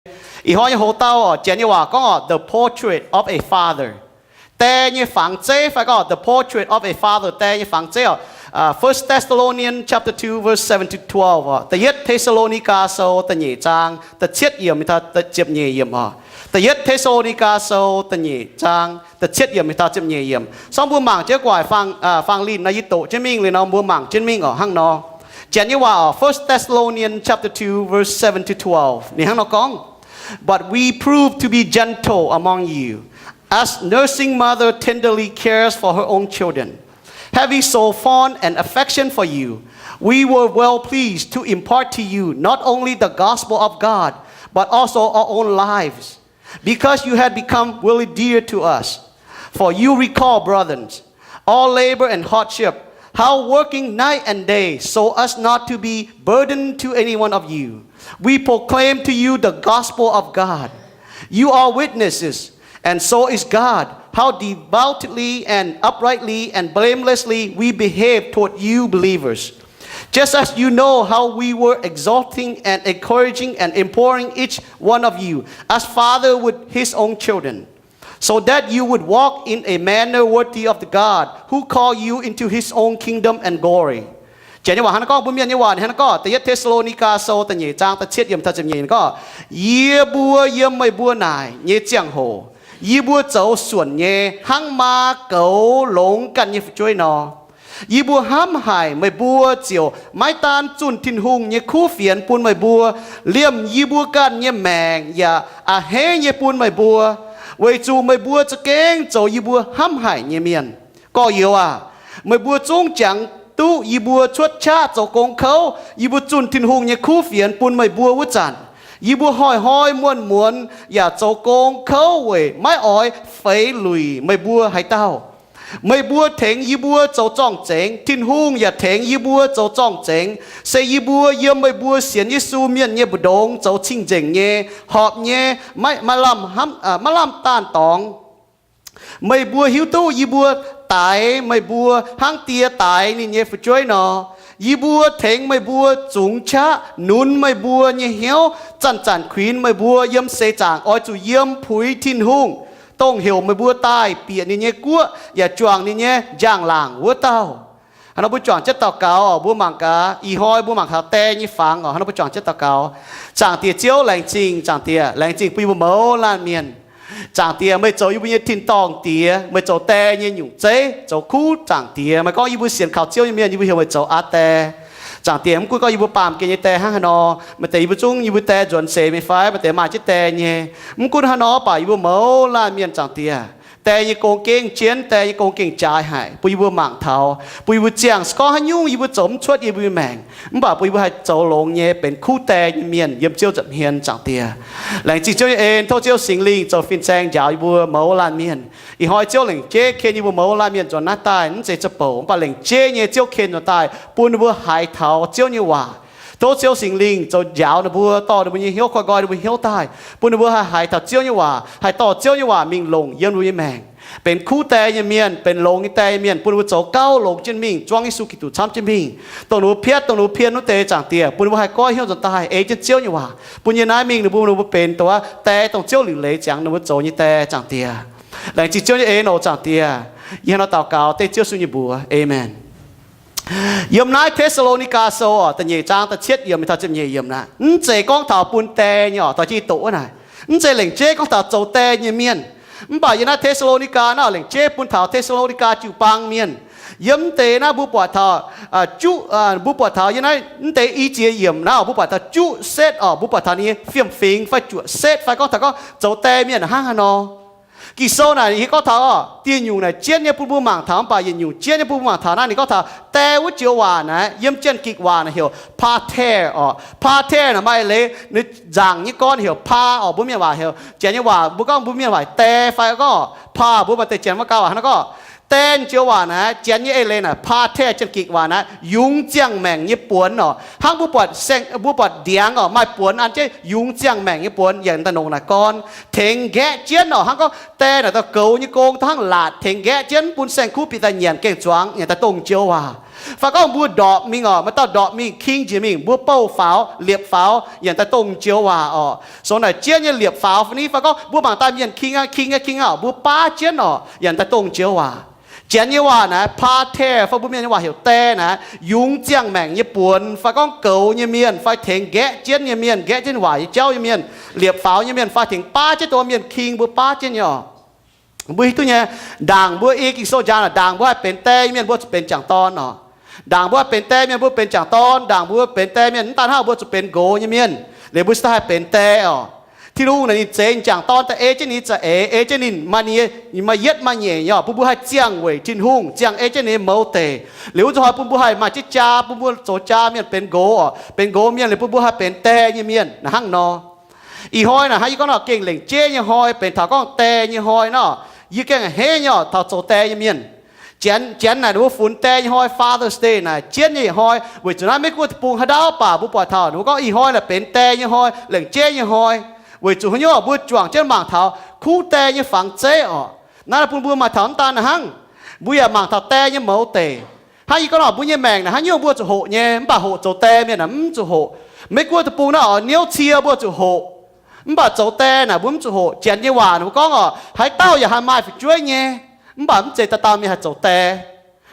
Ih hnoi nyei hoc-dauh oc, Janx nyei waac gorngv oc, the portrait of a father. Die nyei fangx zeiv fai gorngv the portrait of a father, die nyei fangx zeiv oc. First Thessalonians chapter two, verse seven to twelve oc. Da'yietv Te^saa^lo^ni^gaa Sou da'nyeic zaang da'cietv yiemc mingh taux da'ziepc nyeic yiemc oc. Da'yietv Te^saa^lo^ni^gaa Sou da'nyeic zaang da'cietv yiemc mingh taux ziepc nyeic yiemc. Sorng mbuo mangc jienv gu'nguaaic faang, faang linh nor yie doqc jienv mingh liuz nor mbuo mangc jienv mingh oc. Hnangv nor, Janx nyei waac oc, First Thessalonians chapter two, verse seven to twelve. Ninh hnangv nor gorngv, But we prove to be gentle among you, as nursing mother tenderly cares for her own children. Having so fond an affection for you, we were well pleased to impart to you not only the gospel of God, but also our own lives, because you had become really dear to us. For you recall, brothers, our labor and hardship, how working night and day so as not to be burden to any one of you, we proclaim to you the gospel of God. You are witnesses, and so is God, how devoutly and uprightly and blamelessly we behave toward you believers. Just as you know how we were exhorting and encouraging and imploring each one of you, as father would his own children, so that you would walk in a manner worthy of the God who called you into his own kingdom and glory. Janx nyei waac hnangv nor gorngv, mbuo mienh nyei waac hnangv nor gorngv, Da'yietv Te^saa^lo^ni^gaa Sou da'nyeic zaang da'cietv yiemc taux ziepc nyeic gorngv, Yie mbuo yiem meih mbuo naaic nyei ziangh hoc, yie mbuo zoux suonc nyei hnangv maa goux longx ganh nyei fu'jueiv nor. Yie mbuo hnamv haic meih mbuo ziouc maiv daan zunh Tin-Hungh nyei kuv fienx bun meih mbuo, liemh yie mbuo ganh nyei maengc yaac a'hneiv nyei bun meih mbuo, weic zuqc meih mbuo za'gengh zoux yie mbuo hnamv haic nyei mienh. Gorx-youz aac, meih mbuo zungv jangx duqv yie mbuo cuotv qaqv zoux gong kouv, yie mbuo zunh Tin-Hungh nyei kuv fienx bun meih mbuo wuov zanc, yie mbuo hnoi-hnoi muonz-muonz yaac zoux gong kouv weic maiv oix feix luic meih mbuo haaix dauh. Meih mbuo tengx yie mbuo zoux zorng-zengx, Tin-Hungh yaac tengx yie mbuo zoux zorng-zengx, se yie mbuo yiem meih mbuo sienx Yesu mienh nyei mbu'ndongx zoux cing-nzengc nyei, horpc nyei, maiv lamh, maiv lamh daanh dorngx. Meih mbuo hiuv duqv yie mbuo daix meih mbuo hnangv die daix ninh nyei fu'jueiv nor. Yie mbuo tengx meih mbuo zungx qaqv nunx meih mbuo nyei hnyouv, zanc-zanc kuinx meih mbuo yiem seix zaangc oix zuqc yiem puix Tin-Hungh, dongh heuc meih mbuo daaih bieqc ninh nyei guoqv yaac juangc ninh nyei njang-laangc wuov dauh. Hnangv nor mbuo juangc jienv daux gaux, mbuo mangc gaax, ih hnoi mbuo mangc taux die nyei fangx oc. Hnangv nor mbuo juangc jienv daux gaux. Zaangc Diex Ziouv, laengz zingh, Zaangc Diex, laengz zingh bun yie mbuo mouz laanh mienh. Zaangc Diex, meih zoux yie mbuo nyei tin-dorngh Diex, meih zoux die nyei nyungc zeiv, zoux kuv. Zaangc Diex, meih gorngv yie mbuo sienx kaux Ziouv nyei mienh, yie mbuo heuc meih zoux Aa Die. Zaangc Diex, mv gunv gorngv yie mbuo baamh gen nyei die hnangv haaix nor, maaih deix yie mbuo zungv yie mbuo die nzuonx seix mingh fai maaih deix maaih jienv die nyei, mv gunv haaix nor baac yie mbuo mouz laanh mienh, Zaangc Diex, die nyei gong gengh jienv, die nyei gong gengh jaaix haic, bun yie mbuo mangc taux, bun yie mbuo ziangh se gorngv haaix nyungc yie mbuo zoux mv cuotv yie mbuo nyei maengc, mv baac bun yie mbuo haih zoux longx nyei benx kuv die nyei mienh yiem Ziouv nza'hmien, Zaangc Diex. Laengz zingh Ziouv nyei en, tov Ziouv Singx Lingh zoux fin-saeng njaaux yie mbuo mouz laanh mienh. Ih hnoi Ziouv lengc jeiv ken yie mbuo mouz laanh mienh nzuonx naaiv daaih, mv zeiz za'bouc, mv baac lengc jeiv nyei Ziouv ken nzuonx daaih bun ninh mbuo haiz taux Ziouv nyei waac. Tov Ziouv Singx Lingh zoux njaaux ninh mbuo, dorh ninh mbuo nyei hnyouv, koi nqoi ninh mbuo hnyouv daaih, bun ninh mbuo haih haiz taux Ziouv nyei waac, haih dorh Ziouv nyei waac mingh longc yiem ninh mbuo nyei maengc, benx kuv die nyei mienh, benx longx nyei die nyei mienh, bun ninh mbuo zoux gauh longx jienv mingh, zuangx Yesu Giduc camv jienv mingh, dongh ninh mbuo piatv, dongh ninh mbuo pien wuov deix, Zaangc Diex, bun ninh mbuo haih goiv hnyouv nzuonx daaih ei jienv Ziouv nyei waac, bun yie naaiv mingh ninh mbuo, ninh mbuo benx dongh wuov die, dongh Ziouv liuc leiz ziangx ninh mbuo zoux nyei die, Zaangc Diex. Laengz zingh Ziouv nyei en oc, Zaangc Diex. Yie hnangv nor daux gaux dengv Ziouv Yesu nyei mbuox. Aamen. Yiem naaiv Te^saa^lo^ni^gaa Sou oc, da'nyeic zaang da'cietv yiemc mingh taux ziepc nyeic yiemc naaiv, mv zeiz gorngv taux bun die nyei oc, dorh jienv doqc wuov naaic. Mv zeiz lengc jeiv gorngv taux zoux die nyei mienh. Mv baac yiem naaiv Te^saa^lo^ni^gaa naaiv oc, lengc jeiv bun taux Te^saa^lo^ni^gaa jiu-baang mienh. Yiem mv deix naaiv mbuo buatc taux, juqv, mbuo buatc taux yiem naaiv mv deix i ziex yiemc naaiv oc, mbuo buatc taux juqv setv oc, mbuo buatc taux ninh nyei fiem-fingx fai juqv setv fai gorngv taux gorngv zoux die mienh hnangv haaix nor. Ging-Sou naaic ninh hiuv gorngv taux oc, dieh nyungc naaic jienv nyei bun mbuo mangc taux, mv baac yietc nyungc jienv nyei bun mbuo mangc taux naaiv ninh gorngv taux die wuov joux waac naaic, yiem Janx-Gikc waac naaic heuc pater oc. Pater naaic maaih leiz ninh nzaangc nyei gorn heuc pa oc, mbuo mienh waac heuc, Janx nyei waac mbuo gorngv mbuo mienh waac die fai gorngv pa, mbuo maaih deix Janx waac gauh waac hnangv nor gorngv die joux waac naaic, Janx nyei eix leiz naaic pater, Janx-Gikc waac naaic yungz ziangh maengc nyei buonx oc. Hnangv mbuo buatc, mbuo buatc ndiangx oc, maaih buonx an jienv yungz ziangh maengc nyei buonx yaac daaih nongc naaic gorn tengx nqaeqv jienv oc. Hnangv gorngv die naaic daaih goux nyei gong dongh hnangv laatc tengx nqaeqv jienv, mv bun saeng-kuv bieqc daaih nyanc gengh zuangx, nyanc daaih dongh joux waac. Fai gorngv mbuo ndorpc mingh oc, maaih dauh ndorpc mingh king njiec mingh, mbuo bouh faaux, liepc faaux, yaac daaih dongh joux waac oc. Sou naaic jienv nyei liepc faaux fai ni, fai gorngv mbuo mangc daaih mienh king aqv, king aqv, king aqv, mbuo baav jienv oc, yaac daaih dongh joux waac. Janx nyei waac naaic pater, fai mbuo mienh nyei waac heuc dae naaic, yungz ziangh maengc nyei buonc, fai gorngv goux nyei mienh, fai tengx nqaeqv jienv nyei mienh, nqaeqv jienv waac nyei jauv nyei mienh, liepc faaux nyei mienh, fai tengx baav jienv dongh mienh king, mbuo baav jienv nyei oc. Mbuo hiuv duqv nyei, ndaangc mbuo ei Ging-Sou njang naaic, ndaangc mbuo haih benx dae nyei mienh, mbuo zuqc benx m'jangc dorn oc. Ndaangc mbuo haih benx dae mienh, mbuo benx m'jangc dorn. Ndaangc mbuo benx dae mienh, mv daan hnangv, mbuo zuqc benx nqox nyei mienh, liuz mbuo se daaih haih benx dae oc. Tin-Hungh naaic ninh zeix m'jangc dorn daaih ei jienv ninh za'eix, ei jienv ninh maaih, maaih yietv maaih nyeic nyei oc, bun mbuo haih ziangh weic Tin-Hungh, ziangh ei jienv ninh nyei mouz deic. Liuz wuov zuqc hnoi bun mbuo haih maaih jienv jaa, bun mbuo zoux jaa mienh benx nqox oc, benx nqox mienh, liuz bun mbuo haih benx dae nyei mienh naaic hnangv nor. Ih hnoi naaic hnangv yie gorngv nor, gengh lengc jeiv nyei hnoi, benx taux gorngv dae nyei hnoi nor, yie gengh a'hneiv nyei oc taux zoux dae nyei mienh. Janx, Janx naaic ninh mbuo funx dae nyei hnoi, Father's Day naaic jienv nyei hnoi, weic zuqc naaiv Meiv Guoqv deic-bung haaix ndau baac mbuo buatc taux ninh mbuo gorngv ih hnoi naaic benx dae nyei hnoi, lengc jeiv nyei hnoi. Weic zuqc haaix nyungc, mbuo juangc jienv mangc taux kuv dae nyei fangx zeiv oc. Naaiv bun mbuo maaih taux mv daan naaic hnangv, mbuo yaac mangc taux dae nyei mouz deic. Hnangv yie gorngv nor, mbuo nyei maengc naaic haaix nyungc mbuo zuqc hoqc nyei, mv baac hoqc zoux dae mienh naaic mv zuqc hoqc. Meiv Guoqv deic-bung naaiv oc, niouv cie mbuo zuqc hoqc, mv baac zoux dae naaic mbuo mv zuqc hoqc. Janx nyei waac ninh mbuo gorngv oc, haaix dauh yaac haih maaih fu'jueiv nyei, mv baac mv zeiz dauh dauh mienh haih zoux dae.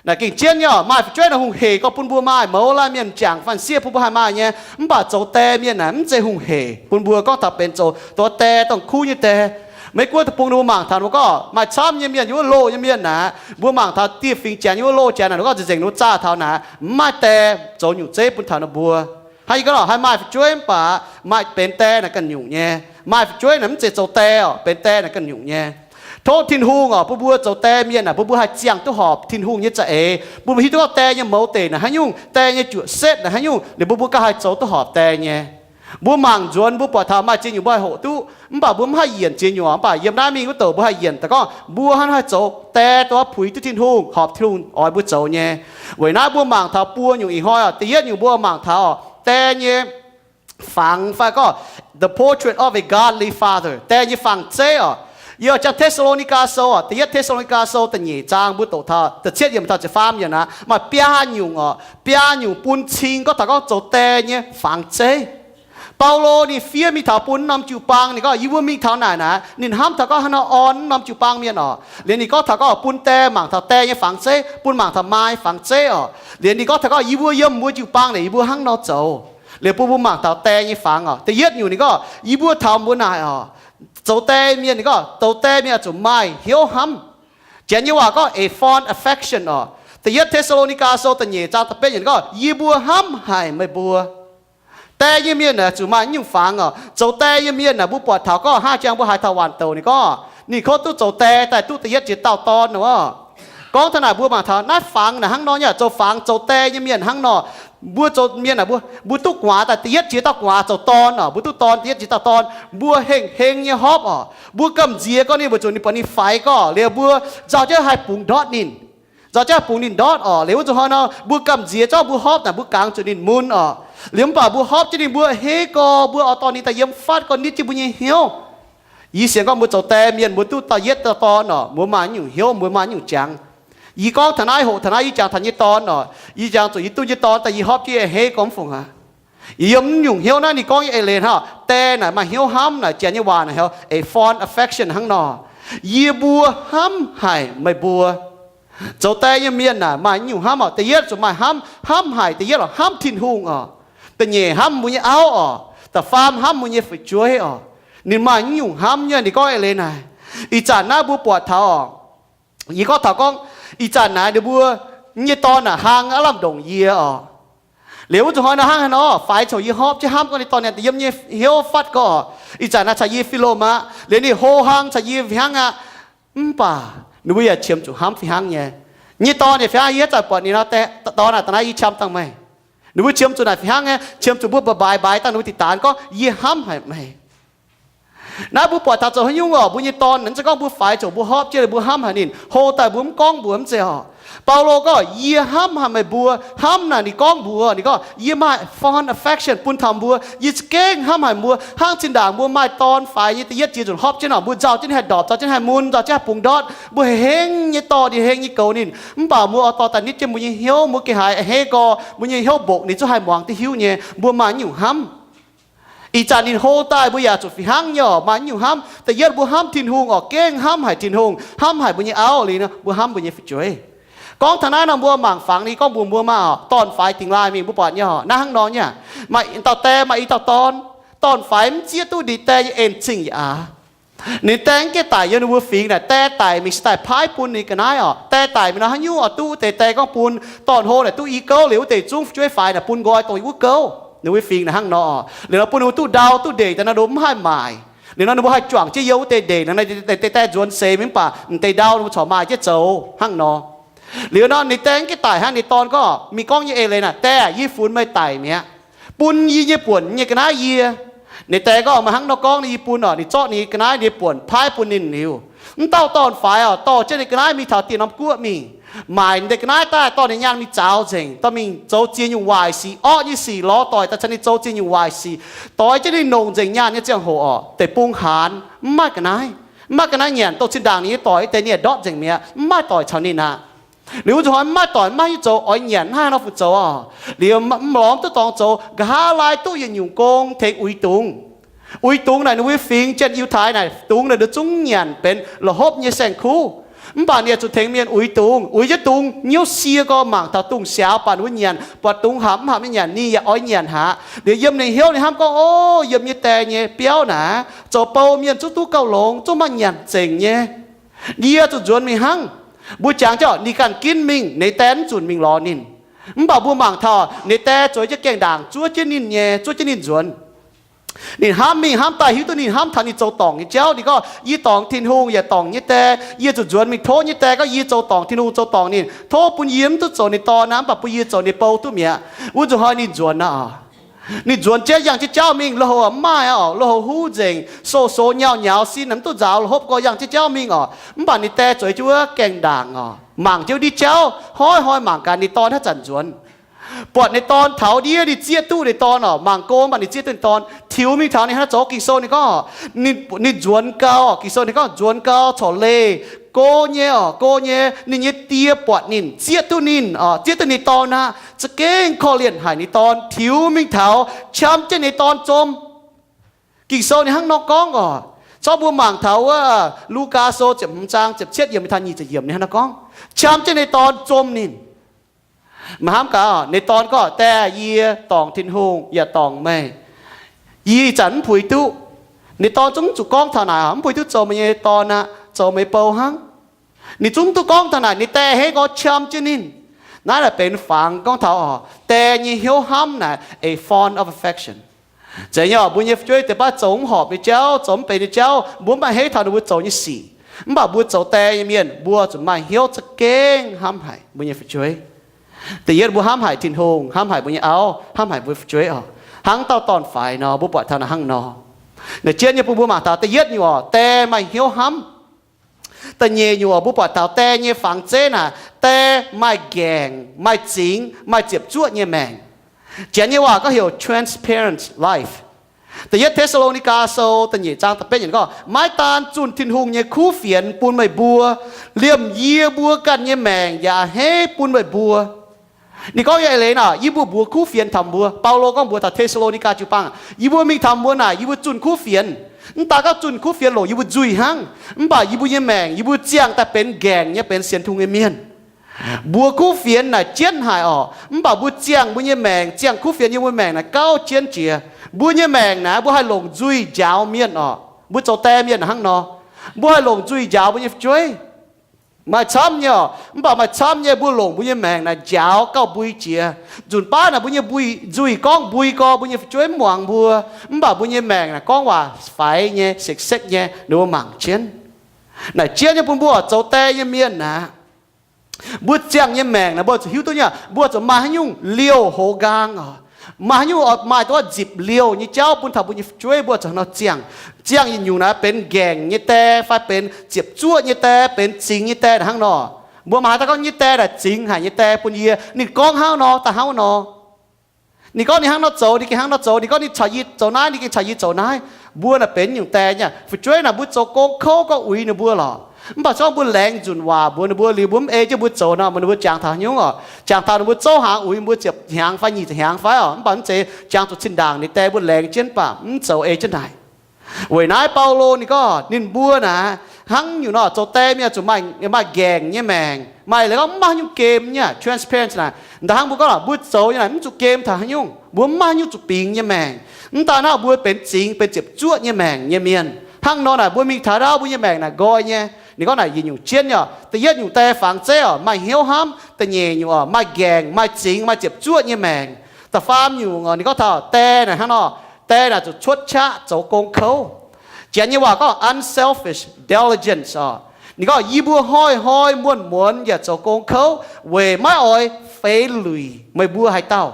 Naaic gengh jienv nyei oc. Maaih fu'jueiv naaic hungh hec gorngv bun mbuo maaih, mouz laanh mienh m'jangc fanh sieqv bun mbuo haih maaih nyei, mv baac zoux dae mienh naaic mv zeiz hungh hec bun mbuo gorngv taux benx zoux, zoux dae dongh kuv nyei dae. Meiv Guoqv deic-bung ninh mbuo mangc taux ninh mbuo gorngv maaih camv nyei mienh, yiem wuov loh nyei mienh naaic, mbuo mangc taux dieh fingx Janx yiem wuov loh Janx naaic, ninh gorngv nzengc nzengc ninh mbuo zaah taux naaic mv maaih dae zoux nyungc zeiv bun taux ninh mbuo. Hnangv yie gorngv nor, haih maaih fu'jueiv mv baac maaih benx dae naaic ganh nyungc nyei. Maaih fu'jueiv naaic mv zeiz zoux dae oc, benx dae naaic ganh nyungc nyei. Tov Tin-Hungh oc, bun mbuo zoux dae mienh naaic, bun mbuo haih ziangh duqv horpc Tin-Hungh nyei za'eix, bun mbuo hiuv duqv gorngv dae nyei mouz deic naaic haaix nyungc, dae nyei juoqc setv naaic haaix nyungc, liuz mbuo, mbuo gauh haih zoux duqv horpc dae nyei. Mbuo mangc nzuonx mbuo buatc taux maaih ziex nyungc mbuo haih hoqc duqv, mbuo mv haih yienc ziex nyungc. Mv baac yiem naaiv mingh wuov douc mbuo haih yienc daaih gorngv mbuo hnangv haih zoux dae dongh puix duqv Tin-Hungh, horpc Tin-Hungh oix mbuo zoux nyei. Weic naaiv mbuo mangc taux buo nyungc ih hnoi oc. Da'yietv nyungc mbuo mangc taux dae nyei fangx fai gorngv the portrait of a godly father, dae nyei fangx zeiv oc. Yiem jangx Te^saa^lo^ni^gaa Sou oc, da'yietv Te^saa^lo^ni^gaa Sou da'nyeic zaang mbuo doqc taux da'cietv yiemc taux ziepc faam yiemc aqv, maaih biaa nyungc oc, biaa nyungc bun cing gorngv taux gorngv zoux dae nyei fangx zeiv. Baulo ninh fiev mingh taux bun wuov norm jiu-baang, ninh gorngv yie mbuo mingh taux naaic naaic, ninh hnamv taux gorngv haaix nor orn wuov norm jiu-baang mienh oc. Liuz ninh gorngv taux gorngv bun dae mangc taux dae nyei fangx zeiv, bun mangc taux maa fangx zeiv oc. Liuz ninh gorngv taux gorngv yie mbuo yiem mbuo jiu-baang naaic yie mbuo hnangv nor zoux. Liuz bun mbuo mangc taux dae nyei fangx oc. Da'yietv nyungc ninh gorngv yie mbuo taux mbuo naaic oc, zoux dae mienh, ninh gorngv zoux dae mienh oix zuqc maaih hnyouv hnamv. Janx nyei waac gorngv a fond affection oc. Da'yietv Te^saa^lo^ni^gaa Sou da'nyeic zaang da'betv yiemc ninh gorngv yie mbuo hnamv haic meih mbuo. Dae nyei mienh naaic zuqc maaih nyungc fangx oc. Zoux dae nyei mienh naaic mbuo buatc taux gorngv hnangv jangx mbuo haaix taux waanc douc ninh gorngv ninh kov duqv zoux dae daaih duqv da'yietv jiex dauh dorn oc. Gorngv taux naaic mbuo mangc taux naaiv fangx naaic hnangv nor nyei, zoux fangx zoux dae nyei mienh hnangv nor. Mbuo zoux mienh naaic mbuo, mbuo duqv gu'nguaaz daaih da'yietv jiex dauh gu'nguaaz zoux dorn oc. Mbuo duqv dorn da'yietv jiex dauh dorn, mbuo hengh heng nyei hopv oc. Mbuo gamh nziex gorngv ninh weic zuqc ninh buatc ninh faix gorngv, liuz mbuo nzauh jienv haih bungx ndortv ninh. Nzauh jienv haih bungx ninh ndortv oc. Liuz wuov zuqc hnoi nor mbuo gamh nziex zorqv mbuo hopv naaic mbuo gangx zuqc ninh mun oc. Liuz mv baac mbuo hopv jienv ninh, mbuo a'hneiv gorx mbuo oix dorh ninh daaih yiem fatv gorngv nitv jienv mbuo nyei hnyouv. Yie sienx gorngv mbuo zoux dae mienh mbuo duqv da'yietv dauh dorn oc, mbuo maaih nyungc hnyouv, mbuo maaih nyungc jangx. Yie gorngv taux naaiv, hoqc taux naaiv, yie jangx taux nyei dorn oc. Yie jangx zuqc yie duqv nyei dorn daaih yie hopv jienv a'hneiv gorx mv fungc aqv. Yie yiem nyungc hnyouv naaiv ninh gorngv nyei eix leiz hnangv, dae naaic maaih hnyouv hnamv naaic, janx nyei waac naaic heuc a fond affection hnangv nor. Yie mbuo hnamv haic meih mbuo. Zoux dae nyei mienh naaic maaih nyungc hnamv oc. Da'yietv zuqc maaih hnamv, hnamv haic da'yietv oc, hnamv Tin-Hungh oc. Da'nyeic hnamv mbuo nyei auv oc. Da'faam hnamv mbuo nyei fu'jueiv oc. Ninh maaih nyungc hnamv nyei, ninh gorngv eix leiz naaic. Ih zanc naaiv mbuo buatc taux oc, yie gorngv taux gorngv, ih zanc naaic ninh mbuo nyei dorn naaic hlang aav lamh ndongc yie oc. Liuz wuov zuqc hnoi nor hnangv haaix nor, faix coc yie hopv jienv hnamv gorngv ninh dorh ninh yiem nyei hnyouv fatv gorx. Ih zanc naaiv caux yie fih lomh aqv, liuz ninh hlo hlang caux yie fih hnangv aqv. Mv baac ninh mbuo yaac qiemx zuqc hnamv fih hnangv nyei. Nyei dorn yaac fih hnangv, yie haaix zanc buatc ninh nor, dorn aah, da'naaiv yie qam dangh meih. Ninh mbuo qiemx zuqc naaic fih hnangv nyei, qiemx zuqc mbuo mbaaix mbaaix dangh ninh mbuo diqc daanx gorngv yie hnamv haic meih. Naaiv mbuo buatc taux zoux haaix nyungc oc, mbuo nyei dorn naaiv, mv zeiz gorngv mbuo faix coc mbuo hopv jienv liuz mbuo hnamv haic ninh, hlo daaih mbuo mv gorngv mbuox mv zeiz oc. Baulo gorngv, yie hnamv haic meih mbuo. Hnamv naaic ninh gorngv mbuox ninh gorngv, yie maaih fond affection bun taux mbuo. Yie za'gengh hnamv haic mbuo. Hnangv zinh ndaangc mbuo maaih dorn faix nyei, da'yietv jiex nzunc hopv jienv oc, mbuo nzauh jienv haih ndorpc, nzauh jienv haih mun, nzauh jienv haih bungx ndortv, mbuo haiz hengv nyei dorh ninh, hengx nyei goux ninh. Mv baac mbuo oix dorh daaih nitv jienv mbuo nyei hnyouv, mbuo gengh haiz a'hneiv gorx, mbuo nyei hnyouv mbongc ninh zungv haih muangx duqv hiuv nyei mbuo maaih nyungc hnamv. Ih zanc ninh hlo daaih mbuo yaac zuqc fih hnangv nyei oc, maaih nyungc hnamv. Da'yietv mbuo hnamv Tin-Hungh oc, gengh hnamv haic Tin-Hungh, hnamv haic mbuo nyei auv liuz nor, mbuo hnamv mbuo nyei fu'jueiv. Gorngv taux naaiv nor mbuo mangc fangx ninh gorngv mbuox mbuo maah oc, dorn-faix dingx laaih mingh mbuo buatc nyei oc, naaiv hnangv nor nyei. Maaih dauh die maaih i dauh dorn. Dorn-faix mv zieqv duqv ninh die nyei en-zingh yaac aax. Ninh die mv gaengh daic yiem ninh mbuo fingx naaic, die daic mingh se daaih paaiv bun ninh ga'naaiv oc. Die daic mingh nor haaix nyungc oix duqv wuov deix die gorngv bun. Dorn-hlo naaic duqv i gouv liuz wuov deix zungv fu'jueiv faix naaic bun nqoi dongh wuov gouv. Ninh mbuo fingx naaic hnangv nor oc. Liuz nor bun ninh mbuo duqv ndau duqv ndeic daaih nor ninh mbuo mv haih maaic. Liuz nor ninh mbuo haih juangc jienv yiem wuov deix ndeic nor, deix die nzuonx seix mingh mv baac m'deix ndau ninh mbuo corc maaih jienv zoux hnangv nor. Liuz nor ninh die mv gaengh daic hnangv, ninh dorn gorngv, mingh gorngv nyei eix leiz naaic, Die, yie funx meih daic mi'aqv. Bun yie nyei buonc nyei ga'naaiv yie. Ninh die gorngv, Meih hnangv nor gorngv, yie bun oc. Ninh zorqv ninh ga'naaiv nyei buonc paaiv bun ninh liuz, mv dauh dorn-faix oc dorh jienv ninh ga'naaiv mingh taux dieh norm guoqv mingh, maaic ninh deix ga'naaiv daaih, dorh ninh nyaanh mingh zaaux nzengc, dorh mingh zoux ziex nyungc waaic sic, orqv nyei sic, lorz doic daaih caux ninh zoux ziex nyungc waaic sic, doix jienv ninh longc nzengc nyaanh nyei ziangh hoc oc, deic-bung haanz, mv maaih ga'naaiv. Mv maaih ga'naaiv nyanc, dongh zinh ndaangc ninh nyei doic deix ninh yaac ndortv nzengc mi'aqv, mv maaih doic caux ninh aqv. Liuz wuov nzunc hnoi mv maaih doic, mv maaih haaix nyungc zoux, oix nyanc mv haih nor fu zoux oc. Liuz mv lorz mv duqv dorngx zoux, nqa'haav laai duqv yietc nyungc gong tengx uix dungz. Uix dungz naaic ninh mbuo fingx jienv Yiutai naaic, dungz naaic nduov zungv nyanc benx la'hopv nyei saeng-kuv. Mv baac ninh yaac zuqc tengx mienh uix dungz. Uix jienv dungz nyouv sie gorx mangc taux dungz siaaux, baac ninh mbuo nyanc buatc dungz hapc mv hapc nyei nyanc, ninh yaac oix nyanc haic. Liuz yiem ninh hnyouv ninh hnamv gorngv, O, yiem yie die nyei biauv naaic, zoux bou mienh zungv duqv gauh longx, zungv maaih nyanc zengc nyei. Yie zuqc nzuonx mingh hnangv. Mbuo jangx jienv, ninh ganh ginv mingh, ninh die mv zunc mingh lorz ninh. Mv baac mbuo mangc taux ninh die zueiz jienv gaengh ndaangc zuov jienv ninh nyei, zuov jienv ninh nzuonx. Ninh hnamv mingh hnamv daaih hiuv duqv ninh hnamv taux ninh zoux dorngc nyei jauv. Ninh gorngv, Yie dorngc Tin-Hungh yaac dorngc nyei die. Yie zuqc nzuonx mingh tov nyei die gorngv yie zoux dorngc Tin-Hungh, zoux dorngc ninh. Tov bun yie mv duqv zoux ninh dorn aqv, mv baac bun yie zoux ninh bou duqv mi'aqv. Wuov nzunc hnoi ninh nzuonx aqv. Ninh nzuonx jienv yangh jienv jauv mingh, lui-houx mv maaih oc, lui-houx huv nzengc, sou-sou nyauv-nyauv sin, mv duqv nzaaux la'hopv gorx, yangh jienv jauv mingh oc. Mv baac ninh die zueiz jienv wuov gaengh ndaangc oc, mangc jienv wuov ndiev jauv, hnoi-hnoi mangc gaax ninh dorn haaix zanc nzuonx. Buatc ninh dorn taux ndiev ninh zieqv duqv ninh dorn oc, mangc go mv baac ninh zieqv duqv ninh dorn, tiux mingh taux ninh hnangv naaiv zoux. Ging-Sou ninh gorngv, ninh, ninh nzuonx gau oc. Ging-Sou ninh gorngv nzuonx gau corc leih, go nyei oc, go nyei. Ninh nyei die buatc ninh, zieqv duqv ninh oc, zieqv duqv ninh dorn aqv, za'gengh korv-lienh haic ninh dorn, tiux mingh taux qam jienv ninh dorn zom. Ging-Sou ninh hnangv nor gorngv oc. Corc mbuo mangc taux wuov Lugaa Sou ziepc hmz zaang ziepc cietv yiemc taux nyic ziepc yiemc ninh hnangv nor gorngv, qam jienv ninh dorn zom ninh. Maaih hnamv gaax, ninh dorn gorngv, Die, yie dorngc Tin-Hungh yaac dorngc meih. Yie ih zanc mv puix duqv. Ninh dorn zungv mv zuqc gorngv taux naaic, mv puix duqv zoux meih nyei dorn aqv, zoux meih bou hnangv. Ninh zungv mv duqv gorngv taux naaic, ninh die a'hneiv gorx qam jienv ninh. Naaiv naaic benx fangx gorngv taux oc, die nyei hnyouv hnamv naaic, a font of affection. Zeiz nyei oc, mbuo nyei fu'jueiv deix baav zoux mv horpc nyei jauv, zoux mv benx nyei jauv, mbuo mv baac a'hneiv taux ninh mbuo zoux nyei sic. Mv baac mbuo zoux die nyei mienh, mbuo zuqc maaih hnyouv za'gengh hnamv haic mbuo nyei fu'jueiv. Da'yietv mbuo hnamv haic Tin-Hungh, hnamv haic mbuo nyei auv, hnamv haic mbuo fu'jueiv oc. Hnangv dauh dorn-faix nor, mbuo buatc taux naaic hnangv nor. Naaic jienv nyei bun mbuo mangc taux da'yietv nyungc oc, die maaih hnyouv hnamv. Da'nyeic nyungc oc, mbuo buatc taux die nyei fangx zeiv naaic, die maaih nqaengc, maaih zingx, maaih ziepc zuoqv nyei maengc. Janx nyei waac gorngv heuc transparent life. Da'yietv Te^saa^lo^ni^gaa Sou da'nyeic zaang da'betv yiemc gorngv, Maiv daan zunh Tin-Hungh nyei kuv fienx bun meih mbuo, liemh yie mbuo ganh nyei maengc yaac a'hneiv bun meih mbuo. Ninh gorngv nyei eix leiz naaic, yie mbuo mbuox kuv fienx taux mbuo. Baulo gorngv mbuox taux Te^saa^lo^ni^gaa jiu-baang, yie mbuo mingh taux mbuo naaic, yie mbuo zunh kuv fienx. Mv daan gorngv zunh kuv fienx longc yie mbuo nzuih hnangv, mv baac yie mbuo nyei maengc, yie mbuo ziangh daaih benx nqaengc nyei, benx sienx Tin-Hungh nyei mienh. Mbuox kuv fienx naaic jienv haic oc, mv baac mbuo ziangh mbuo nyei maengc, ziangh kuv fienx yiem mbuo maengc naaic gauh jienv jiex. Mbuo nyei maengc naaic mbuo haih longc nzuih njaaux mienh oc. Mbuo zoux die mienh hnangv nor, mbuo haih longc nzuih njaaux mbuo nyei fu'jueiv. Maaih camv nyei oc, mv baac maaih camv nyei mbuo longc mbuo nyei maengc naaic njaaux gauh mbui jiex. Nzunc baav naaic mbuo nyei mbui, nzuih gorngv mbui gorx, mbuo nyei fu'jueiv mv muangx mbuo, mv baac mbuo nyei maengc naaic gorngv waac faix nyei, sekv-sekv nyei, ninh mbuo mangc jienv. Naaic jienv nyei bun mbuo zoux die nyei mienh naaic, mbuo ziangh nyei maengc naaic mbuo zuqc hiuv duqv nyei, mbuo zuqc maaih haaix nyungc liouh hoz nqaang oc. Maaih haaix nyungc oix maaih duqv nzipc liouh nyei jauv bun taux mbuo nyei fu'jueiv, mbuo zuqc hnangv nor ziangh. Ziangh yietc nyungc naaic benx nqaengc nyei die fai benx ziepc zuoqv nyei die, benx zingx nyei die hnangv nor. Mbuo mangc haaix dauh gorngv nyei die naaic zingx haic nyei die bun yie, ninh gorngv hnangv nor daaih hnangv nor. Ninh gorngv ninh hnangv nor zoux, ninh gengh hnangv nor zoux. Ninh gorngv ninh caux yie zoux naaiv, ninh gengh caux yie zoux naaiv. Mbuo naaic benx nyungc die nyei. Fu'jueiv naaic mbuo zoux gong kouv gorngv uix ninh mbuo lorqc. Mv baac se gorngv mbuo laengz nzunc waac mbuox ninh mbuo liuz, mbuo mv ei jienv mbuo zoux nor, ninh mbuo jangx taux haaix nyungc oc? Jangx taux ninh mbuo zouv hnaangx uix mbuo ziepc hnyangx fai nyic ziepc hnyangx fai oc, mv baac mv zeiz jangx zuqc zinh ndaangc ninh die mbuo laengz jienv mv baac mv zoux ei jienv naaic. Weic naaiv Baulo ninh gorngv ninh mbuo naaic hnangv nyungc nor, zoux die mienh zuqc maaih, maaih nqaengc nyei maengc, maaih leiz gorngv mv maaih haaix nyungc gem nyei transparent naaic. Ndaaih hnangv mbuo gorngv mbuo zoux nyei naaic mv zuqc gem taux haaix nyungc, mbuo mv maaih haaix nyungc zuqc bingx nyei maengc. Mv daaih naaiv mbuo benx zingx, benx ziepc zuoqv nyei maengc nyei mienh. Hnangv nor naaic mbuo mingh taux ndau mbuo nyei maengc naaic nqoi nyei. Ninh gorngv naaic yietc nyungc jienv nyei oc. Da'yietv nyungc die fangx zeiv oc, maaih hnyouv hnamv, da'nyeic nyungc oc, maaih nqaengc, maaih zingx, maaih ziepc zuoqv nyei maengc. Da'faam nyungc oc, ninh gorngv taux die naaic hnangv nor, die naaic zuqc cuotv qaqv zoux gong kouv. Janx nyei waac gorngv unselfish diligence oc. Ninh gorngv yie mbuo hnoi-hnoi muonz-muonz yaac zoux gong kouv weic maiv oix feix luic meih mbuo haaix dauh.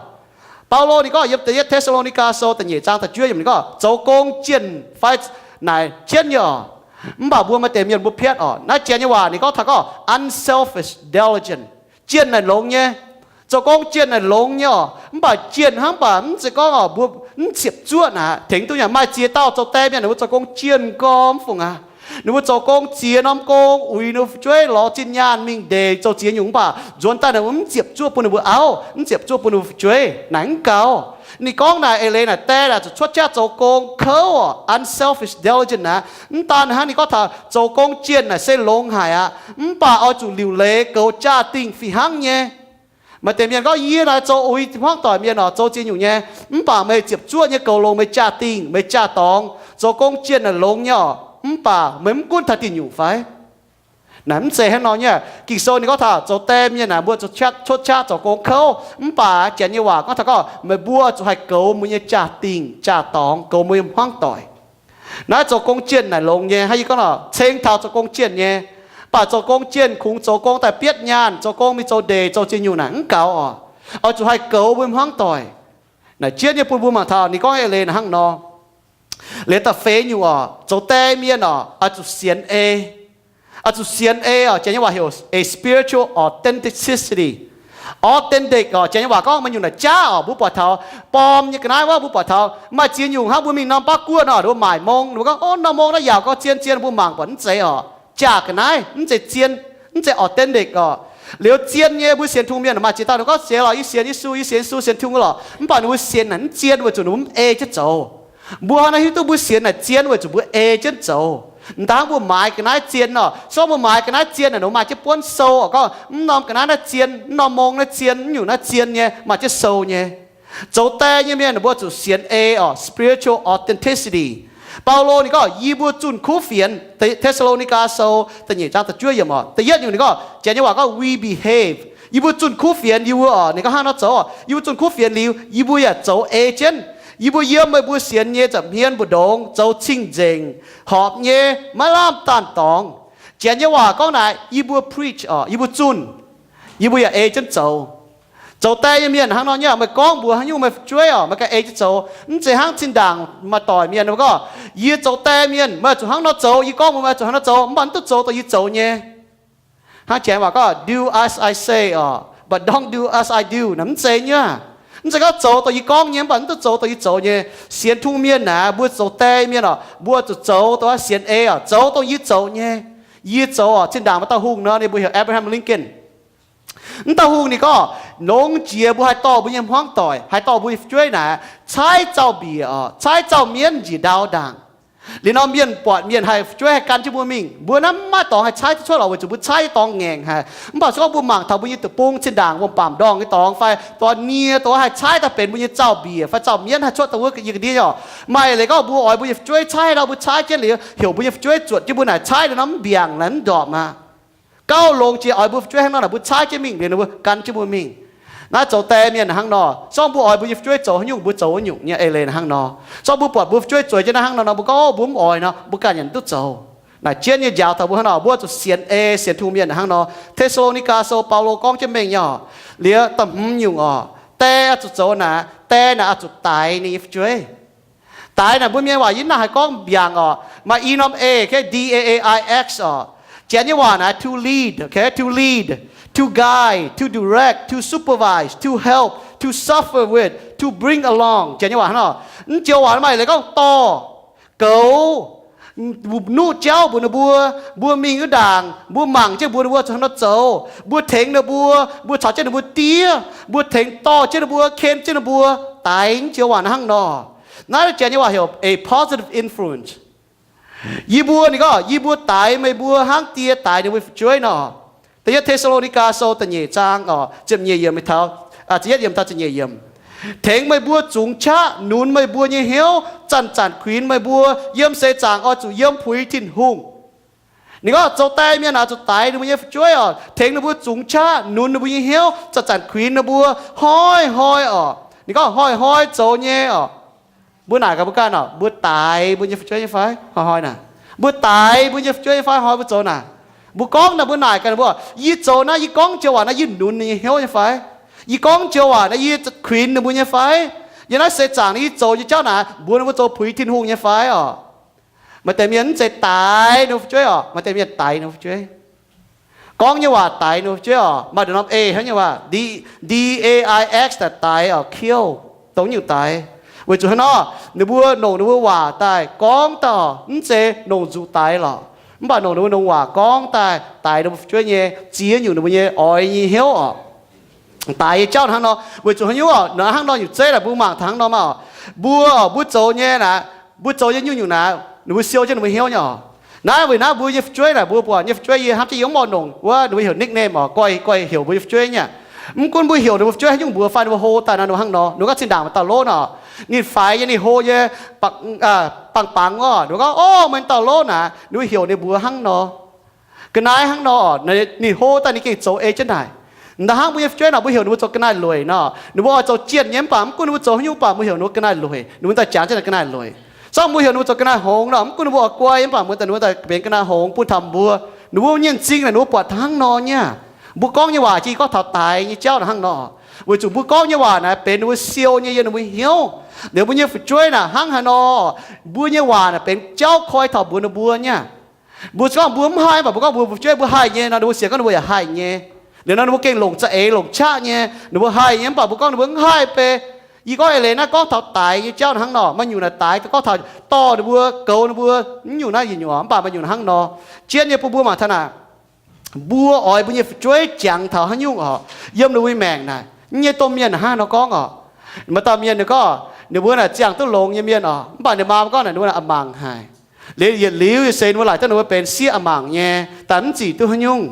Baulo ninh gorngv yiem da'yietv Te^saa^lo^ni^gaa Sou da'nyeic zaang da'juov yiemc ninh gorngv zoux gong jienh fai naaic jienv nyei oc. Mv baac mbuo maaih deix mienh mbuo piatv oc. Naaiv Janx nyei waac ninh gorngv taux gorngv unselfish diligence. Jienh naaic longx nyei. Zoux gong jienh naaic longx nyei oc. Mv baac jienh hnangv baac mv zeiz gorngv oc mbuo mv ziepc zuoqv naaic. Tengx duqv nyanc maaih ziex dauh zoux die mienh ninh mbuo zoux gong jienh gormx fungc aqv. Ninh mbuo zoux gong ziex norm gong, uix ninh mbuo fu'jueiv, lorz zinh nyaanh mingh ndeic, zoux ziex nyungc mv baac nzuonx daaih ninh mbuo mv ziepc zuoqv bun ninh mbuo auv, mv ziepc zuoqv bun ninh mbuo fu'jueiv. Naaic mv gaux. Ninh gorngv naaic eix leiz naaic die naaic zuqc cuotv qaqv zoux gong kouv oc, unselfish diligence naaic. Mv daan hnangv, ninh gorngv taux zoux gong jienh naaic se longx haic aqv, mv baac oix zuqc liuc leiz goux jaa-dingh fih hnangv nyei. Maaih deix mienh gorngv yie naaic zoux uix hmuangv doic mienh oc, zoux ziex nyungc nyei, mv baac meih ziepc zuoqv nyei goux longx meih jaa-dingh, meih jaa-dorngx. Zoux gong jienh naaic longx nyei oc, mv baac meih mv gunv taux diuh nyungc fai? Naaic mv zeiz hnangv nor nyei. Ging-Sou ninh gorngv taux zoux die mienh naaic mbuo zuqc cuotv qaqv zoux gong kouv, mv baac Janx nyei waac gorngv taux gorngv meih mbuo zuqc haih goux mbuo nyei jaa-dingh jaa-dorngx, goux mbuo nyei hmuangv doic. Naaiv zoux gong jienh naaic longx nyei, hnangv yie gorngv nor, ceng taux zoux gong jienh nyei. Mv baac zoux gong jienh kungx zoux gong daaih bietv nyaanh, zoux gong mingh zoux ndeic, zoux ziex nyungc naaic mv gaux oc. Oix zuqc haih goux mbuo hmuangv doic. Naaic jienv nyei bun mbuo mangc taux ninh gorngv eix leiz naaic hnangv nor. Liuz da'feix nyungc oc, zoux die mienh oc, oix zuqc sienx ei. Oix zuqc sienx ei oc, Janx nyei waac heuc a spiritual authenticity. Authentic oc, Janx nyei waac gorngv maaih nyungc naaic jaav oc, mbuo buatc taux borm nyei ga'naaiv wuov, mbuo buatc taux maaih ziex nyungc hnangv mbuo mingh norm baav guoqv nor, ninh mbuo maaic mong, ninh mbuo gorngv, o, norm mong naaiv yaauc gorx zien zien, mbuo mangc buatc mv zeiz oc, jaav ga'naaiv, mv zeiz zien, mv zeiz authentic oc. Liuz zien nyei mbuo sienx Tin-Hungh mienh maaih ziex dauh ninh gorngv sienx lorqc, yie sienx Yesu, yie sienx Yesu, sienx Tin-Hungh lorqc, mv baac ninh mbuo sienx naaic mv zien weic zuqc ninh mbuo mv ei jienv zoux. Mbuo hnangv naaiv hiuv duqv mbuo sienx naaic zien weic zuqc mbuo ei jienv zoux. M'daaih hnangv mbuo maaiz ga'naaiv zien oc, se gorngv mbuo maaiz ga'naaiv zien naaic, ninh mbuo maaih jienv buonv sou oc, gorngv mv norm ga'naaiv naaiv zien, mv norm mong naaiv zien, mv nyungc naaiv zien nyei, maaih jienv sou nyei. Zoux die nyei mienh ninh mbuo zuqc sienx ei oc, spiritual authenticity. Baulo ninh gorngv yie mbuo zunh kuv fienx, Te^saa^lo^ni^gaa Sou da'nyeic zaang da'juov yiemc oc, da'yietv nyungc ninh gorngv, Janx nyei waac gorngv we behave. Yie mbuo zunh kuv fienx, yie mbuo oc, ninh gorngv hnangv nor zoux oc, yie mbuo zunh kuv fienx liuz, yie mbuo yaac zoux ei jienv. Yie mbuo yiem meih mbuo sienx nyei nza'hmien mbu'ndongx zoux cing-nzengc, horpc nyei, maiv lamh daanh dorngx. Janx nyei waac gorngv naaic, yie mbuo preach oc, yie mbuo zunh, yie mbuo yaac ei jienv zoux. Zoux die nyei mienh hnangv nor nyei, meih gorngv mbuox haaix nyungc meih fu'jueiv oc, meih ganh ei jienv zoux. Mv zeiz hnangv zinh ndaangc maaih doic mienh gorngv, yie zoux die mienh meih zuqc hnangv nor zoux, yie gorngv mbuox meih zuqc hnangv nor zoux, mv baac mv duqv zoux dongh yie zoux nyei. Hnangv Janx waac gorngv, do as I say oc, but don't do as I do naaic mv zeiz nyei. Mv zeiz gorngv zoux dongh yie gorngv nyei, mv baac mv duqv zoux dongh yie zoux nyei. Sienx Tin-Hungh mienh naaic, mbuo zoux die mienh oc, mbuo zuqc zoux dongh sienx ei oc, zoux dongh yie zoux nyei. Yie zoux oc, zinh ndaangc maaih dauh hungh nor, ninh mbuo heuc Abraham Lincoln. Mv dauh hungh ninh gorngv, longx jiex mbuo haih dorh mbuo nyei hmuangv doic, haih dorh mbuo nyei fu'jueiv naaic caaiv zaux-mbiec oc, caaiv zaux-mienv njiec ndau ndaangc. Liuz nor mienh buatc mienh haih fu'jueiv haih gan jienv mbuo mingh, mbuo naaiv mv maaih dorngx haih caaiv duqv cuotv lorqc, weic zuqc mbuo caaiv nyei dorngx ngaengc haic. Mv baac se gorngv mbuo mangc taux mbuo nyei deic-bung zinh ndaangc wuom-bamc ndorngh nyei dorngx fai dorh nie dorngx haih caaiv daaih benx mbuo nyei zaux-mbiec fai zaux-mienv haih cuotv daaih wuov yie ga'ndiev oc. Maaih leiz gorngv mbuo oix mbuo nyei fu'jueiv caaiv nor, mbuo caaiv jienv liuz heuc mbuo nyei fu'jueiv zuotc jienv mbuo naaic caaiv liuz nor mv mbiaangc naaic mv ndorpc aqv. Gauh longx jiex oix mbuo fu'jueiv hnangv nor naaic mbuo caaiv jienv mingh liuz ninh mbuo gan jienv mbuo mingh. Naaiv zoux die mienh hnangv nor, se gorngv mbuo oix mbuo nyei fu'jueiv zoux haaix nyungc mbuo zoux wuov nyungc nyei. Eix leiz hnangv nor, se gorngv mbuo buatc mbuo fu'jueiv zueiz jienv naaiv hnangv nor nor, mbuo gorngv, o, mbuo mv oix nor, mbuo ganh yaac duqv zoux. Naaic jienv nyei njaaux taux mbuo hnangv nor, mbuo zuqc sienx ei, sienx Tin-Hungh mienh hnangv nor. Te^saa^lo^ni^gaa Sou Baulo gorngv jienv mengh nyei oc. Liuz da'hmz nyungc oc, die zuqc zoux naaic, die naaic oix zuqc daix ninh nyei fu'jueiv. Daix naaic mbuo mienh waac yie mv nangc haih gorngv mbiaangc oc. Maaih i norm a, D A A I X oc. Janx nyei waac naaiv to lead, okay, to lead, to guide, to direct, to supervise, to help, to suffer with, to bring along. Janx nyei waac hnangv nor. Mv joux waac maaih leiz gorngv dorh, goux, nuqv jauv mbuox ninh mbuo, mbuo mingh wuov ndaangc, mbuo mangc jienv mbuox ninh mbuo zuqc haaix nor zoux, mbuo tengx ninh mbuo, mbuo caux jienv ninh mbuo diev, mbuo tengx dorh jienv ninh mbuo, ken jienv ninh mbuo, daix. Mv joux waac naaiv hnangv nor. Naaiv janx nyei waac heuc a positive influence. Yie mbuo, ninh gorngv, yie mbuo daix meih mbuo hnangv die daix ninh mbuo fu'jueiv nor. Da'yietv Te^saa^lo^ni^gaa Sou da'nyeic zaang oc, ziepc nyeic yiemc taux, ziepc yietv yiemc taux ziepc nyeic yiemc. Tengx meih mbuo zungx qaqv nunz meih mbuo nyei hnyouv, zanc-zanc kuinx meih mbuo, yiem seix zaangc oix zuqc yiem puix Tin-Hungh. Ninh gorngv zoux die mienh naaic zuqc daix ninh mbuo nyei fu'jueiv oc, tengx ninh mbuo zungx qaqv nunz ninh mbuo nyei hnyouv, zanc-zanc kuinx ninh mbuo, hnoi-hnoi oc. Ninh gorngv hnoi-hnoi zoux nyei oc. Mbuo naaic gaax mbuo ganh oc, mbuo daix mbuo nyei fu'jueiv nyei fai? Hnoi-hnoi naaic, mbuo daix mbuo nyei fu'jueiv nyei fai? Hnoi mbuo zoux naaic, mbuo gorngv naaic, mbuo naaic gaax ninh mbuo, yie zoux naaiv, yie gorngv joux waac naaiv yie nunz ninh nyei hnyouv nyei fai? Yie gorngv joux waac naaiv yie kuinx ninh mbuo nyei fai? Yiem naaiv seix zaangc naaiv yie zoux nyei jauv naaic mbuox ninh mbuo zoux puix Tin-Hungh nyei fai oc? Maaih deix mienh mv zeiz daix ninh mbuo fu'jueiv oc, maaih deix mienh daix ninh mbuo fu'jueiv. Gorngv nyei waac daix ninh mbuo fu'jueiv oc. Maaih nduqc norm e hnangv nyei waac, d, d a i x, daix oc, kill, dongh nyungc daix. Weic zuqc hnangv nor, ninh mbuo longc ninh mbuo waac daaih gorngv daaih oc, mv zeiz longc nzuqc daix lorqc, mv baac longc ninh mbuo longc waac gorngv daaih daix ninh mbuo fu'jueiv nyei, ziex nyungc ninh mbuo nyei oix nyei hnyouv oc. Daix nyei jauv hnangv nor, weic zuqc haaix nyungc oc, hnangv nor nyungc zeiv naaic mbuo mangc taux hnangv nor maah oc. Mbuo oc, mbuo zoux nyei naaic, mbuo zoux nyei nyungc-nyungc naaic, ninh mbuo siou jienv ninh mbuo hnyouv nyei oc. Naaiv weic naaiv mbuo nyei fu'jueiv naaic, mbuo buatc nyei fu'jueiv yie hnamv jienv yie mv mborqv longc wuov, ninh mbuo heuc nickname oc, guai, guai heuc mbuo nyei fu'jueiv nyei aqv. Mv gunv mbuo heuc ninh mbuo fu'jueiv haaix nyungc mbuox fai ninh mbuo hlo daaih nor, ninh mbuo hnangv nor. Ninh mbuo gorngv zinh ndaangc maaih dauh lov nor, ninh faix nyei ninh hlo nyei, bangc, bangc bangc oc, ninh mbuo gorngv, o, meih dauh lov naaic, ninh mbuo heuc ninh mbuox hnangv nor. Ga'naaiv hnangv nor, ninh hlo daaih ninh gengh zoux ei jienv naaic. Da'hnangv mbuo nyei fu'jueiv nor, mbuo heuc ninh mbuo zoux ga'naaiv lueic nor, ninh mbuo oix zoux jienh nyei mv baac mv gunv ninh mbuo zoux haaix nyungc mv baac mbuo heuc ninh mbuo ga'naaiv lueic, ninh mbuo daaih jangx jienv ga'naaiv lueic. Zorqv mbuo heuc ninh mbuo zoux ga'naaiv hngongx nor, mv gunv ninh mbuo oix guai mv baac mbuo daaih ninh mbuo daaih benx ga'naaiv hngongx bun taux mbuo. Ninh mbuo nyei m'zing naaic ninh mbuo buatc taux hnangv nor nyei. Mbuo gorngv nyei waac jiex gorngv taux daix nyei jauv naaic hnangv nor. Weic zuqc mbuo gorngv nyei waac naaic benx ninh mbuo siou nyei yiem ninh mbuo hnyouv. Liuz mbuo nyei fu'jueiv naaic hnangv haaix nor, mbuo nyei waac naaic benx jauv koi taux mbuox ninh mbuo nyei. Mbuo gorngv mbuo mv haih mv baac mbuo gorngv mbuo fu'jueiv mbuo haih nyei nor, ninh mbuo sienx gorngv ninh mbuo yaac haih nyei. Liuz nor ninh mbuo gengh longc za'eix longc qaqv nyei, ninh mbuo haih nyei mv baac mbuo gorngv ninh mbuo mv haih bei. Yie gorngv eix leiz naaiv gorngv taux daix nyei jauv hnangv nor, maaih nyungc naaic daix gorngv taux dorh ninh mbuo, goux ninh mbuo, mv nyungc naaiv yietc nyungc, mv baac maaih nyungc hnangv nor. Jienv nyei bun mbuo mangc taux naaic, mbuo oix mbuo nyei fu'jueiv jangx taux haaix nyungc oc, yiem ninh mbuo nyei maengc naaic, nyei domh mienh hnangv nor gorngv oc. Maaih dauh mienh ninh gorngv ninh mbuo naaic ziangh duqv longx nyei mienh oc, mv baac ninh maa gorngv naaic ninh mbuo naaic a'mangc haic. Liuz yietc liuz ih seix ninh mbuo laaic daaih ninh mbuo benx sieqv a'mangc nyei, daaih mv zic duqv haaix nyungc.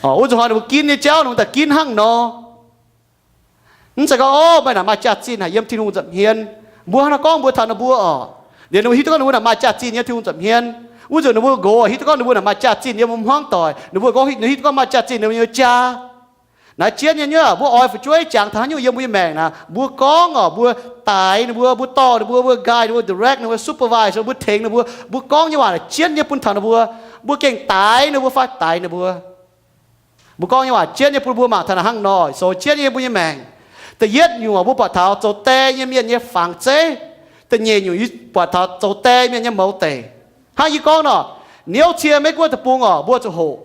Wuov nzunc hnoi ninh mbuo ginv nyei jauv ninh mbuo daaih ginv hnangv nor. Mv zeiz gorngv, o, meih naaic maaih jaax-zinh haic yiem Tin-Hungh nza'hmien. Mbuo hnangv nor gorngv mbuox taux ninh mbuo oc. Liuz ninh mbuo hiuv duqv gorngv ninh mbuo naaic maaih jaax-zinh yiem Tin-Hungh nza'hmien. Wuov nzunc ninh mbuo nqox hiuv duqv gorngv ninh mbuo naaic maaih jaax-zinh yiem mbuo hmuangv doic, ninh mbuo nqox hiuv duqv gorngv maaih jaax-zinh yiem mbuo nyei jaa. Naaiv jienv nyei nyuoqv, mbuo oix fu'jueiv jangx taux haaix nyungc yiem mbuo nyei maengc naaic, mbuo gorngv oc, mbuo daix ninh mbuo, mbuo dorh ninh mbuo, mbuo guide ninh mbuo, direct ninh mbuo, supervise, mbuo tengx ninh mbuo, mbuo gorngv nyei waac naaic jienv nyei bun taux ninh mbuo, mbuo gengh daix ninh mbuo fai daix ninh mbuo. Mbuo gorngv nyei waac jienv nyei bun mbuo mangc taux naaic hnangv nor, zoux jienv nyei mbuo nyei maengc. Da'yietv nyungc mbuo buatc taux zoux die nyei mienh nyei fangx zeiv. Da'nyeic nyungc yie buatc taux zoux die mienh nyei mouz deic. Hnangv yie gorngv nor, niouv cie Meiv Guoqv deic-bung oc, mbuo zuqc hoqc.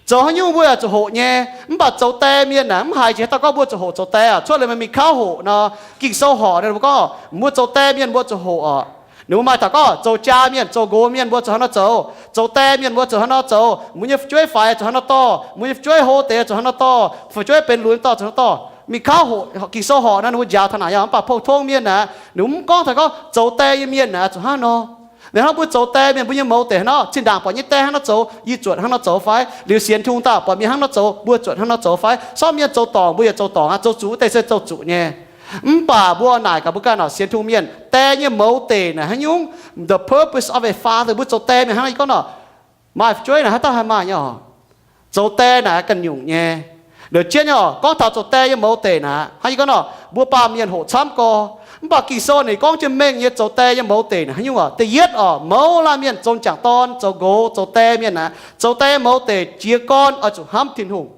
Zoux haaix nyungc mbuo yaac zuqc hoqc nyei. Mv baac zoux die mienh naaic mv haiz jiex haaix dauh gorngv mbuo zuqc hoqc zoux die oc. Cuotv liuz meih mingh kauv hoqc nor, Ging-Sou horc nor, ninh mbuo gorngv mbuo zoux die mienh mbuo zuqc hoqc oc. Ninh mbuo maaih taux gorngv zoux jaa mienh, zoux nqox mienh mbuo zuqc hnangv nor zoux, zoux die mienh mbuo zuqc hnangv nor zoux, mbuo nyei fu'jueiv faix zuqc hnangv nor dorh, mbuo nyei fu'jueiv hlo deix zuqc hnangv nor dorh, fu'jueiv benx lunx dorh zuqc hnangv nor dorh. Mingh kauv hoqc Ging-Sou horc nor, ninh mbuo njaaux taux naaic nyei. Mv baac pou-tong mienh naaic, ninh mbuo mv gorngv taux gorngv zoux die nyei mienh naaic zuqc hnangv nor. Liuz hnangv mbuo zoux die mienh, mbuo nyei mouz deic hnangv nor, zinh ndaangc buatc nyei die hnangv nor zoux, yie zuotc hnangv nor zoux fai? Liuz sienx Tin-Hungh daaih buatc mienh hnangv nor zoux, mbuo zuotc hnangv nor zoux fai? Sortv mienh zoux dorngc, mbuo yaac zoux dorngc aqv. Zoux zuqc wuov deix se zoux zuqc nyei. Mv baac mbuo naaic gaax mbuo ganh nor, sienx Tin-Hungh mienh, die nyei mouz deic naaic haaix nyungc? The purpose of a father. Mbuo zoux die mienh hnangv nor, yie gorngv nor, maaih fu'jueiv naaic haaix dauh haih maaih nyei oc? Zoux die naaic ganh nyungc nyei. Liuz jienv nyei oc, gorngv taux zoux die nyei mouz deic naaic, hnangv yie gorngv nor, mbuo baamh mienh hoqc camv gorx. Mv baac Ging-Sou ninh gorngv jienv mengh nyei zoux die nyei mouz deic naaic haaix nyungc oc? Da'yietv oc, mouz laanh mienh, zoux m'jangc dorn, zoux nqox, zoux die mienh naaic, zoux die mouz deic jiez gorn oix zuqc hnamv Tin-Hungh.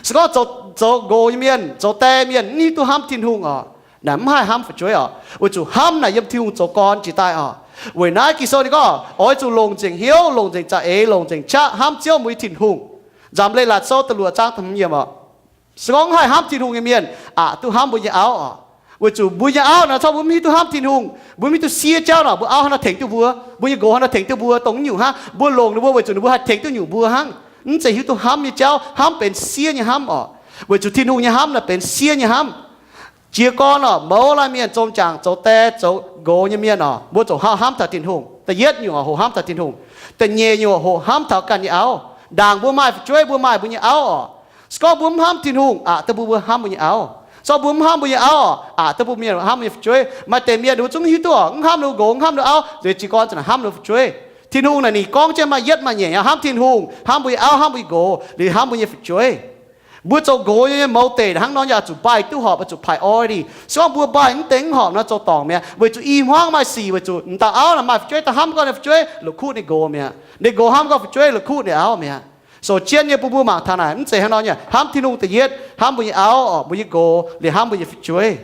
Se gorngv zoux, zoux nqox nyei mienh, zoux die mienh mv hiuv duqv hnamv Tin-Hungh oc, naaic mv haih hnamv fu'jueiv oc. Weic zuqc hnamv naaic yiem Tin-Hungh zoux gorn jiex daaih oc. Weic naaiv Ging-Sou ninh gorngv oix zuqc longc nzengc hnyouv, longc nzengc za'eix, longc nzengc qaqv hnamv Ziouv mbuo nyei Tin-Hungh. Nzamc Leiz-Latc Sou da'luoqc zaang da'hmz yiemc oc. Se gorngv haih hnamv Tin-Hungh nyei mienh, aqc duqv hnamv mbuo nyei auv oc. Weic zuqc mbuo nyei auv naaic, corc mbuo mv hiuv duqv hnamv Tin-Hungh, mbuo mv hiuv duqv sie jauv nor, mbuo auv hnangv naaic tengx duqv mbuo, mbuo nyei nqox hnangv naaic tengx duqv mbuo, dongh naaiv nyungc hnangv. Mbuo longc ninh mbuo weic zuqc ninh mbuo haih tengx duqv nyungc mbuo hnangv. Mv zeiz hiuv duqv hnamv nyei jauv, hnamv benx siev nyei hnamv oc. Weic zuqc Tin-Hungh nyei hnamv naaic benx siev nyei hnamv. Jiez gorn oc, mouz laai mienh, zom jangc zoux die zoux nqox nyei mienh oc, mbuo ziouc hoqc hnamv taux Tin-Hungh. Da'yietv nyungc oc, hoqc hnamv taux Tin-Hungh. Da'nyeic nyungc oc, hoqc hnamv taux ganh nyei auv. Ndaangc mbuo maaih fu'jueiv, mbuo maaih mbuo nyei auv oc. Se gorngv mbuo mv hnamv Tin-Hungh, aqc duqv mbuo, mbuo hnamv mbuo nyei auv. Se gorngv mbuo mv hnamv mbuo nyei auv oc, aqc duqv mbuo mienh hnamv mbuo nyei fu'jueiv. Maaih deix mienh ninh mbuo zungv hiuv duqv oc, mv hnamv ninh mbuo nqox, mv hnamv ninh mbuo auv, liuz jiez gorn ziouc naaic hnamv ninh mbuo fu'jueiv. Tin-Hungh naaic ninh gorngv jienv maaih yietv maaih nyeic, hnamv Tin-Hungh, hnamv mbuo nyei auv, hnamv mbuo nyei nqox, liuz hnamv mbuo nyei fu'jueiv. Mbuo zoux nqox nyei mouz deic hnangv nor yaac zuqc priority, zuqc priority. Se gorngv mbuo priority mv deix, mv horpc nor zoux dorngc mi'aqv, weic zuqc i hmuangv maaih sic, weic zuqc m'dauh auv naaic maaih fu'jueiv, daaih hnamv gorngv ninh fu'jueiv la'kuqv ninh nqox mi'aqv. Ninh nqox hnamv gorngv fu'jueiv la'kuqv ninh auv mi'aqv. Sou jienv nyei bun mbuo mangc taux naaic mv zeiz hnangv nor nyei. Hnamv Tin-Hungh da'yietv, hnamv mbuo nyei auv oc, mbuo nyei nqox, liuz hnamv mbuo nyei fu'jueiv.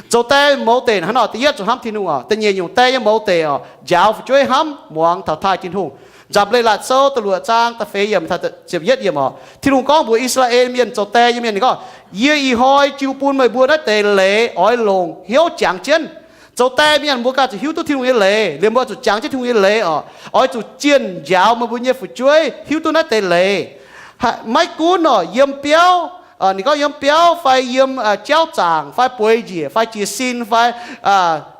Zoux die mouz deic hnangv nor, da'yietv zuqc hnamv Tin-Hungh oc. Da'nyeic nyungc die nyei mouz deic oc, njaaux fu'jueiv hnamv muangx taux taaih Tin-Hungh. Nzamc Leiz-Latc Sou da'luoqc zaang da'feix yiemc taux ziepc yietv yiemc oc. Tin-Hungh gorngv mbuox I^saa^laa^en Mienh, zoux die nyei mienh, ninh gorngv, Yie ih hnoi jiu bun meih mbuo naaiv deix leiz oix longc hnyouv jangx jienv. Zoux die mienh mbuo ganh zuqc hiuv duqv Tin-Hungh nyei leiz, liemh mbuo zuqc jangx jienv Tin-Hungh nyei leiz oc. Oix zuqc zienh njaaux meih mbuo nyei fu'jueiv hiuv duqv naaiv deix leiz. Maiv gunv oc, yiem biauv, ninh gorngv yiem biauv fai yiem jauv zaangc fai bueix njiec fai jiez sin fai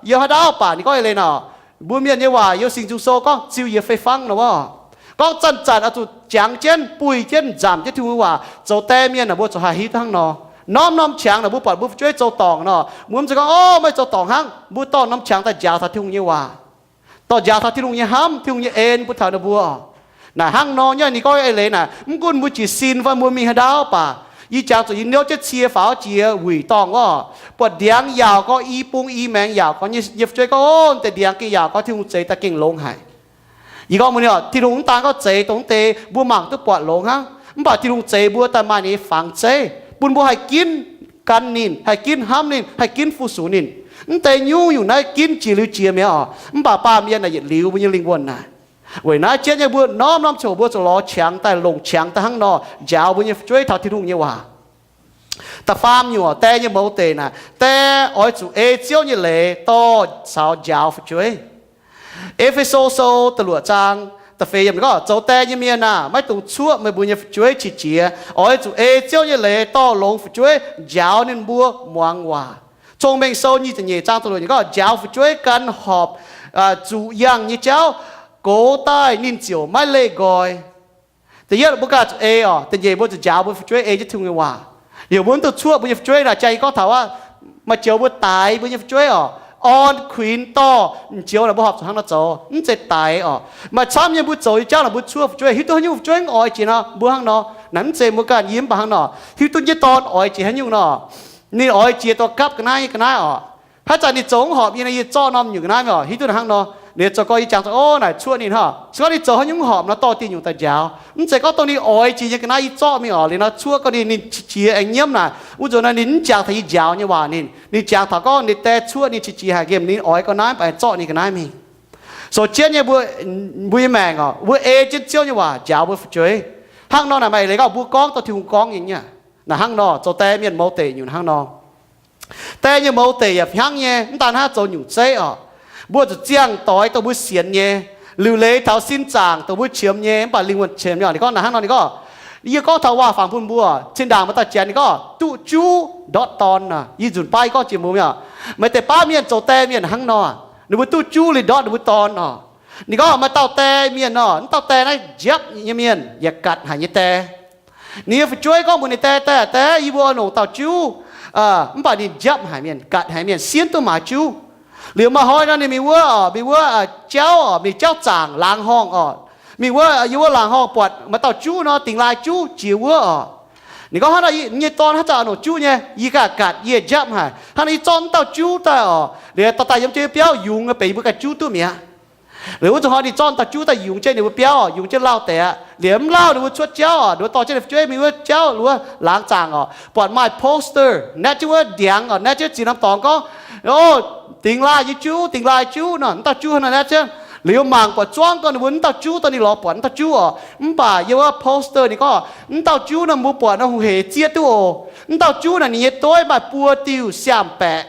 yiem haaix ndau baac ninh gorngv eix leiz nor, mbuo mienh nyei waac yiem Singx Nzung Sou gorngv ziux yie fei fangv nor wuov. Gorngv zanc-zanc oix zuqc jangx jienv, buih jienv, nzamc jienv Tin-Hungh nyei waac. Zoux die mienh naaic mbuo zuqc haih hiuv duqv hnangv nor. Norm-norm qangx naaic mbuo buatc mbuo fu'jueiv zoux dorngc nor, mbuo mv zeiz gorngv, Ov, meih zoux dorngc hnangv. Mbuo dorh norm qangx daaih njaaux taux Tin-Hungh nyei waac, dorh njaaux taux Tin-Hungh nyei hnamv, Tin-Hungh nyei en bun taux ninh mbuo. Naaic hnangv nor nyei, ninh gorngv eix leiz naaic, mv gunv mbuo jiez sin fai mbuo mingh haaix ndau baac, yie jangx zuqc yie niouv jienv cie faaux jiex wuic dorngh wuov, buatc ndiangx yaauc gorx, i bung i maengx yaauc gorx, yie nyei fu'jueiv gorngv, Ov, deix ndiangx gengh yaauc gorx, Tin-Hungh zeix daaih gengh longx haic. Yie gorngv mbuox ninh oc, Tin-Hungh mv daan gorngv zeix dongh deix mbuo mangc duqv buatc longx hnangv, mv baac Tin-Hungh zeix mbuo daaih maaih ninh nyei fangx zeiv bun mbuo haih ginv gan ninh, haih ginv hnamv ninh, haih ginv fu-sux ninh. Mv deix nyungc-nyungc naaiv ginv jiex liuz jiex mi'aqv oc. Mv baac baamh mienh naaic yietc liuz mbuo nyei lingh wuonh naaic. Weic naaiv jienv nyei mbuo norm-norm ziouc mbuo zuqc lorz qangx daaih, longc qangx daaih hnangv nor njaaux mbuo nyei fu'jueiv taux Tin-Hungh nyei waac. Da'faam nyungc oc, die nyei mouz deic naaic, die oix zuqc ei Ziouv nyei leiz dorh caux njaaux fu'jueiv. E^fe^so Sou da'luoqc zaang da'feix yiemc gorngv, Zoux die nyei mienh aah! Maiv dungx cuoqv meih mbuo nyei fu'jueiv qiex jiez. Oix zuqc ei Ziouv nyei leiz dorh longx fu'jueiv, njaaux ninh mbuo muangx waac. Cong-Mengh Sou nyic ziepc nyeic zaang da'luoqc yiemc gorngv, Njaaux fu'jueiv gan horpc zuqc yangh nyei jauv, gox daaih ninh ziouc maiv leih nqoi. Da'yietv mbuo ganh zuqc ei oc, da'nyeic mbuo zuqc njaaux mbuo fu'jueiv ei jienv Tin-Hungh nyei waac. Liuz mbuo mv dungx cuoqv mbuo nyei fu'jueiv naaic. Jang yie gorngv taux aqv, maaih joux mbuo daix mbuo nyei fu'jueiv oc, orn kuinx dorh m'joux naaic mbuo horpc zuqc hnangv nor zoux, mv zeiz daix oc. Maaih camv nyei mbuo zoux nyei jauv naaic mbuo cuoqv fu'jueiv, hiuv duqv haaix nyungc fu'jueiv mv oix jiex nor mbuo hnangv nor. Naaic mv zeiz mbuo ganh yie mv baac hnangv nor, hiuv duqv nyei dorn oix jiex haaix nyungc nor, ninh oix jiex dorh gapv ga'naaiv nyei ga'naaiv oc. Haaix zanc ninh zoux mv horpc nyei nor, yie zorqv norm nyungc ga'naaiv mingh oc, hiuv duqv hnangv nor. Ninh zoux gorngv yie jangx zuqc, Ov, naaic cuoqv ninh hnangv. Se gorngv ninh zoux haaix nyungc mv horpc nor, dorh dieh nyungc daaih njaaux. Mv zeiz gorngv dongh ninh oix jiex nyei ga'naaiv yie zorqv mingh oc. Liuz nor cuoqv gorngv ninh, ninh qiex jiez aengx nyiemv naaic, wuov nzunc naaic ninh mv jangx taux yie njaaux nyei waac ninh. Ninh jangx taux gorngv ninh die cuoqv ninh qiex jiez haic, nqemh ninh oix ga'naaiv mv baac zorqv ninh ga'naaiv mingh. Sou jienv nyei mbuo, mbuo nyei maengc oc, mbuo ei jienv Ziouv nyei waac njaaux mbuo fu'jueiv. Hnangv nor naaic maaih eix leiz gorngv mbuo gorngv dorh Tin-Hungh gorngv nyei nyei. Naaic hnangv nor, zoux die mienh mouz deic nyungc hnangv nor. Die nyei mouz deic yaac hnangv nyei, mv daan hnangv zoux nyungc zeiv oc. Mbuo zuqc ziangh doix dongh mbuo sienx nyei, liuc leiz taux sin zaangc dongh mbuo qiemx nyei, mv baac lingh wuonh qiemx nyei oc. Ninh gorngv naaic hnangv nor, ninh gorngv, yie gorngv taux waac-fangx bun mbuo, zinh ndaangc maaih dauh janx ninh gorngv, duqv juv ndortv dorn nor. Yie nzunc baav yie gorngv jiex mbuo nyei oc. Maaih deix baav mienh zoux die mienh hnangv nor, ninh mbuo duqv juv liuz ndortv ninh mbuo dorn oc. Ninh gorngv maaih dauh die mienh nor, mv dauh die naaiv njapv nyei mienh yaac gatc haic nyei die. Ninh nyei fu'jueiv gorngv mbuox ninh die, Die, die, yie mbuo oix longc dauh juv, mv baac ninh njapv haic mienh, gatc haic mienh, sienv duqv maaiz juv. Liuz maaih hnoi nor ninh mingh wuov oc, mingh wuov jauv oc, mingh jauv zaangc laangz horngh oc. Mingh wuov, yiem wuov laangz horngh buatc maaih dauh juv nor, dingx laaix juv jiex wuov oc. Ninh gorngv, Hnangv naaic, yie nyei dorn haaix zanc oix longc juv nyei, yie ganh gatc, yie njapv haic. Hnangv naaic yie zorqv mv dauh juv daaih oc, liuz dorh daaih yiem jienv biauv yungz, benx yie mbuo ganh juv duqv mi'aqv. Liuz wuov zanc hnoi ninh zorqv dauh juv daaih yungz jienv ninh mbuo biauv oc, yungz jienv lauh deix aqv. Liuz mv lauh ninh mbuo cuotv jauv oc, ninh mbuo dorh jienv ninh fu'jueiv mingh wuov jauv wuov laangz zaangc oc, buatc maaih poster naetv jienv wuov ndiangx oc, naetv jienv ziex norm dorngx gorngv, Ov, Dingx laaih nyei juv, dingx laaih juv nor, mv dauh juv hnangv naaiv naaiv ziouc. Liuz mangc buatc zuangv gorngv ninh mbuo mv dauh juv daaih ninh lorz buatc mv dauh juv oc. Mv baac yiem wuov poster ninh gorngv mv dauh juv nor mbuo buatc nor hungh heic zieqv duqv oc. Mv dauh juv naaic ninh nyei dueiv maaih buo diuh siam-baeqc.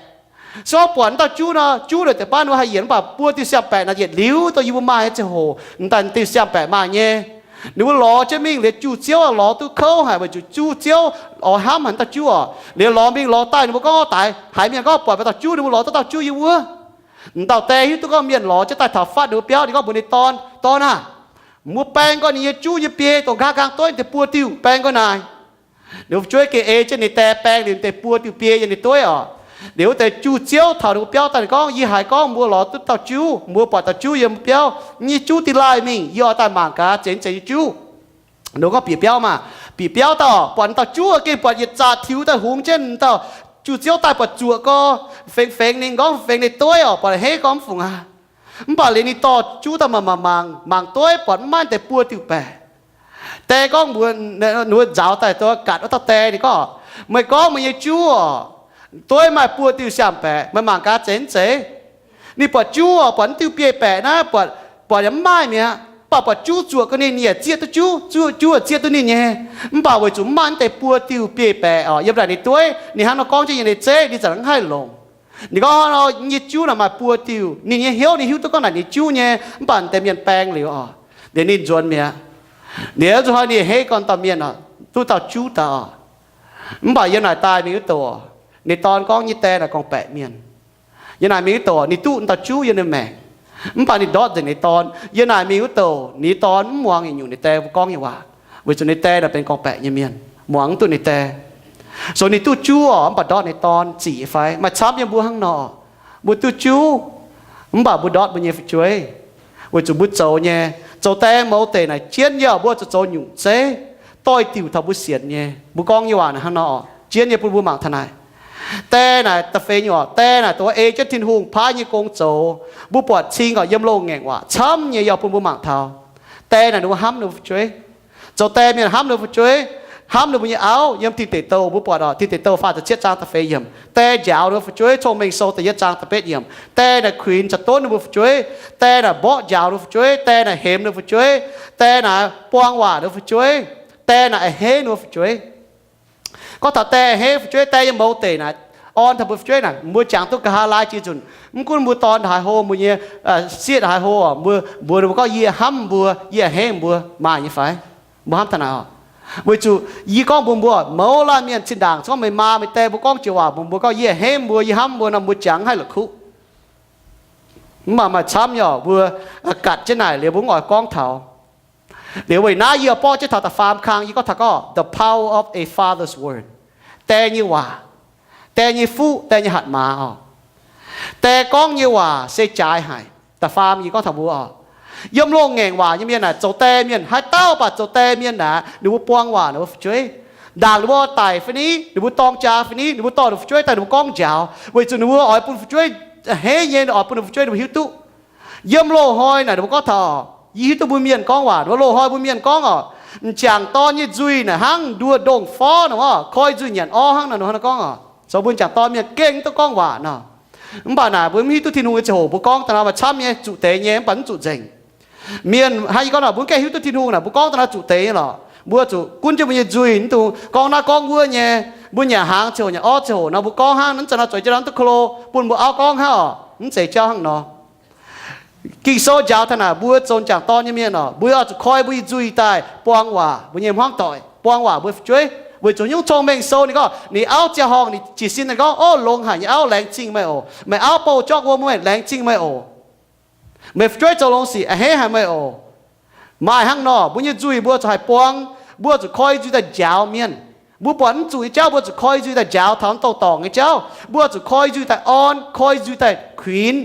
Se gorngv buatc mv dauh juv nor, juv naaic deix baav ninh mbuo haih yienc, mv baac buo diuh siam-baeqc naaic yietc liuz dongh yie mbuo maaih nyei ziangh hoc, mv daaih diuh siam-baeqc maaih nyei. Ninh mbuo lorz jienv mingh liuz juh ziouv lorz duqv kouv haic weic zuqc juh ziouv oix hnamv haic mv dauh juv oc. Liuz lorz mingh lorz daaih ninh mbuo gorngv daaih haiz mienh gorngv buatc maaih dauh juv, ninh mbuo lorz duqv dauh juv yiem wuov. Mv dauh die hiuv duqv gorngv mienh lorz jienv daaih taux fatv ninh mbuo biauv, ninh gorngv mbuox ninh dorn, Dorn aah! Mbuo baeng nqoi ninh nyei juv nyei biei dongh nqa'haav nqaang dueiv deix buo diuh, baeng nqoi naaic. Ninh mbuo fu'jueiv gengh ei jienv ninh die baeng liuz deix buo diuh biei yiem ninh dueiv oc. Liuz wuov deix juh ziouv taux ninh mbuo biauv daaih ninh gorngv, Yie haiz gorngv mbuo lorz duqv dauh juv, mbuo buatc dauh juv yiem mbuo biauv, nyei juv dingx laaih mingh, yie oix daaih mangc gaax zeiz mv zeiz nyei juv. Ninh gorngv bieqc biauv maah. Bieqc biauv daaih buatc dauh juv gengh buatc yietc zaqc tiux daaih hungx jienv dauh juh ziouv daaih buatc zuoqc gorx, fengx fengx ninh gorngv fengx ninh dueiv oc, buatc a'hneiv gorngv mv fungc aqv. Mv baac liuz ninh dorh juv daaih mangc mangc mangc, mangc dueiv buatc mv maaih deix buo diuh baeqc. Die gorngv mbuox ninh mbuo nzaaux daaih duqv gatc wuov dauh die, ninh gorngv, Meih gorngv meih nyei juv oc, dueiv maaih buo diuh siam-baeqc, meih mangc gaax zeiz mv zeiz? Ninh buatc juv oc, buatc mv diuh biei baeqc naaiv, buatc, buatc yaac mv maaih mi'aqv. Mv baac buatc juv zuoqc ga'naaiv ninh yaac zieqv duqv juv, juv, juv yaac zieqv duqv ninh nyei. Mv baac weic zuqc mv maaih mv deix buo diuh biei baeqc oc yiem naaic ninh dueiv, ninh hnangv nor gorngv jienv yie nyei zeiv, ninh za'gengh mv haih longc. Ninh gorngv nor, Yie nyei juv naaic maaih buo diuh. Ninh nyei hnyouv ninh hiuv duqv gorngv naaic ninh juv nyei, mv baac deix mienh baeng liuz oc, liuz ninh nzuonx mi'aqv. Liuz zuqc hnoi ninh a'hneiv gorngv dauh mienh oc, duqv dauh juv daaih oc. Mv baac yiem naaic daaih mingh wuov douc, ninh dorn gorngv nyei die naaic gorngv-baeqc mienh. Yiem naaic mingh wuov douc ninh duqv dauh juv yiem ninh maengc. Mv baac ninh ndortv nzengc ninh dorn. Yiem naaic mingh wuov douc ninh dorn mv muangx yietc nyungc ninh die mbuo gorngv nyei waac, weic zuqc ninh die naaic benx gorngv-baeqc nyei mienh, muangx mv duqv ninh die. So ninh duqv juv oc, mv baac ndortv ninh dorn, zic nyei fai? Maaih camv yiem mbuo hnangv nor. Mbuo duqv juv, mv baac mbuo ndortv mbuo nyei fu'jueiv, weic zuqc mbuo zoux nyei, zoux die mouz deic naaic jienv yaac mbuo zuqc zoux nyungc zeiv, doix-diuc taux mbuo sienx nyei. Mbuo gorngv nyei waac naaic hnangv nor, jienv nyei bun mbuo mangc taux naaic. Die naaic da'feix nyungc oc, die naaic dongh ei jienv Tin-Hungh paaiv nyei gong zoux. Mbuo buatc cing oc, yiem loz-ngaengc waac camv nyei yaac bun mbuo mangc taux. Die naaic ninh mbuo hnamv ninh mbuo fu'jueiv. Zoux die mienh hnamv ninh mbuo fu'jueiv, hnamv ninh mbuo nyei auv. Yiem Tin Deic Douh mbuo buatc oc, Tin Deic Douh faah ziepc cietv zaang da'feix yiemc, die njaaux ninh mbuo fu'jueiv. Cong-Mengh Sou da'yietv zaang da'betv yiemc, die naaic kuinx caux donv ninh mbuo fu'jueiv, die naaic mborqv njaaux ninh mbuo fu'jueiv, die naaic hemx ninh mbuo fu'jueiv, die naaic buang waac ninh mbuo fu'jueiv, die naaic a'hneiv ninh mbuo fu'jueiv. Gorngv taux die a'hneiv fu'jueiv, die nyei mouz deic naaic orn taux mbuo fu'jueiv naaic, mbuo jangx duqv nqa'haav laai jiex nzunc. Mv gunv mbuo dorn ndongc haaix hlo, mbuo nyei sieqv ndongc haaix hlo, mbuo, mbuo, mbuo gorngv, Yie hnamv mbuo, yie a'hneiv mbuo, maaih nyei fai? Mbuo hnamv taux naaic oc. Weic zuqc yie gorngv mbuox mbuo, mouz laanh mienh zinh ndaangc, se gorngv meih maa meih die mbuo gorngv joux waac mbuox mbuo gorngv, Yie a'hneiv mbuo, yie hnamv mbuo nor, mbuo jangx mv haih la'kuqv. Mv baac maaih camv nyei oc, mbuo gatc jienv naaic liuz mbuo mv oix gorngv taux. Liuz weic naaiv yie borqv jienv taux da'faam kang, yie gorngv taux gorngv The Power of a Father's Word. Die nyei waac, die nyei fuqv, die nyei hatc maaz oc. Die gorngv nyei waac se jaaix haic. Da'faam yie gorngv taux mbuo oc, yiem loz-ngaengc waac nyei mienh naaic, zoux die mienh, haaix dauh baac zoux die mienh naaic, ninh mbuo buang waac ninh mbuo fu'jueiv. Ndaangc ninh mbuo daic fai ni, ninh mbuo dorng jaa fai ni, ninh mbuo dorh ninh fu'jueiv daaih ninh mbuo gorngv njaaux, weic zuqc ninh mbuo oix bun fu'jueiv a'hneiv nyei, oix bun ninh fu'jueiv ninh mbuo hiuv duqv. Yiem loz-hnoi naaic ninh mbuo gorngv taux, yie hiuv duqv mbuo mienh gorngv waac, loz-hnoi mbuo mienh gorngv oc, m'jangc dorn nyei nzuih naaic hnangv nduov ndongh forv nor oc, koi nzuih nyanc orv hnangv nor, ninh mbuo hnangv nor gorngv oc. Zoux mbuo m'jangc dorn mienh gengh duqv gorngv waac nor. Mv baac naaic mbuo mv hiuv duqv Tin-Hungh nyei ziangh hoc mbuo gorngv daaih nor maaih camv nyei, zuqc deix nyei, mv baac mv zuqc nzengc. Mienh hnangv yie gorngv naaic, mbuo gengh hiuv duqv Tin-Hungh naaic, mbuo gorngv daaih nor zuqc deix nyei lorqc. Mbuo zuqc gunv jienv mbuo nyei nzuih, mv dungx gorngv naaiv gorngv wuov nyei. Mbuo nyanc hnaangx ziangh hoc, nyanc orv ziangh hoc nor, mbuo gorngv hnangv, mv zeiz nor zueiz jienv nor duqv ko lo bun mbuo auv gorngv hnangv oc, mv zeiz jauv hnangv nor. Ging-Sou njaaux taux naaic, mbuo zoux m'jangc dorn nyei mienh oc, mbuo oix zuqc koi mbuo nyei nzuih daaih buang waac mbuo nyei hmuangv doic, buang waac mbuo fu'jueiv, weic zuqc nyungc Cong-Mengh Sou ninh gorngv, ninh auv ziangh horngh ninh jiez sin ninh gorngv, Ov, longx haic nyei auv, laengz zingh meih oc. Meih auv bouh jorkv wuom meih, laengz zingh meih oc. Meih fu'jueiv zoux longx sic, a'hneiv haic meih oc. Maaih hnangv nor, mbuo nyei nzuih mbuo zuqc haih buang. Mbuo zuqc koi nzuih daaih njaaux mienh. Mbuo buatc mv zuqc nyei jauv, mbuo zuqc koi nzuih daaih njaaux taux mv douh dorngc nyei jauv. Mbuo zuqc koi nzuih daaih orn, koi nzuih daaih kuinx.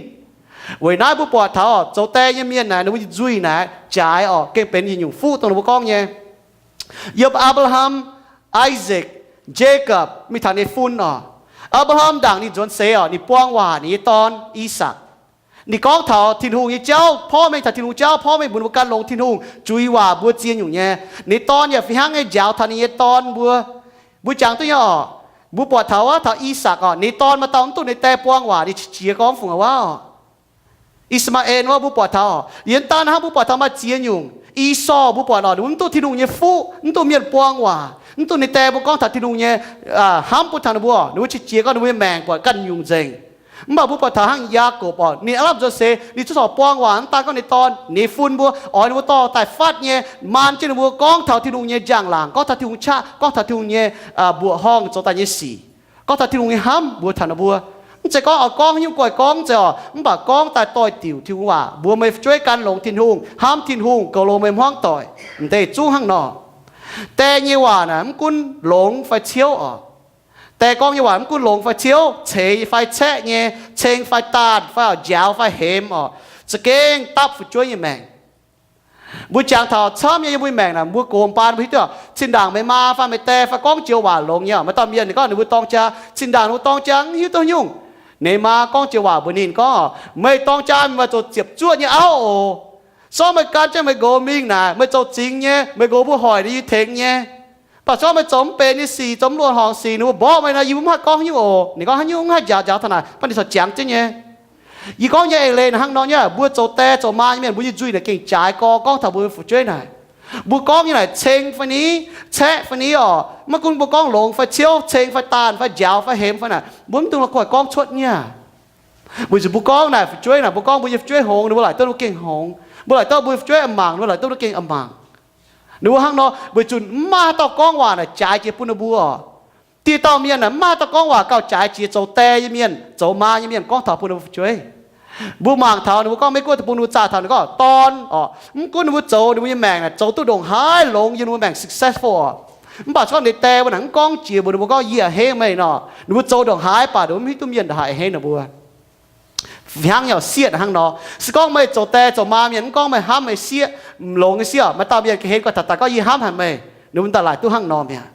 Weic naaiv mbuo buatc taux zoux die nyei mienh naaic, ninh mbuo nyei nzuih naaic jaaix oc, gengh benx yietc nyungc fuqv dongh ninh mbuo gorngv nyei. Yiem Apc^laa^ham, Isaac, Jacob mingh taux ninh fun oc. Apc^laa^ham ndaangc ninh nzuonx seix oc, ninh buang waac ninh nyei dorn, I^sakc. Ninh gorngv taux Tin-Hungh nyei jauv, porv mengh taux Tin-Hungh jauv, porv mengh mbuox ninh mbuo gan longx Tin-Hungh, zuiz waac mbuo ziex nyungc nyei. Ninh dorn yaac fih hnangv nyei njaaux taux ninh nyei dorn mbuo. Mbuo jangx duqv nyei oc. Mbuo buatc taux wuov, taux I^sakc orqc, ninh nyei dorn maaih dauh mv duqv ninh die buang waac, ninh qiex jiez gorngv fungc wuov orqc. I^saa^maa^en wuov mbuo buatc taux orqc, yie daan hnangv mbuo buatc taux maaih ziex nyungc. I^sou mbuo buatc orqc, ninh mbuo mv duqv Tin-Hungh nyei fuqv, mv duqv mienh buang waac, mv duqv ninh die mbuo gorngv taux Tin-Hungh nyei hnamv bun taux ninh mbuo, ninh mbuo qiex jiez gorngv ninh mbuo nyei maengc buatc ganh nyungc nzengc. Mv baac mbuo buatc taux hnangv Yaagorpc orqc, ninh aav lamh nzuonx seix, ninh zuqc corc buang waac, mv daan gorngv ninh dorn, ninh fun mbuo, oix ninh mbuo dorh daaih fatv nyei, maan jienv ninh mbuo gorngv taux Tin-Hungh nyei njang-laangc, gorngv taux Tin-Hungh qaqv, gorngv taux Tin-Hungh nyei mbuoqc horngh zoux daaih nyei sic, gorngv taux Tin-Hungh nyei hnamv mbuox taux ninh mbuo. Mv zeiz gorngv oix gorngv haaix nyungc guaih gorngv zeiz orqc, mv baac gorngv daaih doix-diuc Tin-Hungh waac, mbuox meih fu'jueiv gan longx Tin-Hungh, hnamv Tin-Hungh, goux longx meih hmuangv doic. M'deix zungv hnangv nor. Die nyei waac naaic mv gunv longx fai ciouv orqc. Die gorngv nyei waac mv gunv longx fai ciouv, ceix fai caeqv nyei, ceng fai daanh fai orqc, njaaux fai hemx orqc, za'gengh dapv fu'jueiv nyei maengc. Mbuo jangx taux camv nyei yiem mbuo maengc naaic, mbuo gox mbaan mbuo hiuv duqv, zinh ndaangc meih maa fai meih die fai gorngv joux waac longx nyei orqc, maaih dauh mienh ninh gorngv ninh mbuo dorng jaa, zinh ndaangc ninh mbuo dorng jaa mv hiuv duqv nyungc. Ninh maa gorngv joux waac mbuox ninh gorngv, meih dorng jaa meih maaih zoux ziepc zuoqv nyei auv oc. Sortv meih gan jienv meih nqox mingh naaic, meih zoux zingx nyei, meih nqox mbuo hoic ninh yie tengx nyei. Mv baac sortv meih zoux mv benx nyei sic, zoux mv luoqc horngc sic, ninh mbuo mborqv meih nor, yie mbuo mv haih gorngv haaix nyungc oc. Ninh gorngv haaix nyungc mv haih njaaux, njaaux taux naaic, mv baac ninh corc jangx jienv nyei. Yie gorngv nyei eix leiz naaic hnangv nor nyei, mbuo zoux die zoux maa nyei mienh, mbuo nyei nzuih naaic gengh jaaix gorx gorngv taux mbuo nyei fu'jueiv naaic. Mbuo gorngv nyei naaic ceng fai ni, caeqv fai ni orqc, maiv gunv mbuo gorngv longx fai ciouv, ceng fai daanh fai njaaux fai hemx fai naaic, mbuo mv dungx la'guaih gorngv cuotv nyei aqv. Weic zuqc mbuo gorngv naaic fu'jueiv naaic, mbuo gorngv mbuo nyei fu'jueiv hngongx, ninh mbuo laaic duqv ninh mbuo gengh hngongx. Mbuo laaic duqv mbuo nyei fu'jueiv mangc, ninh mbuo laaic duqv ninh mbuo gengh mangc. Ninh mbuo hnangv nor weic zuqc mv maaih haaix dauh gorngv waac naaic jaaix jiex bun ninh mbuo orqc. Dieh dauh mienh naaic mv maaih haaix dauh gorngv waac gauh jaaix jiex zoux die nyei mienh, zoux maa nyei mienh gorngv taux bun ninh mbuo fu'jueiv. Mbuo mangc taux ninh mbuo gorngv Meiv Guoqv deic-bung, ninh mbuo zaah taux ninh gorngv dorn orqc, mv gunv ninh mbuo zoux ninh mbuo nyei maengc naaic zoux duqv ndongc haaix longx yiem ninh mbuo maengc successful orqc, mv baac se gorngv ninh die wuov naaic mv gorngv jiex mbuox ninh mbuo gorngv, yie a'hneiv meih nor. Ninh mbuo zoux ndongc haaix baac ninh mbuo mv hiuv duqv mienh ndongc haaix a'hneiv ninh mbuo. Hnangv nyei orqc, sieqv hnangv nor. Se gorngv meih zoux die zoux maa mienh mv gorngv meih hnamv meih sieqv, longx nyei sieqv orqc, maaih dauh mienh ga'hlen guaih taux daaih gorngv, yie hnamv haic meih. Ninh mbuo daaih laaic duqv hnangv nor mi'aqv.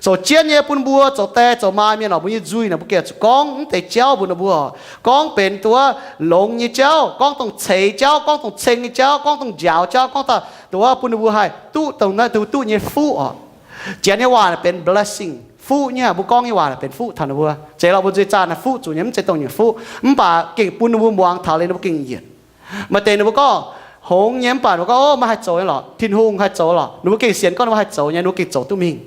Zoux jienv nyei bun mbuo zoux die zoux maa mienh orqc, mbuo nyei nzuih naaic mbuo gengh zuqc gorngv mv deix jauv mbuox ninh mbuo orqc. Gorngv benx dongh wuov longx nyei jauv, gorngv dongh ceix jauv, gorngv dongh ceng nyei jauv, gorngv dongh njaaux jauv, gorngv daaih dongh wuov bun ninh mbuo haih duqv dongh naaiv duqv duqv nyei fuqv orqc. Janx nyei waac naaic benx blessing, fuqv nyei. Mbuo gorngv nyei waac naaic benx fuqv taux ninh mbuo. Zeiz lorqc, mbuo nzuih zaah naaic fuqv zuqc nyei, mv zeiz dongh nyungc fuqv. Mv baac gengh bun ninh mbuo muangx taux liuz ninh mbuo gengh yietc. Maaih deix ninh mbuo gorngv hngongx nyei mv baac ninh mbuo gorngv, ov, maiv haih zoux nyei lorqc, Tin-Hungh haih zoux lorqc. Ninh mbuo gengh sienx gorngv ninh mbuo haih zoux nyei, ninh mbuo gengh zoux duqv mingh.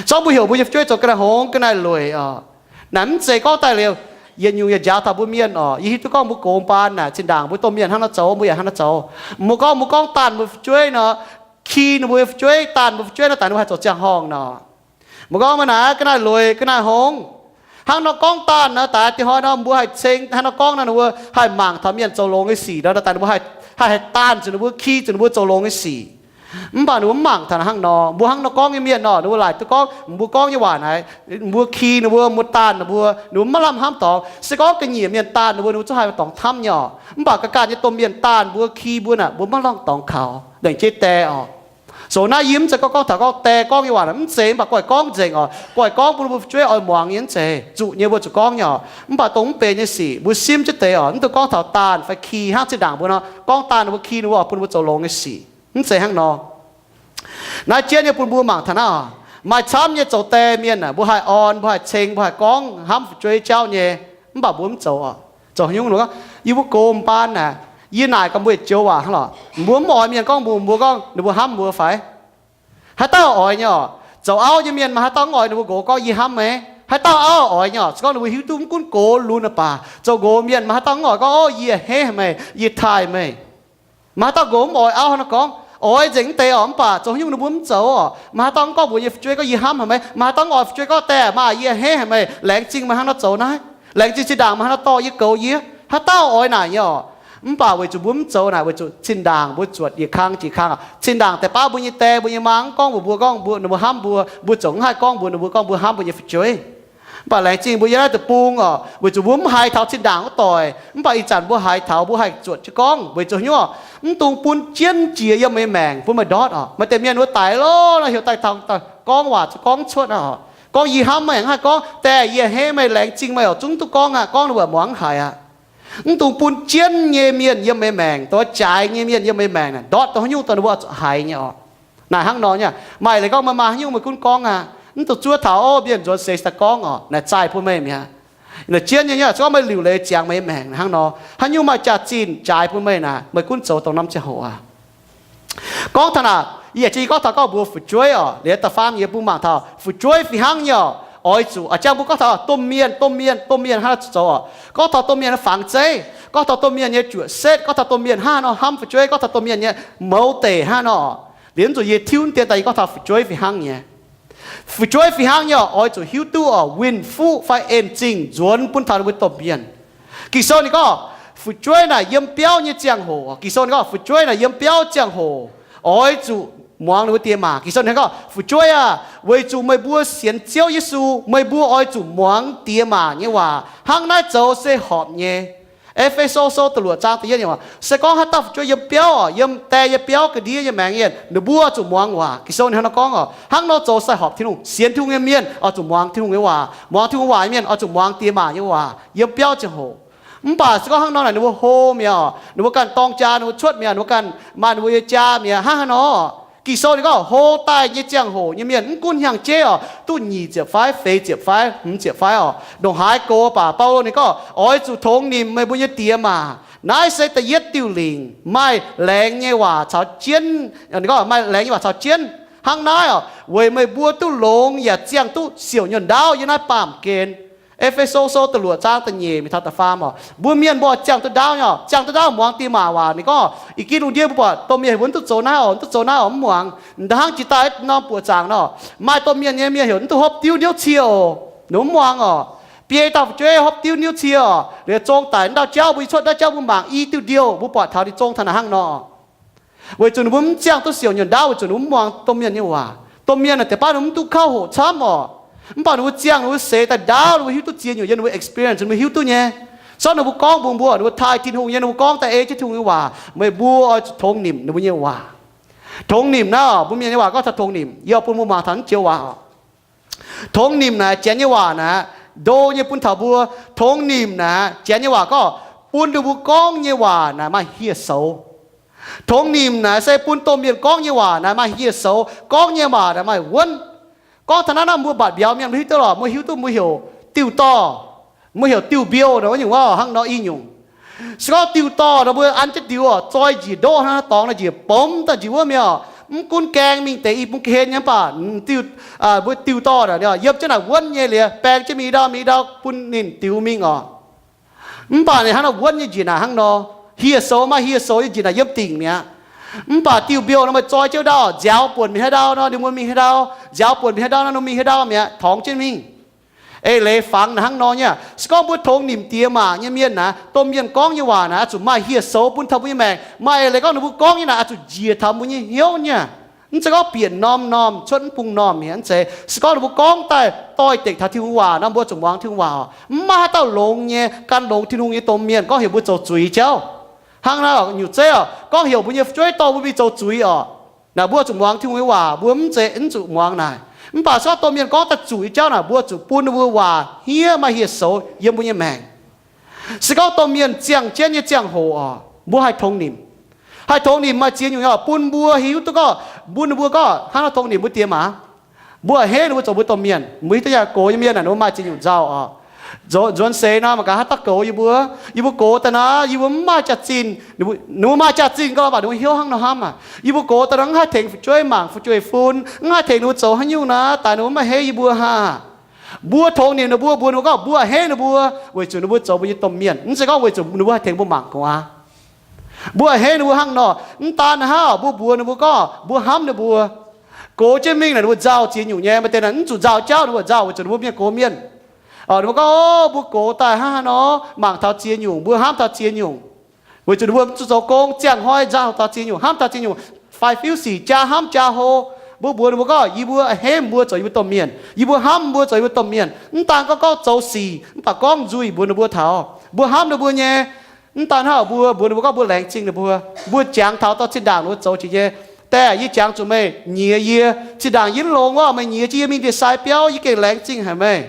Zorqv mbuo heuc mbuo nyei fu'jueiv zoux ga'naaiv hngongx ga'naaiv lueic orqc. Naaic mv zeiz gorngv daaih liuz, yietc nyungc yaac njaaux taux mbuo mienh orqc. Yie hiuv duqv gorngv mbuo gox mbaan naaic zinh ndaangc mbuo domh mienh hnangv nor zoux, mbuo yaac hnangv nor zoux. Mbuo gorngv, mbuo gorngv daanh mbuo fu'jueiv nor, ki ninh mbuo nyei fu'jueiv, daanh mbuo fu'jueiv nor, daaih ninh mbuo haih zoux ziangh horngh nor. Mbuo gorngv meih naaic ga'naaiv lueic ga'naaiv hngongx, hnangv nor gorngv daanh nor, daaih diex hnoi nor mbuo haih ceng, hnangv nor gorngv nor ninh mbuo haih mangc taux mienh zoux longx nyei sic nor, daaih ninh mbuo haih, haih, haih daanh zuqc ninh mbuo, ki zuqc ninh mbuo zoux longx nyei sic. Mv baac ninh mbuo mv mangc taux hnangv nor. Mbuo hnangv nor gorngv nyei mienh nor, ninh mbuo laaic duqv gorngv mbuo gorngv nyei waac naaic, mbuo ki ninh mbuo, mbuo daanh ninh mbuo, ninh mbuo maiv lamh hnamv dorngx. Se gorngv ga'nyiec mienh daanh ninh mbuo, ninh mbuo zungv haih dorngx hnamv nyei orqc. Mv baac ga'ganh nyei domh mienh daanh mbuo, ki mbuo naaic, mbuo maiv lamh dorngx kaux, lengc jeiv die orqc. Zoux naaiv yie mv zeiz gorngv, gorngv taux gorngv die gorngv nyei waac, mv zeiz, mv baac guaih gorngv nzengc orqc. Guaih gorngv bun ninh mbuo fu'jueiv oix muangx nyei, mv zeiz, zuqc nyei mbuo zuqc gorngv nyei orqc. Mv baac dongh mv benx nyei sic mbuo simv jienv deix orqc, mv dungx gorngv taux daanh fai ki hnangv zinh ndaangc mbuo nor, gorngv daanh ninh mbuo, ki ninh mbuo orqc, bun ninh mbuo zoux longx nyei sic. Mv zeiz hnangv nor. Naaiv jienv nyei bun mbuo mangc taux naaiv oc. Maaih camv nyei zoux die mienh aah, mbuo haih orn, mbuo haih ceng, mbuo haih gorngv hnamv fu'jueiv jauv nyei, mv baac mbuo mv zoux oc. Zoux haaix nyungc nor, yie mbuo gox mbaan aah, yie naaic gaax mbuo yietc joux waac hnangv lorqc. Mbuo mv oix mienh gorngv mbuox mbuo gorngv ninh mbuo hnamv mbuo fai? Haaix dauh oix nyei oc. Zoux auv nyei mienh maaih haaix dauh mv oix ninh mbuo nqox gorngv yie hnamv meih? Haaix dauh auv oix nyei oc. Se gorngv ninh mbuo hiuv duqv mv gunv gox lunx aah baac, zoux nqox mienh maaih haaix dauh mv oix gorngv, ov, yie a'hneiv meih, yie taaih meih. Maaih haaix dauh nqox mv oix auv hnangv nor gorngv? Oix nzengc mv deix oc, mv baac zoux haaix nyungc ninh mbuo mv zoux oc. Maaih haaix dauh mv gorngv mbuox nyei fu'jueiv gorngv, yie hnamv haic meih? Maaih haaix dauh mv oix fu'jueiv gorngv, die aah, maa, yie a'hneiv haic meih, laengz zingh meih hnangv nor zoux naaiv, laengz zingh zinh ndaangc meih hnangv nor dorh yie, goux yie. Haaix dauh oix naaic nyei oc. Mv baac weic zuqc mbuo mv zoux naaic, weic zuqc zinh ndaangc mbuo zuotc yietc kang jiex kang oc. Zinh ndaangc deix baav mbuo nyei die, mbuo nyei maa mv gorngv mbuox mbuo gorngv mbuo, ninh mbuo hnamv mbuo, mbuo ziouc mv haih gorngv mbuox ninh mbuo gorngv mbuo hnamv mbuo nyei fu'jueiv. Mv baac laengz zingh mbuo yiem naaiv deic-bung oc, weic zuqc mbuo mv haiz taux zinh ndaangc wuov doic. Mv baac ih zanc mbuo haiz taux, mbuo haih zuotc jienv gorngv. Weic zuqc haaix nyungc oc? Mv dungx bun jienv jiex yiem meih maengc, bun meih ndortv oc. Maaih deix mienh wuov daic lorqc, naaiv heuc daaih taux gorngv waac zuqc gorngv cuotv aqv oc. Gorngv yie hnamv meih, mv haih gorngv die, yie a'hneiv meih, laengz zingh meih oc, zungv duqv gorngv aqv. Gorngv ninh mbuo muangx mv haiz aqv. Mv dungx bun jienv nyei mienh yiem meih maengc, dongh jaaix nyei mienh yiem meih maengc naaic, ndortv dongh haaix nyungc dongh ninh mbuo zuqc haiz nyei oc. Naaic hnangv nor nyei. Maaih leiz gorngv meih maa haaix nyungc meih gunv gorngv aqv. Mv dungx zuov taux, o, mienh nzuonx seix daaih gorngv oc, naaic zaih bun meih mi'aqv. Naaic jienv nyei, se gorngv meih liuc leiz ziangx meih nyei maengc hnangv nor, haaix nyungc maaih jaax-zinh jaaix bun meih naaic, meih gunv zoux dongh norm ziangh hoc aqv. Gorngv taux naaic, yie yaac gorngv taux gorngv mbuo fu'jueiv oc, liuz da'faam yie bun mangc taux fu'jueiv fih hnangv nyei oc, oix zuqc, a'jang mbuo gorngv taux domh mienh, domh mienh, domh mienh hnangv naaiv zuqc zoux oc. Gorngv taux domh mienh nyei fangx zeiv, gorngv taux domh mienh nyei juoqc setv, gorngv taux domh mienh hnangv nor hnamv fu'jueiv, gorngv taux domh mienh nyei mouz deic hnangv nor. Liuz mv zuqc yie tiuv dien daaih yie gorngv taux fu'jueiv fih hnangv nyei. Fu'jueiv fih hnangv nyei oc, oix zuqc hiuv duqv oc, winh fuqv fai en zingh nzuonx bun taux ninh mbuo domh mienh. Ging-Sou ninh gorngv fu'jueiv naaic yiem biauv nyei ziangh hoc, Ging-Sou ninh gorngv fu'jueiv naaic yiem biauv ziangh hoc oix zuqc muangx ninh mbuo diex maac. Ging-Sou ninh gorngv, fu'jueiv aah! Weic zuqc meih mbuo sienx Ziouv Yesu, meih mbuo oix zuqc muangx diex maac nyei waac. Hnangv naaiv zoux se horpc nyei. E^fe^so Sou da'luoqc zaang da'yietv nyei waac se gorngv haaix dauh fu'jueiv yiem biauv oc, yiem die nyei biauv ga'ndiev nyei maengx yienh, ninh mbuo zuqc muangx waac. Ging-Sou ninh hnangv nor gorngv oc, hnangv nor zoux se horpc Tin-Hungh. Sienx Tin-Hungh nyei mienh oix zuqc muangx Tin-Hungh nyei waac. Muangx Tin-Hungh waac nyei mienh oix zuqc muangx diex maac nyei waac yiem biauv ziangh hoc. Mv baac se gorngv hnangv nor naaic ninh mbuo hlo mi'aqv oc, ninh mbuo ganh dorng jaa, ninh mbuo cuotv mi'aqv, ninh mbuo ganh maaih ninh mbuo nyei jaa mi'aqv, hnangv haaix nor. Ging-Sou ninh gorngv hlo daaih nyei ziangh hoc nyei mienh mv gunv hnyangx-jeiv oc, duqv nyic ziepc fai, feix ziepc fai, hmz ziepc fai oc, ndongc haaix gox baac Baulo ninh gorngv oix zuqc tongx nimc meih mbuo nyei diex maac. Naaiv se da'yietv diuh lingc, maaih laengz nyei waac caux jienv. Ninh gorngv maaih laengz nyei waac caux jienv. Hnangv naaiv oc, weic meih mbuo duqv longx yaac ziangh duqv siouc nyuonh ndaauv yiem naaiv baamh gen. E^fe^so Sou da'luoqc zaang da'nyeic mingh taux da'faam oc, mbuo mienh mbuo ziangh duqv ndaauv nyei oc, ziangh duqv ndaauv muangx diex maac waac. Ninh gorngv i gin lungh ndiev mbuo buatc domh mienh heuc mbuo mv duqv zoux naaiv oc, mv duqv zoux naaiv oc, mv muangx. Nda'hnangv jiex daaih norm buoqc zaangc nor, maaih domh mienh nyei mienh heuc mv duqv hopv diuv niouv cie oc, ninh mv muangx oc. Biei dauh fu'jueiv hopv diuv niouv cie oc, liuz zong daic ndau jauv, mbuo cuotv ndau jauv mbuo mangc i diuh ndiouh, mbuo buatc taux ninh zong taux naaic hnangv nor. Weic zuqc ninh mbuo mv ziangh duqv siouc nyuonh ndaauv, weic zuqc ninh mv muangx domh mienh nyei waac. Domh mienh naaic deix baav ninh mv duqv kauv hoqc camv oc. Mv baac ninh mbuo ziangh, ninh mbuo seix daaih ndaauv, ninh mbuo hiuv duqv ziex nyungc yiem ninh mbuo experience, ninh mbuo hiuv duqv nyei. Se gorngv ninh mbuo gorngv mbuox mbuo, ninh mbuo taaih Tin-Hungh nyei, ninh mbuo gorngv daaih ei jienv Tin-Hungh nyei waac, meih mbuo oix zuqc tongx nimc ninh mbuo nyei waac. Tongx nimc naaiv oc, mbuo mienh nyei waac gorngv taux tongx nimc, yie oix bun mbuo muangx taux naaiv joux waac oc. Tongx nimc naaic, janx nyei waac naaic, ndo nyei bun taux mbuo. Tongx nimc naaic, janx nyei waac gorngv bun ninh mbuo gorngv nyei waac naaic maaih hieh soux. Tongx nimc naaic se bun domh mienh gorngv nyei waac naaic maaih hieh soux, gorngv nyei waac naaic maaih wuonv. Gorngv taux naaiv nor mbuo mbatc mbiauz mienh mbuo hiuv duqv lorqc, mbuo hiuv duqv mbuo heuc diuh dorh, mbuo heuc diuh mbiouh nor, wuov nyungc wuov hnangv nor i nyungc. Se gorngv diuh dorh nor mbuo an jienv diuh oc, zoi njiec ndoqv hnangv naaiv dorngx nor njiec bomx daaih njiec wuov mi'aqv oc. Mv gunv gaeng mingh deix i bung ga'hlen nyei mv baac diuh, mbuo diuh dorh naaic yiem jienv naaic wuonv nyei liuz, baeng jienv mingh i ndau mingh i ndau bun ninh diux mingh oc. Mv baac ninh hnangv nor wuonv nyei njiec naaic hnangv nor, hieh soux maaih hieh soux nyei njiec naaic yiem dingc mi'aqv. Mv baac diuh mbiouh nor meih zoi jienv ndau, nziaaux buonc mingh haaix ndau nor ninh mbuo mingh haaix ndau, nziaaux buonc mingh haaix ndau nor ninh mingh haaix ndau mi'aqv, torngx jienv mingh. Eix leiz fangx naaic hnangv nor nyei aqv. Se gorngv mbuo tongx nimc diex maac nyei mienh naaic, domh mienh gorngv nyei waac naaic oix zuqc maaih hieh soux bun taux mbuo nyei maengc. Maaih eix leiz gorngv ninh mbuo gorngv nyei naaic oix zuqc njiec taux mbuo nyei hnyouv nyei aqv. Mv zeiz gorngv bieqc norm-norm cuotv mv bung normh mi'aqv, mv zeiz. Se gorngv ninh mbuo gorngv daaih doix-dekc taux Tin-Hungh waac nor, mbuo zuqc muangx Tin-Hungh waac oc. Mv maaih haaix dauh longx nyei, gan longx Tin-Hungh nyei domh mienh gorngv heuc mbuo zoux zuiz jauv. Hnangv naaiv oc, nyutc zeiv oc, gorngv heuc mbuo nyei fu'jueiv dorh mbuo mingh zoux zuiz oc. Naaic mbuo zuqc muangx Tin-Hungh nyei waac, mbuo mv zeiz, mv zuqc muangx naaic. Mv baac se gorngv domh mienh gorngv daaih zuqc nyei jauv naaic, mbuo zuqc bun ninh mbuo waac hniev maaih hieh soux yiem mbuo nyei maengc. Se gorngv domh mienh ziangh jienv nyei ziangh hoc oc, mbuo haih tongx nimc. Haih tongx nimc maaih ziex nyungc oc, bun mbuo hiuv duqv gorngv, bun ninh mbuo gorngv hnangv nor tongx nimc mbuo diex maac. Mbuo a'hneiv ninh mbuo zoux mbuo domh mienh. Mbuo hiuv duqv nyei, gox nyei mienh naaic ninh mbuo maaih ziex nyungc nzauh oc. Nzuonx seix nor mangc gaax haaix dauh goux yie mbuo. Yie mbuo gox daaih naaic, yie mbuo mv maaih jaax-zinh. Ninh mbuo maaih jaax-zinh gau, mv baac ninh mbuo hnyouv hnangv nor hnamv aqv. Yie mbuo gox daaih nor mv haih tengx fu'jueiv mangc fu'jueiv-fun, mv haih tengx ninh mbuo zoux haaix nyungc naaic, daaih ninh mbuo mv haih heiv yie mbuo hnangv. Mbuo tongx nimc ninh mbuo, mbuox ninh mbuo gorngv mbuo a'hneiv ninh mbuo, weic zuqc ninh mbuo zoux mbuo nyei domh mienh. Mv zeiz gorngv weic zuqc ninh mbuo haih tengx mbuo mangc gu'nguaaz. Mbuo a'hneiv ninh mbuo hnangv nor, mv daan hnangv, mbuo mbuox ninh mbuo gorngv mbuo hnamv ninh mbuo. Gox jienv mingh naaic ninh mbuo nzauh ziex nyungc nyei. Maaih deix naaic mv zuqc nzauh jauv, ninh mbuo nzauh weic zuqc ninh mbuo mienh gox mienh. Ninh mbuo gorngv, o, mbuo gox daaih hnangv haaix nor, mangc taux ziex nyungc, mbuo hnamv taux ziex nyungc. Weic zuqc ninh mbuo mv zuqc zoux gong, ziangh hnoi nzauh taux ziex nyungc, hnamv taux ziex nyungc, faix fiuv sic, jaa hnamv jaa hlo. Mbuo mbuox ninh mbuo gorngv yie mbuo a'hneiv mbuo zoux yie mbuo domh mienh, yie mbuo hnamv mbuo zoux yie mbuo domh mienh. Mv daan gorngv gorngv zoux sic, mv baac gorngv nzuih mbuox ninh mbuo taux mbuo hnamv ninh mbuo nyei. Mv daan hnangv, mbuo mbuox ninh mbuo gorngv mbuo laengz zingh ninh mbuo. Mbuo jangx taux dorh zinh ndaangc ninh mbuo zoux jiex nyei. Diex, yie jangx zuqc meih nyiex yie. Zinh ndaangc yie mv longx wuov, meih nyiex jienv yie mingh ndie-sai biauv, yie gengh laengz zingh haic meih.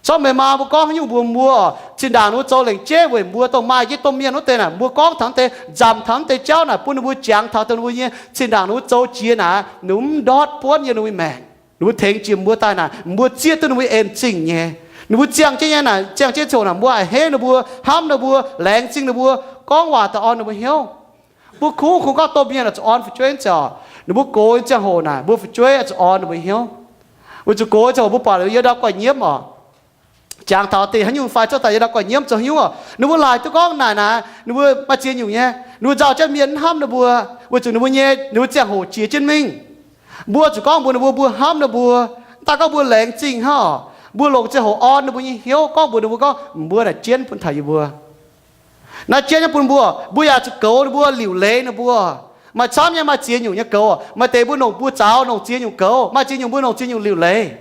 Corc meih maa mbuo gorngv haaix nyungc mbuox mbuo, zinh ndaangc ninh mbuo zoux lengc jeiv weic mbuo dongh maaih jienv domh mienh wuov deix naaic, mbuo gorngv taux deix, nzamc taux deix jauv naaic bun ninh mbuo jangx taux dongh ninh mbuo nyei zinh ndaangc ninh mbuo zoux jiex naaic, ninh mbuo mv ndortv buonv yiem ninh mbuo maengc. Ninh mbuo tengx jiex mbuo daaih naaic, mbuo zieqv duqv ninh mbuo en zingh nyei. Ninh mbuo ziangh jienv nyei naaic, ziangh jienv ziouc naaic mbuo a'hneiv ninh mbuo, hnamv ninh mbuo, laengz zingh ninh mbuo, gorngv waac daaih orn ninh mbuo hnyouv. Mbuo kuv kungx gorngv domh mienh oix zuqc orn fu'jueiv ziangh oc. Ninh mbuo gox ziangh hoc naaic, mbuo fu'jueiv oix zuqc orn ninh mbuo hnyouv. Weic zuqc gox ziangh hoc mbuo buatc yiem ndau gu'nyuoz nyiemv oc, jangx taux deix haaix nyungc fai cuotv daaih yiem ndau gu'nyuoz nyiemv zoux haaix nyungc oc, ninh mbuo laaic duqv gorngv naaic naaic, ninh mbuo maaih ziex nyungc nyei, ninh mbuo nzauh jienv mienh mv hnamv ninh mbuo, weic zuqc ninh mbuo nyei, ninh mbuo ziangh hoc jiex jienv mingh. Mbuo zuqc gorngv mbuox ninh mbuo, mbuo hnamv ninh mbuo, mv daaih gorngv mbuo laengz zingh hnangv oc. Mbuo longc ziangh hoc orn ninh mbuo nyei hnyouv, gorngv mbuox ninh mbuo gorngv, mbuo naaic jienv bun taux yie mbuo. Naaiv jienv nyei bun mbuo, mbuo yaac zuqc goux ninh mbuo, liuc leiz ninh mbuo. Maaih camv nyei maaih ziex nyungc nyei goux, maaih deix mbuo longc buoz-zaux, longc ziex nyungc goux, maaih ziex nyungc mbuo longc ziex nyungc liuc leiz.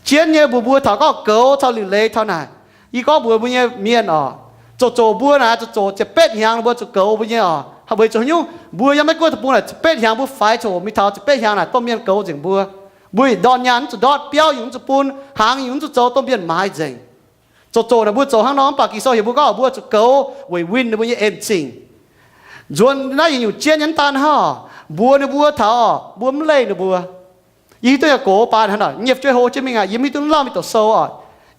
Jienv nyei mbuox mbuo taux gorngv goux taux liuc leiz taux naaic. Yie gorngv mbuox mbuo nyei mienh oc, zoux zoux mbuo naaic, zoux zoux ziepc betv hnyangx mbuo zuqc goux mbuo nyei oc. Weic zuqc haaix nyungc? Mbuo yiem Meiv Guoqv deic-bung naaic ziepc betv hnyangx mbuo faix coc mingh taux ziepc betv hnyangx naaic domh mienh goux nzengc mbuo. Mbuo yietc ndorn nyaanh mv zuqc ndortv, biauv yungz mv zuqc bun, hnaangx yungz mv zuqc zoux, domh mienh maaiz nzengc. Zoux zoux naaic mbuo zoux hnangv nor, mv baac Ging-Sou heuc mbuo gorngv mbuo zuqc goux weic winh ninh mbuo nyei en zingh. Nzuonx naaiv yietc nyungc jienv nyei mv daan hnangv, mbuox ninh mbuo taux mbuo mv leih ninh mbuo. Yie hiuv duqv yaac gox baan hnangv nor, nyei fu'jueiv hlo jienv mingh aqv, yie mv hiuv duqv lamh mingh doqc sou oc.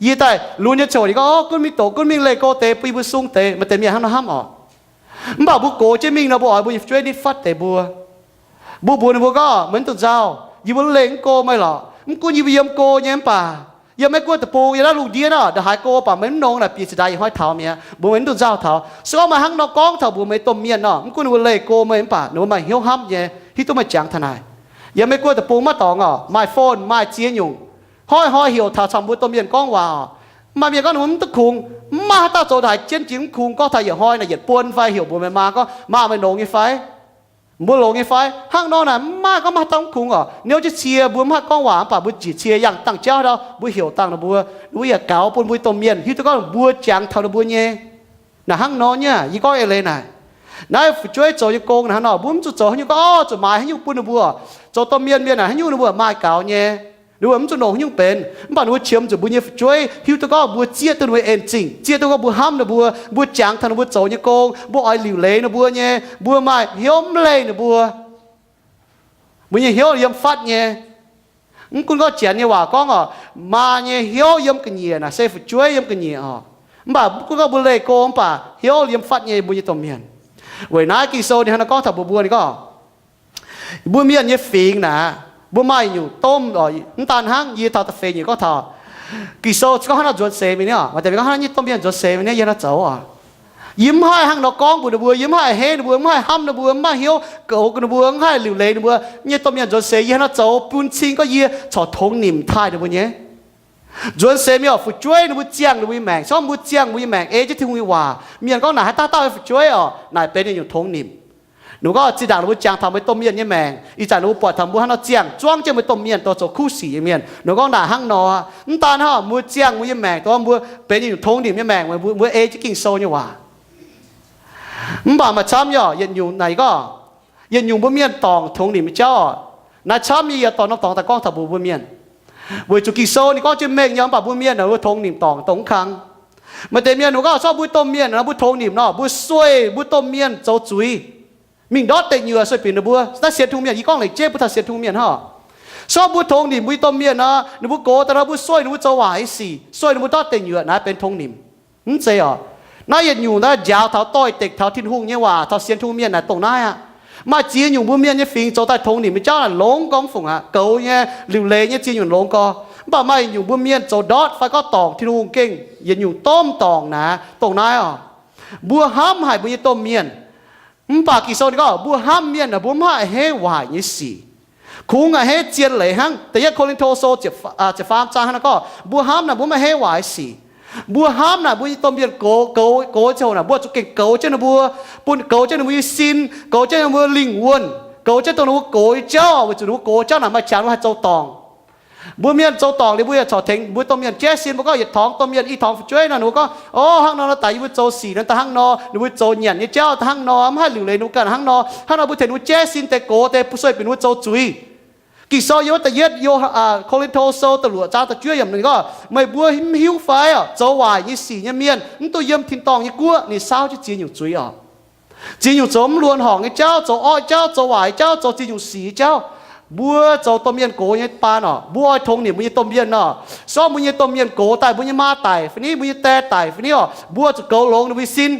Yie daaih lunx nyei coc ninh gorngv, gunv mingh doqc, gunv mingh leih go deix bun yie mbuo sung deix, maaih deix mienh hnangv nor hnamv oc. Mv baac mbuo gox jienv mingh nor, mbuo oix mbuo nyei fu'jueiv nitv fatv deix mbuo. Mbuo mbuox ninh mbuo gorngv, meih mv dungx nzauh, yie mbuo leih mv go meih lorqc. Mv gunv yie mbuo yiem go nyei mv baac yiem Meiv Guoqv deic-bung, yiem naaiv lungh ndiev nor, ndongc haaix go baac meih mv nongx naaic, bieqc ziex ndaix yietc hnoi taux mi'aqv. Mbuo meih mv dungx nzauh taux. Se gorngv meih hnangv nor gorngv taux mbuox meih domh mienh nor, mv gunv ninh mbuo leih go meih mv baac ninh mbuo maaih hnyouv hnamv nyei, hiuv duqv meih jangx taux naaic. Yiem Meiv Guoqv deic-bung maiv dorngx oc, maaih phone, maaih ziex nyungc, hnoi-hnoi heuc taux caux mbuo domh mienh gorngv waac oc. Maaih mienh gorngv ninh mbuo mv duqv kungx, mv maaih haaix dauh zoux ndongc haaix jienv jiex mv kungx, gorngv taux yietc hnoi naaic yietc buonc fai heuc mbuox meih maa gorngv, maa, meih longx nyei fai? Mbuo longx nyei fai? Hnangv nor naaic mv maaih gorngv maaih haaix dauh mv kungx oc. Niouv jienv cie, mbuo mv haih gorngv waac mv baac mbuo njiec cie yangh dangh jauv ndau, mbuo heuc dangh ninh mbuo, ninh mbuo yaac gaux bun mbuo domh mienh hiuv duqv gorngv mbuo jangx taux ninh mbuo nyei. Naaic hnangv nor nyei, yie gorngv eix leiz naaic. Naaiv fu'jueiv zoux nyei gong naaic hnangv nor, mbuo mv zuqc zoux haaix nyungc gorngv, orv, zuqc maaiz haaix nyungc bun ninh mbuo, zoux domh mienh mienh naaic haaix nyungc ninh mbuo maaih gaux nyei. Ninh mbuo mv zuqc longc haaix nyungc benx, mv baac ninh mbuo qiemx zuqc mbuo nyei fu'jueiv hiuv duqv gorngv mbuo zieqv duqv ninh mbuo en zingh, zieqv duqv gorngv mbuo hnamv ninh mbuo, mbuo jangx taux ninh mbuo zoux nyei gong, mbuo oix liuc leiz ninh mbuo nyei, mbuo maaih hnyouv mv leih ninh mbuo. Mbuo nyei hnyouv yiem fatv nyei. Mv gunv gorngv Janx nyei waac gorngv oc, maa nyei hnyouv yiem ga'nyiec naaic se fu'jueiv yiem ga'nyiec oc. Mv baac mv gunv gorngv mbuo leih go mv baac hnyouv yiem fatv nyei mbuo nyei domh mienh. Weic naaiv Ging-Sou ninh hnangv naaiv gorngv taux mbuo mbuo ninh gorngv, mbuo mienh nyei fingx naaic, mbuo maaih nyungc domh oc. Mv daan hnangv, yie taux da'feix nyungc gorngv taux Ging-Sou gorngv hnangv nor nzuonx seix mingh ni oc. Maaih deix mienh gorngv hnangv nyei domh mienh nzuonx seix mingh ni, yie hnangv nor zoux oc. Yie mv haih hnangv nor gorngv mbuox ninh mbuo, yie mv haih a'hneiv ninh mbuo, mv haih hnamv ninh mbuo, mv haih hnyouv goux ninh mbuo, mv haih liuc leiz ninh mbuo. Nyei domh mienh nzuonx seix yie hnangv nor zoux bun cing gorngv yie corc tongx nimc taaih ninh mbuo nyei. Nzuonx seix mingh oc, fu'jueiv ninh mbuo ziangh ninh mbuo nyei maengc, se gorngv mbuo ziangh mbuo nyei maengc ei jienv Tin-Hungh nyei waac, mienh gorngv naaic haaix dauh dauh nyei fu'jueiv oc, naaic benx ninh nyungc tongx nimc. Ninh mbuo gorngv zinh ndaangc ninh mbuo jangx taux meih domh mienh nyei maengc, ih zanc ninh mbuo buatc taux mbuo hnangv nor ziangh zuangv jienv meih domh mienh dongh zoux kuv sic nyei mienh. Ninh mbuo gorngv naaic hnangv nor, mv daan hnangv, mbuo ziangh mbuo nyei maengc dongh mbuo benx ninh nyungc tongx nimc nyei maengc, mbuo, mbuo ei jienv Ging-Sou nyei waac. Mv baac maaih camv nyei oc, yietc nyungc naaic gorngv, yietc nyungc mbuo mienh dorngc tongx nimc nyei jauv oc. Naaiv camv nyei yie dorh norm dorngx daaih gorngv taux mbuox mbuo mienh. Weic zuqc Ging-Sou ninh gorngv jienv mengh nyei, mv baac mbuo mienh naaic mbuo tongx nimc dorngc dongh mv kang. Maaih deix mienh ninh gorngv se gorngv mbuo domh mienh naaic mbuo tongx nimc nor, mbuo sueih mbuo domh mienh zoux zuiz, mingh ndortv deic nyuoqc sueih binc ninh mbuo. Naaiv sienx Tin-Hungh mienh, yie gorngv lengc jeiv bun taux sienx Tin-Hungh mienh hnangv. Se gorngv mbuo tongx nimc mbuo nyei domh mienh nor, ninh mbuo gox daaih nor mbuo sueih ninh mbuo zoux waaic nyei sic, sueih ninh mbuo ndortv deic nyuoqc, naaiv benx tongx nimc. Mv zeiz oc. Naaiv yietc nyungc naaiv njaaux taux doix-dekc taux Tin-Hungh nyei waac taux sienx Tin-Hungh mienh naaic dongh naaiv aqv. Maaih ziex nyungc mbuo mienh nyei fingx zoux daaih tongx nimc nyei jauv naaic longx gorngv mv fungc aqv. Goux nyei, liuc leiz nyei ziex nyungc longx gorx. Mv baac maaih nyungc mbuo mienh zoux ndortv fai gorngv dorngc Tin-Hungh gengh yietc nyungc domh dorngc naaic dongh naaiv oc. Mbuo hnamv haic mbuo nyei domh mienh, mv baac Ging-Sou ninh gorngv mbuo hnamv mienh naaic mbuo mv haih a'hneiv waaic nyei sic. Kungx a'hneiv zien leiz hnangv. Da'yietv Ko^lin^to Sou ziepc, ziepc faam zaang hnangv naaiv gorngv mbuo hnamv naaic mbuo mv haih a'hneiv waaic sic. Mbuo hnamv naaic mbuo nyei domh mienh gox, goux, goux ziangh hoc naaic mbuo zuqc gengh goux jienv ninh mbuo, bun goux jienv ninh mbuo nyei sin, goux jienv ninh mbuo lingh wuonh, goux jienv dongh ninh mbuo gox nyei jauv, weic zuqc ninh mbuo gox jauv naaic maaih qangx mbuo haih zoux dorngc. Mbuo mienh zoux dorngc liuz mbuo yaac corc tengx mbuo domh mienh jaiv sin, mbuo gorngv yietc torngx domh mienh i torngx fu'jueiv nor, ninh mbuo gorngv, o, hnangv nor daaih yie mbuo zoux sic nor daaih hnangv nor, ninh mbuo zoux nyanc nyei jauv daaih hnangv nor, mv haih liuc leiz ninh mbuo ganh hnangv nor, hnangv nor mbuo tengx ninh mbuo jaiv sin deix gox deix bun sueih binc ninh mbuo zoux zuiz. Ging-Sou yiem wuov da'yietv Yo, Ko^lin^to Sou da'luoqc zaang da'juov yiemc ninh gorngv, meih mbuo mv hiuv fai oc, zoux waaic nyei sic nyei mienh mv duqv yiem tin-dorngh nyei guoqv. Ninh saauv jienv ziex nyungc zuiz oc. Ziex nyungc zoux mv luonx horngc nyei jauv, zoux orqv jauv, zoux waaic jauv, zoux ziex nyungc sic nyei jauv. Mbuo zoux domh mienh gox nyei baan oc, mbuo oix tongx nimc mbuo nyei domh mienh nor, se gorngv mbuo nyei domh mienh gox daaih, mbuo nyei maa daic fai ni, mbuo nyei die daic fai ni oc, mbuo zuqc goux longx ninh mbuo nyei sin,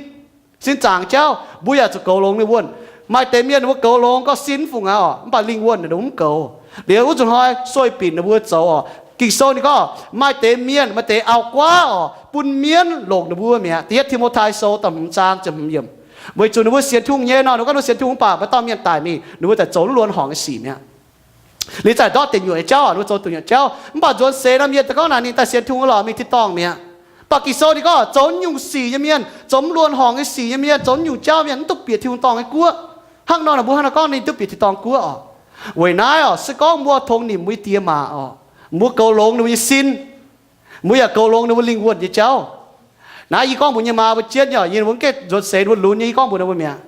sin zaangc jauv. Mbuo yaac zuqc goux longx ninh wuonh. Maaih deix mienh ninh mbuo goux longx gorngv sin mv fungc aqv oc, mv baac lingh wuonh ninh mbuo mv goux. Liuz wuov nzunc hnoi sueih binc ninh mbuo zoux oc. Ging-Sou ninh gorngv maaih deix mienh, maaih deix auv-guaav oc, bun mienv longc ninh mbuo mi'aqv. Da'yietv Ti^mo^tai Sou da'hmz zaang ziepc hmz yiemc. Weic zuqc ninh mbuo sienx Tin-Hungh nyei nor, ninh mbuo gorngv ninh mbuo sienx Tin-Hungh, mv baac maaih dauh mienh daic mingh, ninh mbuo daaih zoux luonx horngc nyei sic mi'aqv. Liuz zaaih ndortv deic nyuoqc nyei jauv, ninh mbuo zoux deic nyuoqc jauv. Mv baac nzuonx seix nor mienh daaih gorngv naaic ninh daaih sienx Tin-Hungh lorqc, mingh tin-dorngh mi'aqv. Mv baac Ging-Sou ninh gorngv zoux nyungc sic nyei mienh, zoux mv luonx horngc nyei sic nyei mienh, zoux nyungc jauv mienh mv duqv bieqc Tin-Hungh dorngh nyei guoqv. Hnangv nor ninh mbuo hnangv naaiv gorngv ninh duqv bieqc tin-dorngh guoqv oc. Weic naaiv oc, se gorngv mbuo tongx nimc mbuo nyei die maac oc, mbuo goux longx ninh mbuo nyei sin, mbuo yaac goux longx ninh mbuo lingh wuonh nyei jauv. Naaiv yie gorngv mbuox yie nyei maa mbuo jienv nyei oc, yie mbuo mv gaengh nzuonx seix ninh mbuo lunx nyei, yie gorngv mbuox ninh mbuo mi'aqv.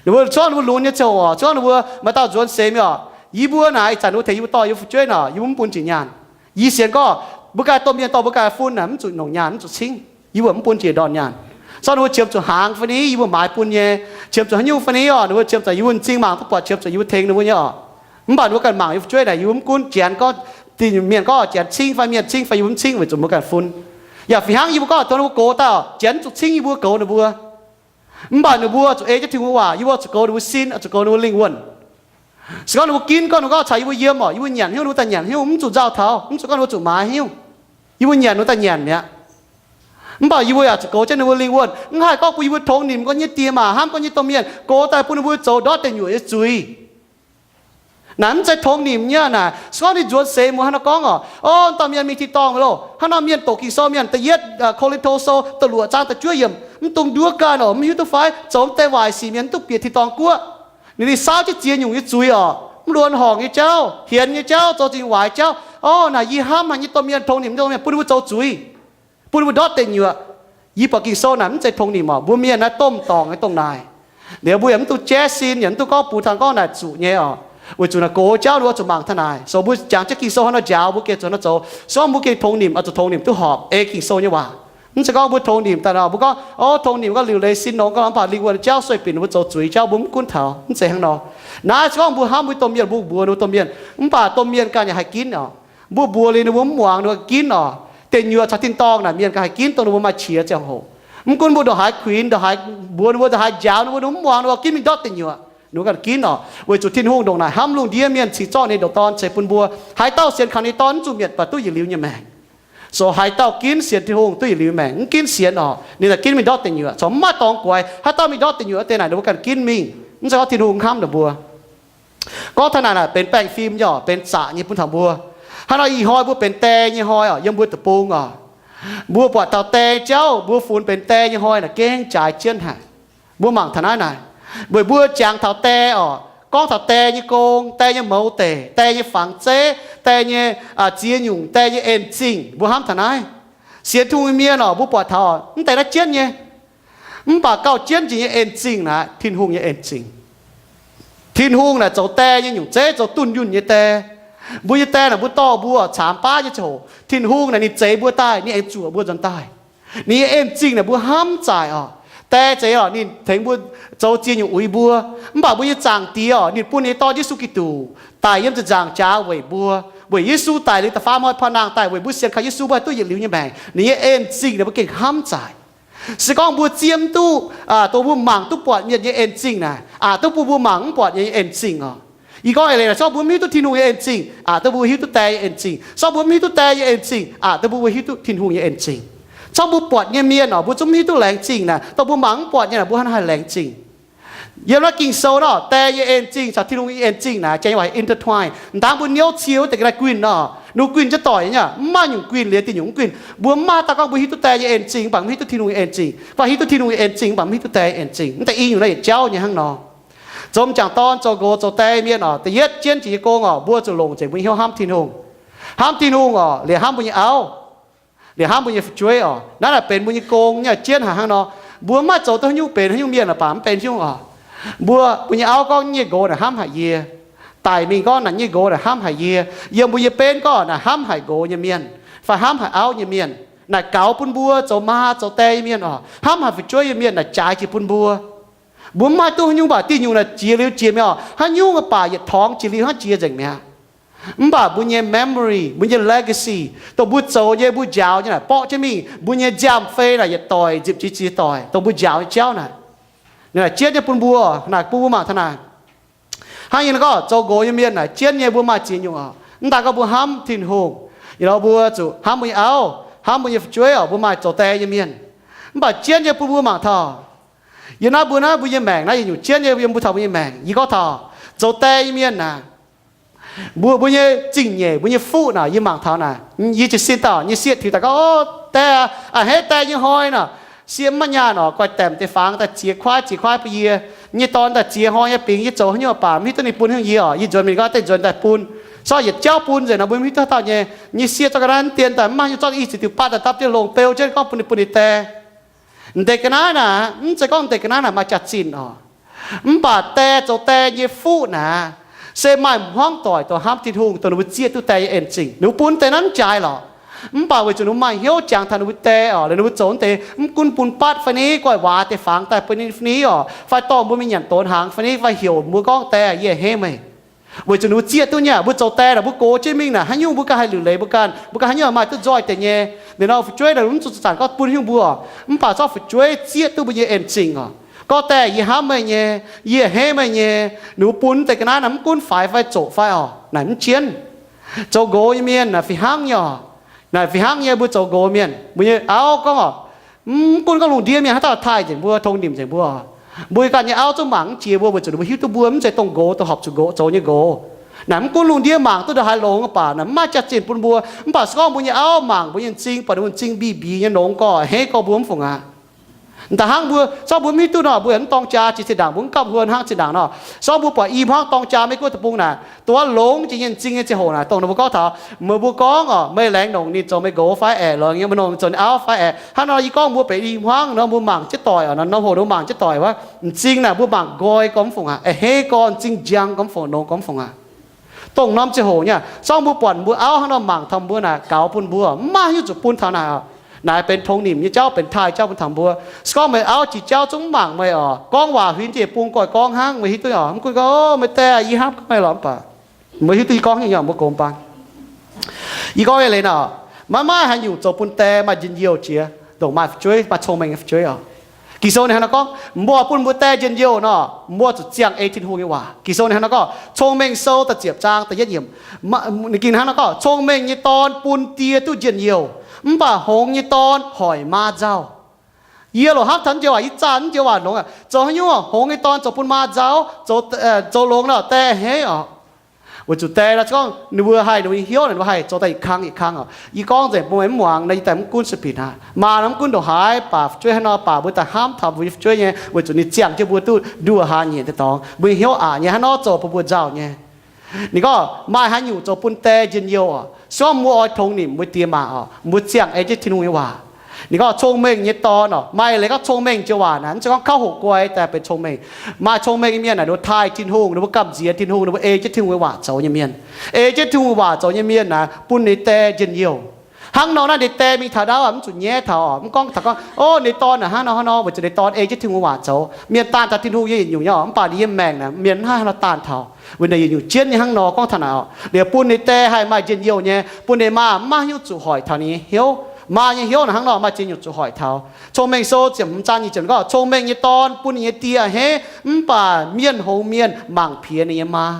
Ninh mbuo, se gorngv ninh mbuo lunx nyei ziangh hoc, se gorngv ninh mbuo maaih dauh nzuonx seix mi'aqv oc, yie mbuo naaic ih zanc ninh mbuo tengx yie mbuo dorh yie mbuo fu'jueiv naaic, yie mbuo mv bun jiex nyaanh. Yie sienx gorngv mbuo ganh domh mienh dorh mbuo ganh fun naaic mv zuqc nongc nyaanh, mv zuqc cingv. Yie mbuo mv bun jiex ndorn nyaanh. Se gorngv ninh mbuo qiemx zuqc hnaangx fai ni, yie mbuo maaiz bun nyei. Qiemx zuqc haaix nyungc fai ni oc, ninh mbuo qiemx zuqc yie mbuo m'zing mangc duqv buatc, qiemx zuqc yie mbuo tengx ninh mbuo nyei oc. Mv baac ninh mbuo ganh mangc yie mbuo fu'jueiv naaic, yie mbuo mv gunv janx gorngv, mienh gorngv janx cingv fai mienh cingv fai yie mbuo mv cingv weic zuqc mbuo ganh fun. Yaac fih hnangv yie mbuo gorngv tov ninh mbuo gox daaih, janx zuqc cingv yie mbuo goux ninh mbuo. Mv baac ninh mbuo zuqc ei jienv Tin-Hungh waac, yie mbuo zuqc goux ninh mbuo sin, zuqc goux ninh mbuo lingh wuonh. Se gorngv ninh mbuo ginv gorngv, ninh mbuo gorngv caux yie mbuo yiem oc, yie mbuo nyanc haaix nyungc ninh mbuo daaih nyanc haaix nyungc, mv zuqc nzauh taux, mv zuqc gorngv ninh mbuo zuqc maaiz haaix nyungc. Yie mbuo nyanc ninh mbuo daaih nyanc mi'aqv. Mv baac yie mbuo yaac zuqc goux jienv ninh mbuo lingh wuonh. Mv haih gorngv bun yie mbuo tongx nimc gorngv nyei die maac hnamv gorngv nyei domh mienh gox daaih bun ninh mbuo zoux ndortv deic nyuoqc nyei zuiz. Naaic mv zeiz tongx nimc nyei naaic. Se gorngv ninh nzuonx seix muoz hnangv nor gorngv oc, o, dauh mienh mingh tin-dorngh loh, hnangv nor mienh doqc Ging-Sou mienh da'yietv Ko^lin^to Sou da'luoqc zaang da'juov yiemc, mv dungx nduov ganh oc, mv hiuv duqv fai zoux mv deix waaic sic mienh mv duqv bieqc tin-dorngh guoqv. Ninh, ninh saauv jienv ziex nyungc nyei zuiz oc, mv luonx horngc nyei jauv, hienx nyei jauv, zoux zingh waaic jauv. O, naaic yie hnamv haic nyei domh mienh, tongx nimc domh mienh, bun ninh mbuo zoux zuiz, bun ninh mbuo ndortv deic nyuoqc. Yie buatc Ging-Sou naaic mv zeiz tongx nimc oc. Mbuo mienh naaiv domh dorngc nyei dongh naaic. Liuz mbuo yaac mv dungx jaiv sin, yaac mv dungx gorngv bungx taux gorngv naaic zuqc nyei oc. Weic zuqc naaic gox jauv ninh mbuo zuqc mangc taux naaic. So mbuo jangx jienv Ging-Sou hnangv nor njaaux, mbuo gengh zuqc hnangv nor zoux. Se gorngv mbuo gengh tongx nimc, oix zuqc tongx nimc duqv horpc ei Ging-Sou nyei waac. Mv zeiz gorngv mbuo tongx nimc daaih nor, mbuo gorngv, o, tongx nimc gorngv liuc leiz sin nor, gorngv mv baac lingh wuonh jauv sueih binc ninh mbuo zoux zuiz jauv, mbuo mv gunv taux. Mv zeiz hnangv nor. Naaiv se gorngv mbuo hnamv mbuo domh mienh, mbuo mbuox ninh mbuo domh mienh, mv baac domh mienh ganh yaac haih ginv oc. Mbuo mbuox liuz ninh mbuo mv muangx, ninh mbuo ginv oc. Deic nyuoqc caux tin-dorngh naaic mienh ganh haih ginv dongh ninh mbuo maaih qiex ziangh hoc. Mv gunv mbuo ndongc haaix kuinx, ndongc haaix mbuox ninh mbuo, ndongc haaix njaaux ninh mbuo, ninh mbuo mv muangx, ninh mbuo ginv mingh ndortv deic nyuoqc. Ninh mbuo ganh ginv oc. Weic zuqc Tin-Hungh ndongc naaic hnamv lungh ndiev mienh cingx zorqv ninh ndoqc Dorn ceix bun mbuo. Haaix dauh sienx kaux ninh Dorn mv zuqc mietc, baac duqv yietc liuz nyei maengc. So haaix dauh ginv sienx Tin-Hungh duqv yietc liuz maengc, mv ginv sienx oc, ninh naaic ginv mingh ndortv deic nyuoqc. Caux mv maaih dorngx guaix. Haaix dauh mingh ndortv deic nyuoqc deix naaic, ninh mbuo ganh ginv mingh. Mv zeiz gorngv Tin-Hungh hnamv ninh mbuo. Gorngv taux naaic naaic benx baengh fim nyei oc, benx zaqc nyei bun taux mbuo. Hnangv nor ih hnoi mbuo benx die nyei hnoi oc, yiem mbuo deic-bung oc, mbuo buatc taux die jauv, mbuo funx benx die nyei hnoi naaic gengh jaaix jienv haic. Mbuo mangc taux naaiv naaic, weic mbuo jangx taux die oc, gorngv taux die nyei gong, die nyei mouz deic, die nyei fangx zeiv, die nyei ziex nyungc, die nyei en zingh, mbuo hnamv taux naaiv. Sienx Tin-Hungh nyei mienh oc, mbuo buatc taux mv deix naaiv jienv nyei. Mv baac gauh jienv jiex nyei en zingh naaic, Tin-Hungh nyei en zingh. Tin-Hungh naaic zoux die nyei nyungc zeiv, zoux dunh yunh nyei die. Mbuo nyei die naaic mbuo dorh mbuo caamx baav nyei ziangh hoc, Tin-Hungh naaic ninh zeix mbuo daaih, ninh aengx zuoqc mbuo nzuonx daaih. Ninh nyei en zingh naaic mbuo hnamv zaaic oc. Die zeix oc, ninh tengx mbuo zoux ziex nyungc uix mbuo. Mv baac mbuo nyei Zaangc Diex oc, ninh bun ninh nyei Dorn Yesu Giduc daic yiem ziepc nzaangc jaax weic mbuo. Weic Yesu daic liuz da'faam hnoi paan nangh daaih weic mbuo sienx kaux Yesu mbuo haih duqv yietc liuz nyei maengc. Ninh nyei en zingh naaic mbuo gengh hnamv zaaic. Se gorngv mbuo zieqv mv duqv, dongh mbuo mangc duqv buatc mienh nyei en zingh naaic, aqc duqv bun mbuo mangc mv buatc mienh nyei en zingh oc. Yie gorngv eix leiz naaic, se gorngv mbuo mv hiuv duqv Tin-Hungh nyei en zingh, aqc duqv mbuo hiuv duqv die nyei en zingh. Se gorngv mbuo mv hiuv duqv die nyei en zingh, aqc duqv mbuo hiuv duqv Tin-Hungh nyei en zingh. Se gorngv mbuo buatc nyei mienh oc, mbuo zungv mv hiuv duqv laengz zingh naaic, dongh mbuo mangc mv buatc nyei naaic, mbuo hnangv haih laengz zingh. Yiem naaiv Ging-Sou nor, die nyei en zingh caux Tin-Hungh nyei en zingh naaic, Janx nyei waac intertwine. M'dangv mbuo niouv cie wuov deix ga'naaiv guinh nor, ninh mbuo guinh jienv doic nyei, mv maaih nyungc guinh liuz diuh nyungc mv guinh. Mbuo mv maaih dauh gorngv mbuo hiuv duqv die nyei en zingh mv baac mv hiuv duqv Tin-Hungh nyei en zingh, fai hiuv duqv Tin-Hungh nyei en zingh mv baac mv hiuv duqv die nyei en zingh. Mv deix i nyungc naaiv yietc jauv nyei hnangv nor. Zoux m'jangc dorn, zoux nqox, zoux die mienh oc, da'yietv jienv jiex nyei gong oc, mbuo zuqc longc nzengc mbuo nyei hnyouv hnamv Tin-Hungh. Hnamv Tin-Hungh oc, liepc hnamv mbuo nyei auv, liepc hnamv mbuo nyei fu'jueiv oc. Naaiv naaic benx mbuo nyei gong nyei jienv haic hnangv nor. Mbuo mv maaih zoux duqv haaix nyungc benx haaix nyungc mienh oc, baac mv benx haaix nyungc oc. Mbuo, mbuo nyei auv gorngv nyei nqox naaic hnamv haic yie. Daic mingh gorngv naaic nyei nqox naaic hnamv haic yie. Yiem mbuo nyei benv gorngv naaic hnamv haic nqox nyei mienh, fai hnamv haic auv nyei mienh. Naaic gaux bun mbuo zoux maa zoux die nyei mienh oc, hnamv haic fu'jueiv nyei mienh naaic jaaix jiex bun mbuo. Mbuo mv maaih duqv haaix nyungc, mv baac diuh nyungc naaic jiex liuz jiex mi'aqv. Haaix nyungc mv baac yietc torngv jiex liuz hnangv jiex nzengc mi'aqv. Mv baac mbuo nyei memory, mbuo nyei legacy, dongh mbuo zoux nyei, mbuo njaaux nyei naaic, borqv jienv mingh, mbuo nyei nziaamv-fei naaic yietc doic nzipc jiex ziex doic, dongh mbuo njaaux nyei jauv naaic, naaic jienv nyei bun mbuo, naaic bun mbuo mangc taux naaic. Hnangv yie gorngv zoux nqox nyei mienh naaic, jienv nyei mbuo maaih ziex nyungc oc. Mv daaih gorngv mbuo hnamv Tin-Hungh, you know, mbuo zuqc hnamv mbuo nyei auv, hnamv mbuo nyei fu'jueiv oc, mbuo maaih zoux die nyei mienh. Mv baac jienv nyei bun mbuo mangc taux, yiem naaiv mbuo naaiv mbuo nyei maengc naaiv yietc nyungc jienv nyei yiem mbuo taux mbuo nyei maengc. Yie gorngv taux zoux die nyei mienh naaic, mbuo, mbuo nyei zingh nyeic, mbuo nyei fuqv naaic, yie mangc taux naaic, yie jiez sin dauh, yie sieqv tiux daaih gorngv, o, die aac, a'hneiv die nyei hnoi naaic, sieqv mv maaih nyaanh oc, guaix daemc deix fangx daaih ziex kuaaiv, ziex kuaaiv bun yie. Nyei dorn daaih ziex hnoi nyei bingx, yie zoux haaix nyungc baac mv hiuv duqv ninh bun haaix nyungc yie oc. Yie nzuonx mingh gorngv deix nzuonx daaih bun, sortv yietc jauv bun nzengc nor, mbuo mv hiuv duqv haaix dauh nyei. Nyei sieqv zorqv ga'naaiv dien daaih mv maaih haaix nyungc, zorqv i ziepc diuh batv daaih dapv jienv longx beu jienv gorngv bun ninh, bun ninh die. M'deix ga'naaiv naaic, mv zeiz gorngv m'deix ga'naaiv naaic maaih jaax-zinh oc. Mv baac die, zoux die nyei fuqv naaic, se maaih hmuangv doic dongh hnamv Tin-Hungh, dongh ninh mbuo zieqv duqv die nyei en-zingh. Ninh mbuo bun deix naaiv mv jaaix lorqc. Mv baac weic zuqc ninh mbuo maaih hnyouv jangx taux ninh mbuo die oc, liuz ninh mbuo zoux deix mv gunv bun batv fai ni, guaix waac deix fangx daaih bun ni fai ni oc, fai dorh mbuo mingh nyanc donx hnaangx fai ni, fai heuc mbuo gorngv, die, yie a'hneiv meih. Weic zuqc ninh mbuo zieqv duqv nyei aqv. Mbuo zoux die naaic, mbuo gox jienv mingh naaic, haaix nyungc mbuo ganh haih liuc leiz mbuo ganh, mbuo ganh haaix nyungc maaih duqv nzoih deix nyei. Liuz nor fu'jueiv naaic, mv zuqc zanc gorngv bun haaix nyungc mbuo, mv baac zorqv fu'jueiv zieqv duqv mbuo nyei en-zingh oc. Gorngv die, yie hnamv meih nyei, yie a'hneiv meih nyei. Ninh mbuo bun deix ga'naaiv naaic mv gunv faix fai zoqc fai oc, naaic mv jienv. Zoux nqox nyei mienh naaic fih hnangv nyei oc. Naaic fih hnangv nyei, mbuo zoux nqox mienh, mbuo nyei auv gorngv oc, mv gunv gorngv lungh ndiev mienh haaix dauh taaih nzengc mbuo, tong nimc nzengc mbuo, mbuo ganh nyei auv zungv mangc mv jiex mbuo, weic zuqc ninh mbuo hiuv duqv mbuo mv zeiz dongh nqox, dongh horpc zuqc nqox zoux nyei nqox. Naaic mv gunv lungh ndiev mangc duqv ndongc haaix longx baac naaic mv maaih jaax-zinh bun mbuo. Mv baac se gorngv mbuo nyei auv mangc mbuo nyei m'zing, buatc ninh mbuo m'zing mbiv mbix nyei, nongx gorx, a'hneiv gorx, mbuo mv fungc aqv. M'daaih hnangv mbuo, se gorngv mbuo mv hiuv duqv nor, mbuo yaac mv dorng jaa jiex zinh ndaangc, mbuo mv gapv huon hnangv zinh ndaangc nor. Se gorngv mbuo buatc i hmuangv dorng jaa maiv gunv deic-bung naaic, dongh wuov longx jiex nyei m'zing nyei ziangh hoc naaic, dongh ninh mbuo gorngv taux, meih mbuo gorngv oc, meih laengz nongc ninh zoux meih nqox fai aeqv, lorz nyei meih nongc ninh zoux ninh auv fai aeqv. Hnangv nor yie gorngv mbuo benx i hmuangv nor, mbuo mangc jienv doic oc, norm hoc ninh mbuo mangc jienv doic wuov, m'zing naaic mbuo mangc nqoi gorx mv fungc aqv, a'hneiv gorx, m'zing njang gorx mv fungc, nongx gorx mv fungc aqv. Dongh norm ziangh hoc nyei, se gorngv mbuo buatc mbuo auv hnangv nor mangc taux mbuo naaic, gaux bun mbuo, mv maaih haaix nyungc zuqc bun taux naaic oc. Naaic benx tong nimc nyei jauv, benx taaih jauv bun taux mbuo. Se gorngv meih auv jiex jauv zungv mv mangc meih oc, gorngv waac huin jiex bung goiv gorngv hnangv, meih hiuv duqv oc. Mv gunv gorngv, o, meih die, yie hnamv meih lorqc mv baac, meih hiuv duqv yie gorngv nyungc, mbuo gox mv baan. Yie gorngv nyei leiz nor, maiv maaih haaix nyungc zoux bun die maaih njien-youh jiex ndongc maaih fu'jueiv, maaih cong-mengh nyei fu'jueiv oc. Ging-Sou ninh hnangv nor gorngv, mbuo bun mbuo die njien-youh nor, mbuo zuqc ziangh ei Tin-Hungh nyei waac. Ging-Sou ninh hnangv nor gorngv, Cong-Mengh Sou da'ziepc zaang da'yietv yiemc, ninh ging hnangv nor gorngv, cong-mengh nyei dorn bun die duqv njien-youh, mv baac hngongx nyei dorn hoic maa nzauh. Yie loc hnamv taux naaiv joux waac, yie zaah naaiv joux waac longx aqv. Zoux haaix nyungc hngongx nyei dorn zoux bun maa nzauh, zoux longx nor die a'hneiv oc. Weic zuqc die nor, se gorngv ninh mbuo haih, ninh mbuo nyei hnyouv ninh mbuo haih zoux daaih yietc kang yietc kang oc. Yie gorngv nzengc bun meih mv muangx nor, yie daaih mv gunv sueih binc aqv. Maa nor mv gunv ndongc haaix baac, fu'jueiv hnangv nor baac, mbuo daaih hnamv taux mbuo nyei fu'jueiv nyei, weic zuqc ninh ziangh jienv mbuo duqv nduoh hlaax nyieqc deix dorngx, mbuo nyei hnyouv aqc nyei hnangv nor zoux bun mbuo nzauh nyei. Ninh gorngv maaih haaix nyungc zoux bun die njien-youh oc? Se gorngv mbuo oix tongx nimc mbuo diex maac oc, mbuo ziangh ei jienv Tin-Hungh nyei waac. Ninh gorngv cong-mengh nyei dorn oc, maaih leiz gorngv cong-mengh joux waac naaic, mv zeiz gorngv kauv hoqc guai daaih benx cong-mengh. Maaih cong-mengh nyei mienh naaic, ninh mbuo taaih Tin-Hungh, ninh mbuo gamh nziex Tin-Hungh, ninh mbuo ei jienv Tin-Hungh nyei waac zoux nyei mienh. Ei jienv Tin-Hungh waac zoux nyei mienh naaic, bun ninh die njien-youh. Hnangv nor naaiv, ninh die mingh taux ndau mv zuqc nyaiv taux oc, mv gorngv taux gorngv, o, ninh dorn naaic hnangv nor hnangv nor, weic zuqc ninh dorn ei jienv Tin-Hungh waac zoux. Mienh daanh taux Tin-Hungh nyei yietc nyungc nyei oc, mv baac ninh nyei maengc naaic mienh mv haih hnangv nor daanh taux. Weic naaic yietc nyungc jienv nyei hnangv nor gorngv taux naaic oc, liuz bun ninh die haih maaih njien-youh nyei, bun ninh maa mv maaih haaix nyungc zuqc hoic taux ninh nyei hnyouv. Maa nyei hnyouv naaic hnangv nor maaih ziex nyungc zuqc hoic taux. Cong-Mengh Sou ziepc hmz zaang nyic ziepc gorngv, cong-mengh nyei dorn bun ninh nyei die a'hneiv, mv baac mienh hngongx mienh mangc piex ninh nyei maa.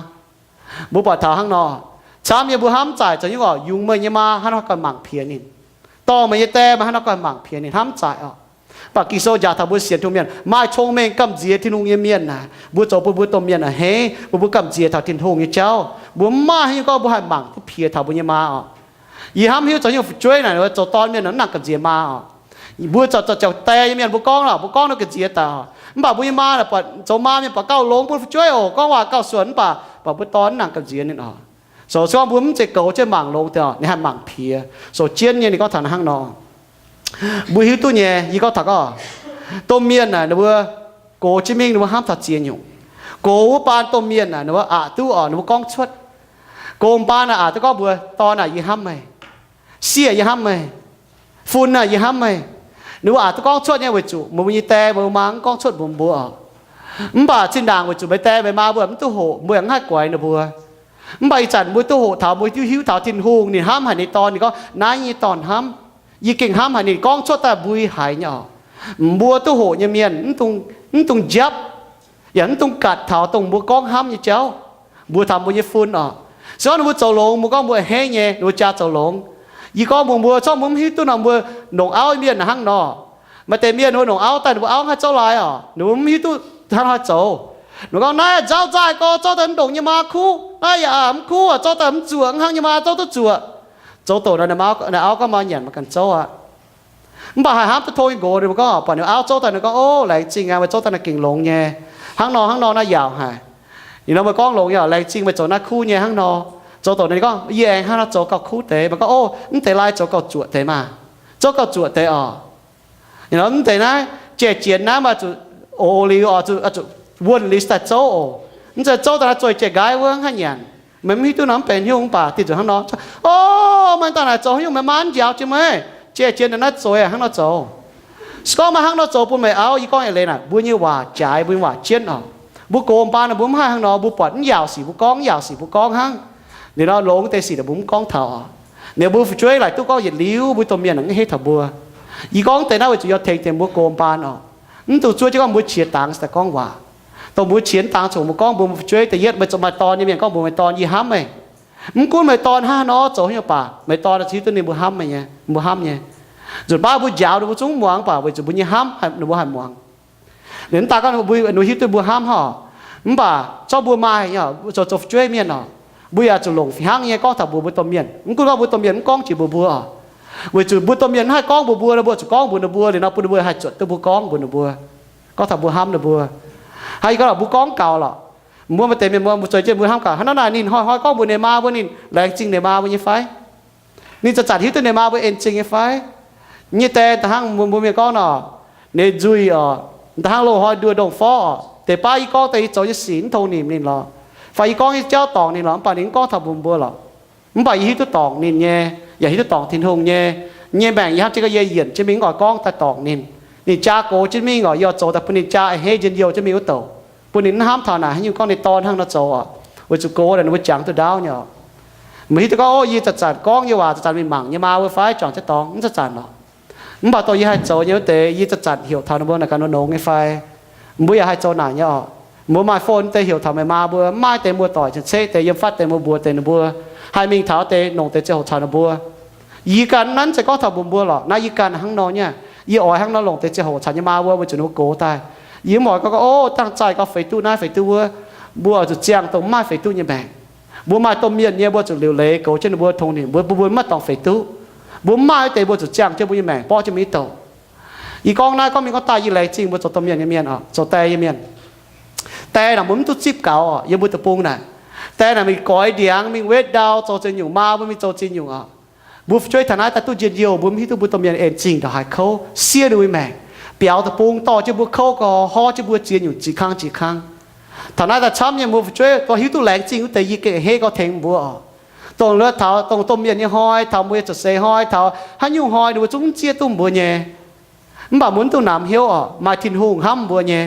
Mbuo buatc taux hnangv nor, camv nyei mbuo hnamv zaaic zoux nyungc oc, yungz meih nyei maa hnangv nor ganh mangc piex ninh. Dorh meih nyei die maa hnangv nor ganh mangc piex ninh, hnamv zaaic oc. Mv baac Ging-Sou njaaux taux mbuo sienx Tin-Hungh mienh, maaih cong-mengh gamh nziex Tin-Hungh nyei mienh naaic, mbuo zoux bun mbuo domh mienh a'hneiv, bun mbuo gamh nziex taux Tin-Hungh nyei jauv. Mbuo mv maaih haaix nyungc gorngv mbuo haih mangc duqv piex taux mbuo nyei maa oc. Yie hnamv hiuv zoux nyungc fu'jueiv naaic, zoux dorn mienh naaic mv nangc gamh nziex maa oc. Mbuo zoux, zoux, zoux die nyei mienh mbuo gorngv oc, mbuo gorngv nor gamh nziex daaih oc. Mv baac mbuo nyei maa naaic buatc, zoux maa mienh buatc gauh longx bun fu'jueiv oc, gorngv waac gauh suonc, mv baac, mv baac mbuo dorn mv nangc gamh nziex ninh oc. So se gorngv mbuo mv zeiz goux jienv mangc longx deix oc, ninh haih mangc piex. So jienv nyei ninh gorngv taux hnangv nor. Mbuo hiuv duqv nyei, yie gorngv taux gorngv, domh mienh naaic ninh mbuo gox jienv mingh ninh mbuo hnamv taux ziex nyungc. Gox wuov baan domh mienh naaic ninh mbuo aqc duqv oc, ninh mbuo gorngv cuotv. Gox baan naaic aqc duqv gorngv mbuox dorn naaic, yie hnamv meih. Sieqv, yie hnamv meih. Fun naaic, yie hnamv meih. Ninh mbuo aqc duqv gorngv cuotv nyei weic zuqc mbuo nyei die mbuo maa mv gorngv cuotv mbuox mbuo oc. Mv baac zinh ndaangc weic zuqc meih die meih maa mbuo mv duqv hoqc, mbuo yaac mv haih guaix ninh mbuo. Mv baac ih zanc mbuo duqv hoqc taux, mbuo hiuv, hiuv taux Tin-Hungh ninh hnamv haic ninh Dorn, ninh gorngv, Naaiv yie nyei Dorn hnamv. Yie gengh hnamv haic ninh, gorngv cuotv daaih mbui haiz nyei oc. Mbuo duqv hoqc nyei mienh mv dungx, mv dungx njapv, yaac mv dungx gatc taux dongh mbuo gorngv hnamv nyei jauv mbuox taux mbuo nyei fun oc. Se gorngv ninh mbuo zoux longx, mbuo gorngv mbuo a'hneiv nyei, ninh mbuo jaa zoux longx. Yie gorngv mbuox mbuo, se gorngv mbuo mv hiuv duqv nor, mbuo longc auv mienh hnangv nor. Maaih deix mienh ninh mbuo longc auv daaih, ninh mbuo auv mv haih zouv lai oc, ninh mbuo mv hiuv duqv hnangv haaix zoux. Ninh mbuo gorngv, Naaiv nzauh nzaaih gorx, zouv daaih mv ndongc nyei maa kuv. Naaiv yaac mv kuv, zouv daaih mv zuoqc, hnangv nyei maa zouv duqv zuoqc. Zoux doqc nor, ninh auv gorngv maaih nyanc maiv ganh zouv aqv. Mv baac haih hnamv duqv tong nyei nqox, ninh mbuo gorngv, buatc ninh auv zouv daaih, ninh gorngv, O, laengz zingh aqv, meih zouv daaih naaiv gengh longx nyei. Hnangv nor hnangv nor naaiv yaauc haic. Ninh nor meih gorngv longx yaac laengz zingh meih zoux naaiv kuv nyei hnangv nor. Zoux doqc ninh gorngv, Yie aengx hnangv nor zoux gauh kuv deix. Meih gorngv, O, mv deix lai zoux gauh zuoqc deix maah. Zouv gauh zuoqc deix oc. Ninh nor mv deix naaiv jai-jienx naaiv maaih zuqc, o, o liuz oc, zuqc, zuqc wuonh liuz daaih zouv oc. Mv zeiz zouv daaih naaiv zueih jai-nqaiv wuov mv haih nyanc. Meih mv hiuv duqv nor mv benx hnyouv, mv baac diuh nzuqc hnangv nor, O, meih daaih naaic zoux haaix nyungc, meih maa mv njaaux jiex meih? Jai-jienx daaih naaiv zueih hnangv nor zoux. Se gorngv meih hnangv nor zoux bun meih auv, yie gorngv eix leiz naaic, mbuo nyei waac jaaix, mbuo nyei waac jienv oc. Mbuo gox mbaanh ninh mbuo mv haih hnangv nor, mbuo buatc mv yaauc sic mbuo gorngv, mv yaauc sic mbuo gorngv hnangv. Ninh nor longx deix sic ninh mbuo mv gorngv taux oc. Ninh mbuo fu'jueiv laaic duqv gorngv yietc liuz, mbuo domh mienh mv heiv taux mbuo. Yie gorngv deix naaiv weic zuqc yie tengx deix mbuo gox mbaanh oc. Mv dungx zuov jienv gorngv mbuo qiex dangx daaih gorngv waac. Dongh mbuo qiex dangx coc mbuo gorngv mbuo fu'jueiv da'yietv, meih zoux maaih dorn nyei mienh gorngv mbuox meih dorn, Yie hnamv meih. Mv gunv meih dorn hnangv haaix nor zoux haaix nyungc baac, meih dorn ziouc hiuv duqv ninh mbuo hnamv meih nyei, mbuo hnamv nyei. Nzunc baav mbuo njaaux ninh mbuo zungv muangx, mv baac weic zuqc mbuo nyei hnamv ninh mbuo haih muangx. Ninh mv daaih gorngv ninh mbuo hiuv duqv mbuo hnamv hov. Mv baac zorqv mbuo maaih zoux, zoux fu'jueiv mienh oc, mbuo yaac zuqc longc fih hnangv nyei gorngv taux mbuox mbuo domh mienh. Mv gunv gorngv mbuo domh mienh mv gorngv jiex mbuox mbuo oc, weic zuqc mbuo domh mienh mv haih gorngv mbuox mbuo nor, mbuo zuqc gorngv mbuox ninh mbuo liuz nor, bun ninh mbuo haih zuotc duqv mbuo gorngv mbuox ninh mbuo, gorngv taux mbuo hnamv ninh mbuo. Hnangv yie gorngv lorqc, mbuo gorngv gaux lorqc. Mbuo maaih deix mienh mbuo, mbuo zueiz jienv mbuo hnamv gaax, Hnangv naaiv naaic ninh hnoi-hnoi gorngv mbuox ninh maa mbuo, ninh laengz zingh ninh maa mbuo nyei fai? Ninh zanc-zanc hiuv duqv ninh maa mbuo en zingh nyei fai? Nyei die da'hnangv mbuo, mbuo mienh gorngv nor, ninh nzuih oc, da'hnangv loz-hnoi nduoh ndongh forv oc, deix baav yie gorngv deix yie zoux nyei sic mv tong nimc ninh lorqc, fai yie gorngv nyei jauv dorngc ninh lorqc, mv baac ninh mv gorngv taux mbuox mbuo lorqc. Mv baac yie hiuv duqv dorngc ninh nyei, yaac hiuv duqv dorngc Tin-Hungh nyei. Nyei maengc yie hnamv jienv gorngv yie yienc jienv mingh, mv oix gorngv daaih dorngc ninh. Ninh jaa gox jienv mingh oc, yie oix zoux daaih bun ninh jaa a'hneiv njien-youh jienv mingh wuov douc, bun ninh mv hnamv taux naaic haaix nyungc gorngv ninh dorn hnangv nor zoux oc. Weic zuqc gox naaic ninh mbuo jangx duqv ndaauv nyei oc. Meih hiuv duqv gorngv, O, yie zanc-zanc gorngv nyei waac zanc-zanc mingh mangc nyei maa mbuo fai juangc jienv dorngx, mv zanc-zanc lorqc. Mv baac dongh yie haih zoux nyei wuov deix, yie zanc-zanc heuc taux ninh mbuo naaic ganh nor nongx nyei fai? Mbuo yaac haih zoux naaic nyei oc. Mbuo maaih phone deix heuc taux meih maa mbuo, mv maaih deix muoz-doic cien-ceqv deix yiem fatv deix mbuo mbuox deix ninh mbuo, haih mingh taux deix nongc deix ziangh hoc caux ninh mbuo. Yie ganh nanv se gorngv taux mbuox mbuo lorqc, naaiv yie ganh hnangv nor nyei. Yie oix hnangv nor longc deix ziangh hoc caux nyei maa mbuo, weic zuqc ninh mbuo gox daaih. Yie mv oix gorngv, O, dangh zaih gauh feix duqv naaiv feix duqv wuov. Mbuo oix zuqc ziangh dongh mv maaih feix duqv nyei maengc. Mbuo maaih domh mienh nyei, mbuo zuqc liuc leiz goux jienv ninh mbuo, tongx nimc mbuo, bun mbuo mv maaih dorngx feix duqv. Mbuo mv maaih wuov deix, mbuo zuqc ziangh jienv mbuo nyei maengc borqv jienv mbuo nyei douc. Yie gorngv naaiv gorngv mingh gorngv daaih, yie laengz zingh mbuo zoux domh mienh nyei mienh oc, zoux die nyei mienh. Die naaic mbuo mv duqv zipv gaux oc, yiem mbuo deic-bung naaic. Die naaic mingh goix ndiangx, mingh wetv ndau, zoux ziex nyungc, maa mbuo mingh zoux ziex nyungc oc. Mbuo fu'jueiv taux naaiv daaih duqv njien-youh, mbuo mv hiuv duqv mbuo domh mienh en zingh ndongc haaix kouv, siev ninh mbuo nyei maengc, biaux deic-bung dorh jienv mbuo kouv, gorx horv jienv mbuo ziex nyungc ziex kang ziex kang. Taux naaiv daaih camv nyei mbuo fu'jueiv gorngv hiuv duqv laengz zingh wuov deix, yie gengh a'hneiv gorngv tengx mbuo oc. Dongh lorqc taux dongh domh mienh nyei hnoi, taux mbuo nyei ziepc seix hnoi, taux haaix nyungc hnoi ninh mbuo zungv mv zieqv duqv mbuo nyei. Mv baac mbuo mv dungx namx hnyouv oc, maaih Tin-Hungh hnamv mbuo nyei.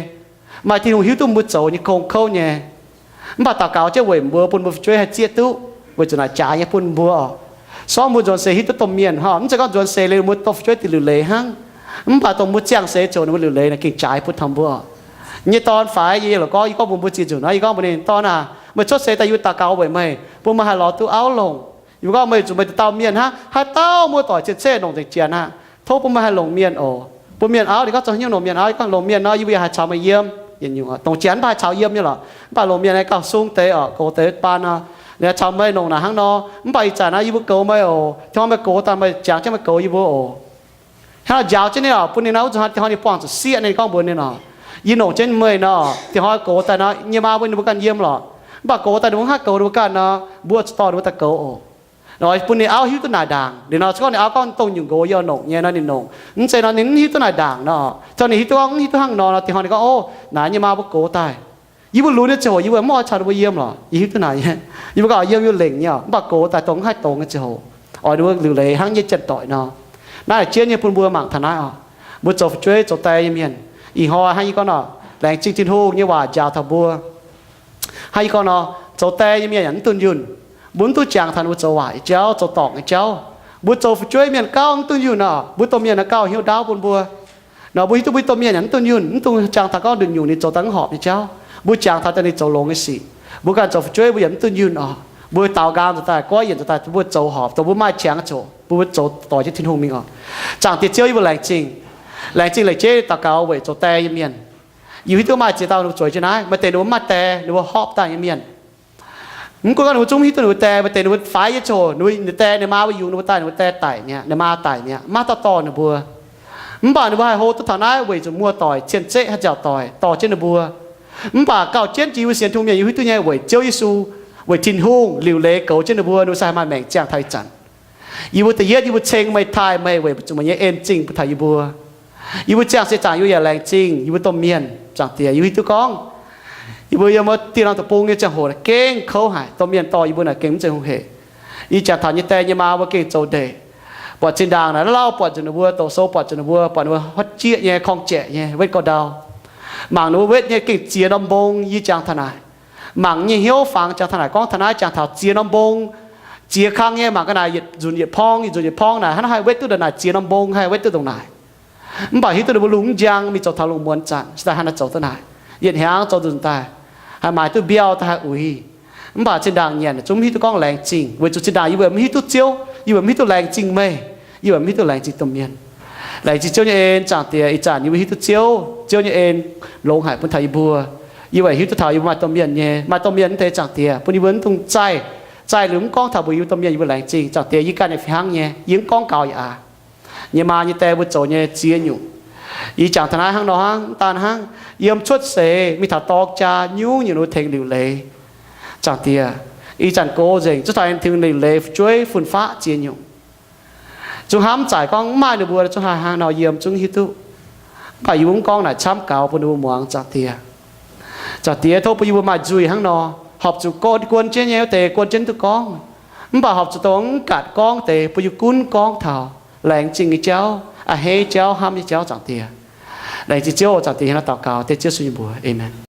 Maaih Tin-Hungh hiuv duqv mbuo zoux nyei gong kouv nyei. Mv baac daux gaux jienv weic mbuo, bun mbuo fu'jueiv haih zieqv duqv, weic zuqc naaic jaaix nyei bun mbuo oc. Se gorngv mbuo nzuonx seix hiuv duqv domh mienh hnangv, mv zeiz gorngv nzuonx seix liuz mbuo domh fu'jueiv dingc liuc leiz hnangv. Mv baac dongh mbuo ziangh seix ziouc ninh mbuo liuc leiz naaic gengh jaaix bun taux mbuo oc. Nyei dorn faix, yie lorqc gorngv, yie gorngv mbuox mbuo ziex nzunc naaiv, yie gorngv mbuox ninh, Dorn aac, meih cuotv seix daaih yie mbuo daux gaux weic meih, bun meih haih lorz duqv auv longc. Yie mbuo gorngv meih zuqc meih dauh dauh mienh hnangv, haaix dauh muoz-doic cien-ceqv longc nzengc janx aqv. Tov bun meih haih longc mienh oc. Bun mienh auv, ninh gorngv, Zoux haaix nyungc longc mienh auv? Yie gorngv, Longc mienh nor, yie mbuo yaac haih caux meih yiem. Yietc nyungc dongh janx mv baac haih caux yiem nyei lorqc, mv baac longc mienh aengx gauh sung deix oc, goux deix baan nor. Ninh haih caux meih longc naaic hnangv nor, mv baac ih zanc naaiv yie mbuo goux meih oc. Tov meih goux daaih meih jangx jienv meih goux yie mbuo oc. Hnangv nor njaaux jienv ninh oc, bun ninh nor wuov zanc hnoi dingh hnoi ninh buangh zuqc sieqv, ninh gorngv mbuox ninh oc, Yie longc jienv meih nor, dingh hnoi goux daaih nor, yie nyei maa mbuo ninh mbuo ganh yiem lorqc. Mv baac goux daaih ninh mbuo mv haih goux ninh mbuo ganh nor, mbuo zuqc dorh ninh mbuo daaih goux oc. Nor bun ninh auv hiuv duqv naaic ndaangc. Liuz nor se gorngv ninh auv gorngv dongh nyungc nqox yie oix longc nyei nor, ninh longc. Mv zeiz nor ninh mv hiuv duqv naaic ndaangc nor. Taux ninh hiuv duqv gorngv mv hiuv duqv hnangv nor nor, dingh hnoi ninh gorngv, Ov, naaiv yie nyei maa mbuo goux daaih. Yie mbuo lunx nyei ziangh hoc yie mbuo mv oix caux ninh mbuo yiem lorqc. Yie hiuv duqv naaic nyei. Yie mbuo ganh oix yiem yie lengc nyei oc. Mv baac goux daaih dongh mv haih dongz nyei ziangh hoc, oix ninh mbuo liuc leiz hnangv nyei janx-doic nor. Naaiv jienv nyei bun mbuo mangc taux naaiv oc. Mbuo zoux fu'jueiv zoux die nyei mienh, ih hnoi hnangv yie gorngv nor, Laengz zingh Tin-Hungh nyei waac njaaux taux mbuo. Hnangv yie gorngv nor, zoux die nyei mienh yaac mv dunh yunh. Mbuo mv duqv jangx taux ninh mbuo zoux waaic nyei jauv, zoux dorngc nyei jauv. Mbuo zoux fu'jueiv mienh gauh mv dunh yunh oc. Mbuo domh mienh naaiv gauh hnyouv ndaauv bun mbuo. Nor mbuo hiuv duqv mbuo domh mienh yaac mv dunh yunh, mv dungx jangx taux gorngv nduqc nyungc ninh zoux daaih mv horpc nyei jauv. Mbuo jangx taux daaih ninh zoux longx nyei sic. Mbuo ganh zoux fu'jueiv mbuo yaac mv dunh yunh oc. Mbuo daaux nqaang nzuonx daaih, goiv yienc nzuonx daaih, mbuo zoux horpc, dongh mbuo maaih qangx zoux, mbuo zoux doix jienv Tin-Hungh mingh oc. Zaangc Diex Ziouv, yie mbuo laengz zingh. Laengz zingh leiz jeiv daux gaux weic zoux die nyei mienh. Yie hiuv duqv maaih ziex dauh ninh mbuo zueiz jienv naaiv, maaih deix ninh mbuo mv maaih die, ninh mbuo horpc daaih nyei mienh. Mv gunv gorngv ninh mbuo zungv mv hiuv duqv ninh mbuo die, maaih deix ninh mbuo faix nyei ziouc, ninh mbuo die, ninh maa mbuo yungz ninh mbuo daaih, ninh mbuo die daic mi'aqv, ninh maa daic mi'aqv, maiv dauh dorh ninh mbuo. Mv baac ninh mbuo haih hlo duqv taux naaiv weic zuqc muoz-doic cien-ceqv haih nziaauc doic dorh jienv ninh mbuo. Mv baac gauh jienv jiex yie mbuo sienx Tin-Hungh mienh, yie hiuv duqv nyei weic Ziouv Yesu, weic Tin-Hungh liuc leiz goux jienv ninh mbuo, ninh mbuo se haih maaih maengc ziangh taux ih zanc. Yie mbuo da'yietv, yie mbuo ceng meih, taaih meih weic zuqc meih nyei en zingh bun taux yie mbuo. Yie mbuo ziangh se zaangc yie mbuo yaac laengz zingh yie mbuo domh mienh. Zaangc Diex, yie hiuv duqv gorngv yie mbuo yiem wuov dieh norm deic-bung nyei ziangh hoc naaic gengh kouv haic. Domh mienh dorh yie mbuo naaic gengh mv zeiz hungh hec. Yie jangx taux nyei die nyei maa mbuo gengh zoux ndeic. Buatc zinh ndaangc naaic, lauh lauh buatc nzunc ninh mbuo, doqc sou buatc nzunc ninh mbuo, buatc ninh mbuo huotv jieqv nyei, korng-jaeqc nyei, wetv gauh ndau. Mangc ninh mbuo wetv nyei gengh ziex norm mbong. Yie jangx taux naaic, mangc nyei hnyouv fangx jangx taux naaic, gorngv taux naaiv jangx taux ziex norm mbong, ziex kang nyei. Mangc ga'naaiv yietc nzunc yietc porng, yietc nzunc yietc porng naaic, hnangv naaiv haih wetv duqv ndongc naaic ziex norm mbong, haih wetv duqv ndongc naaic. Mv baac hiuv duqv ninh mbuo lungh mv njang, mingh zoux taux lungh muonz zanc, se daaih hnangv naaiv zoux duqv naaic. Yietc hnyangx zoux nzunc daaih, haih maaiz duqv mbiauh daaih haih uix. Mv baac zinh ndaangc nyanc zungv mv hiuv duqv gorngv laengz zingh, weic zuqc zinh ndaangc yie mbuo mv hiuv duqv Ziouv, yie mbuo mv hiuv duqv laengz zingh meih, yie mbuo mv hiuv duqv laengz zingh domh mienh. Laengz zingh Ziouv nyei en, Zaangc Diex, ih zanc yie mbuo hiuv duqv Ziouv, Ziouv nyei en longx haic bun taux yie mbuo. Yie weic hiuv duqv taux yie mbuo maaih domh mienh nyei, maaih domh mienh mv deix, Zaangc Diex, bun yie mbuo mv dungx zaih, zaih liuz mv gorngv taux mbuox yie mbuo domh mienh yie mbuo laengz zingh. Zaangc Diex, yie ganh nyei fih hnangv nyei, yie mv gorngv gaux yaac aac. Nyei maa nyei die mbuo zoux nyei ziex nyungc. Yie jangx taux naaiv hnangv nor hnangv, mv daan hnangv, yiem cuotv seix mingh taux dorng jaa nyungc-nyungc ninh mbuo tengx liuc leiz. Zaangc Diex, ih zanc gox nzengc, zuov taux tengx liuc leiz fu'jueiv fun-faqv ziex nyungc. Zungv hnamv zaaic gorngv mv maaih ninh mbuo zungv haih hnangv nor yiem zungv hiuv duqv. Mv baac yie mbuo mv gorngv naaic camv gaux bun ninh mbuo muangx, Zaangc Diex. Zaangc Diex, tov bun yie mbuo maaih nzuih hnangv nor, horpc zuqc guon, guon jienv nyei wuov deix guon jienv duqv gorngv. Mv baac horpc zuqc dongh mv gaatc gorngv deix bun yie gunv gorngv taux laengz zingh nyei jauv, a'hneiv jauv, hnamv nyei jauv, Zaangc Diex. Laengz zingh Ziouv, Zaangc Diex, hnangv naaiv daux gaux dengv Ziouv Yesu nyei mbuox, aamen.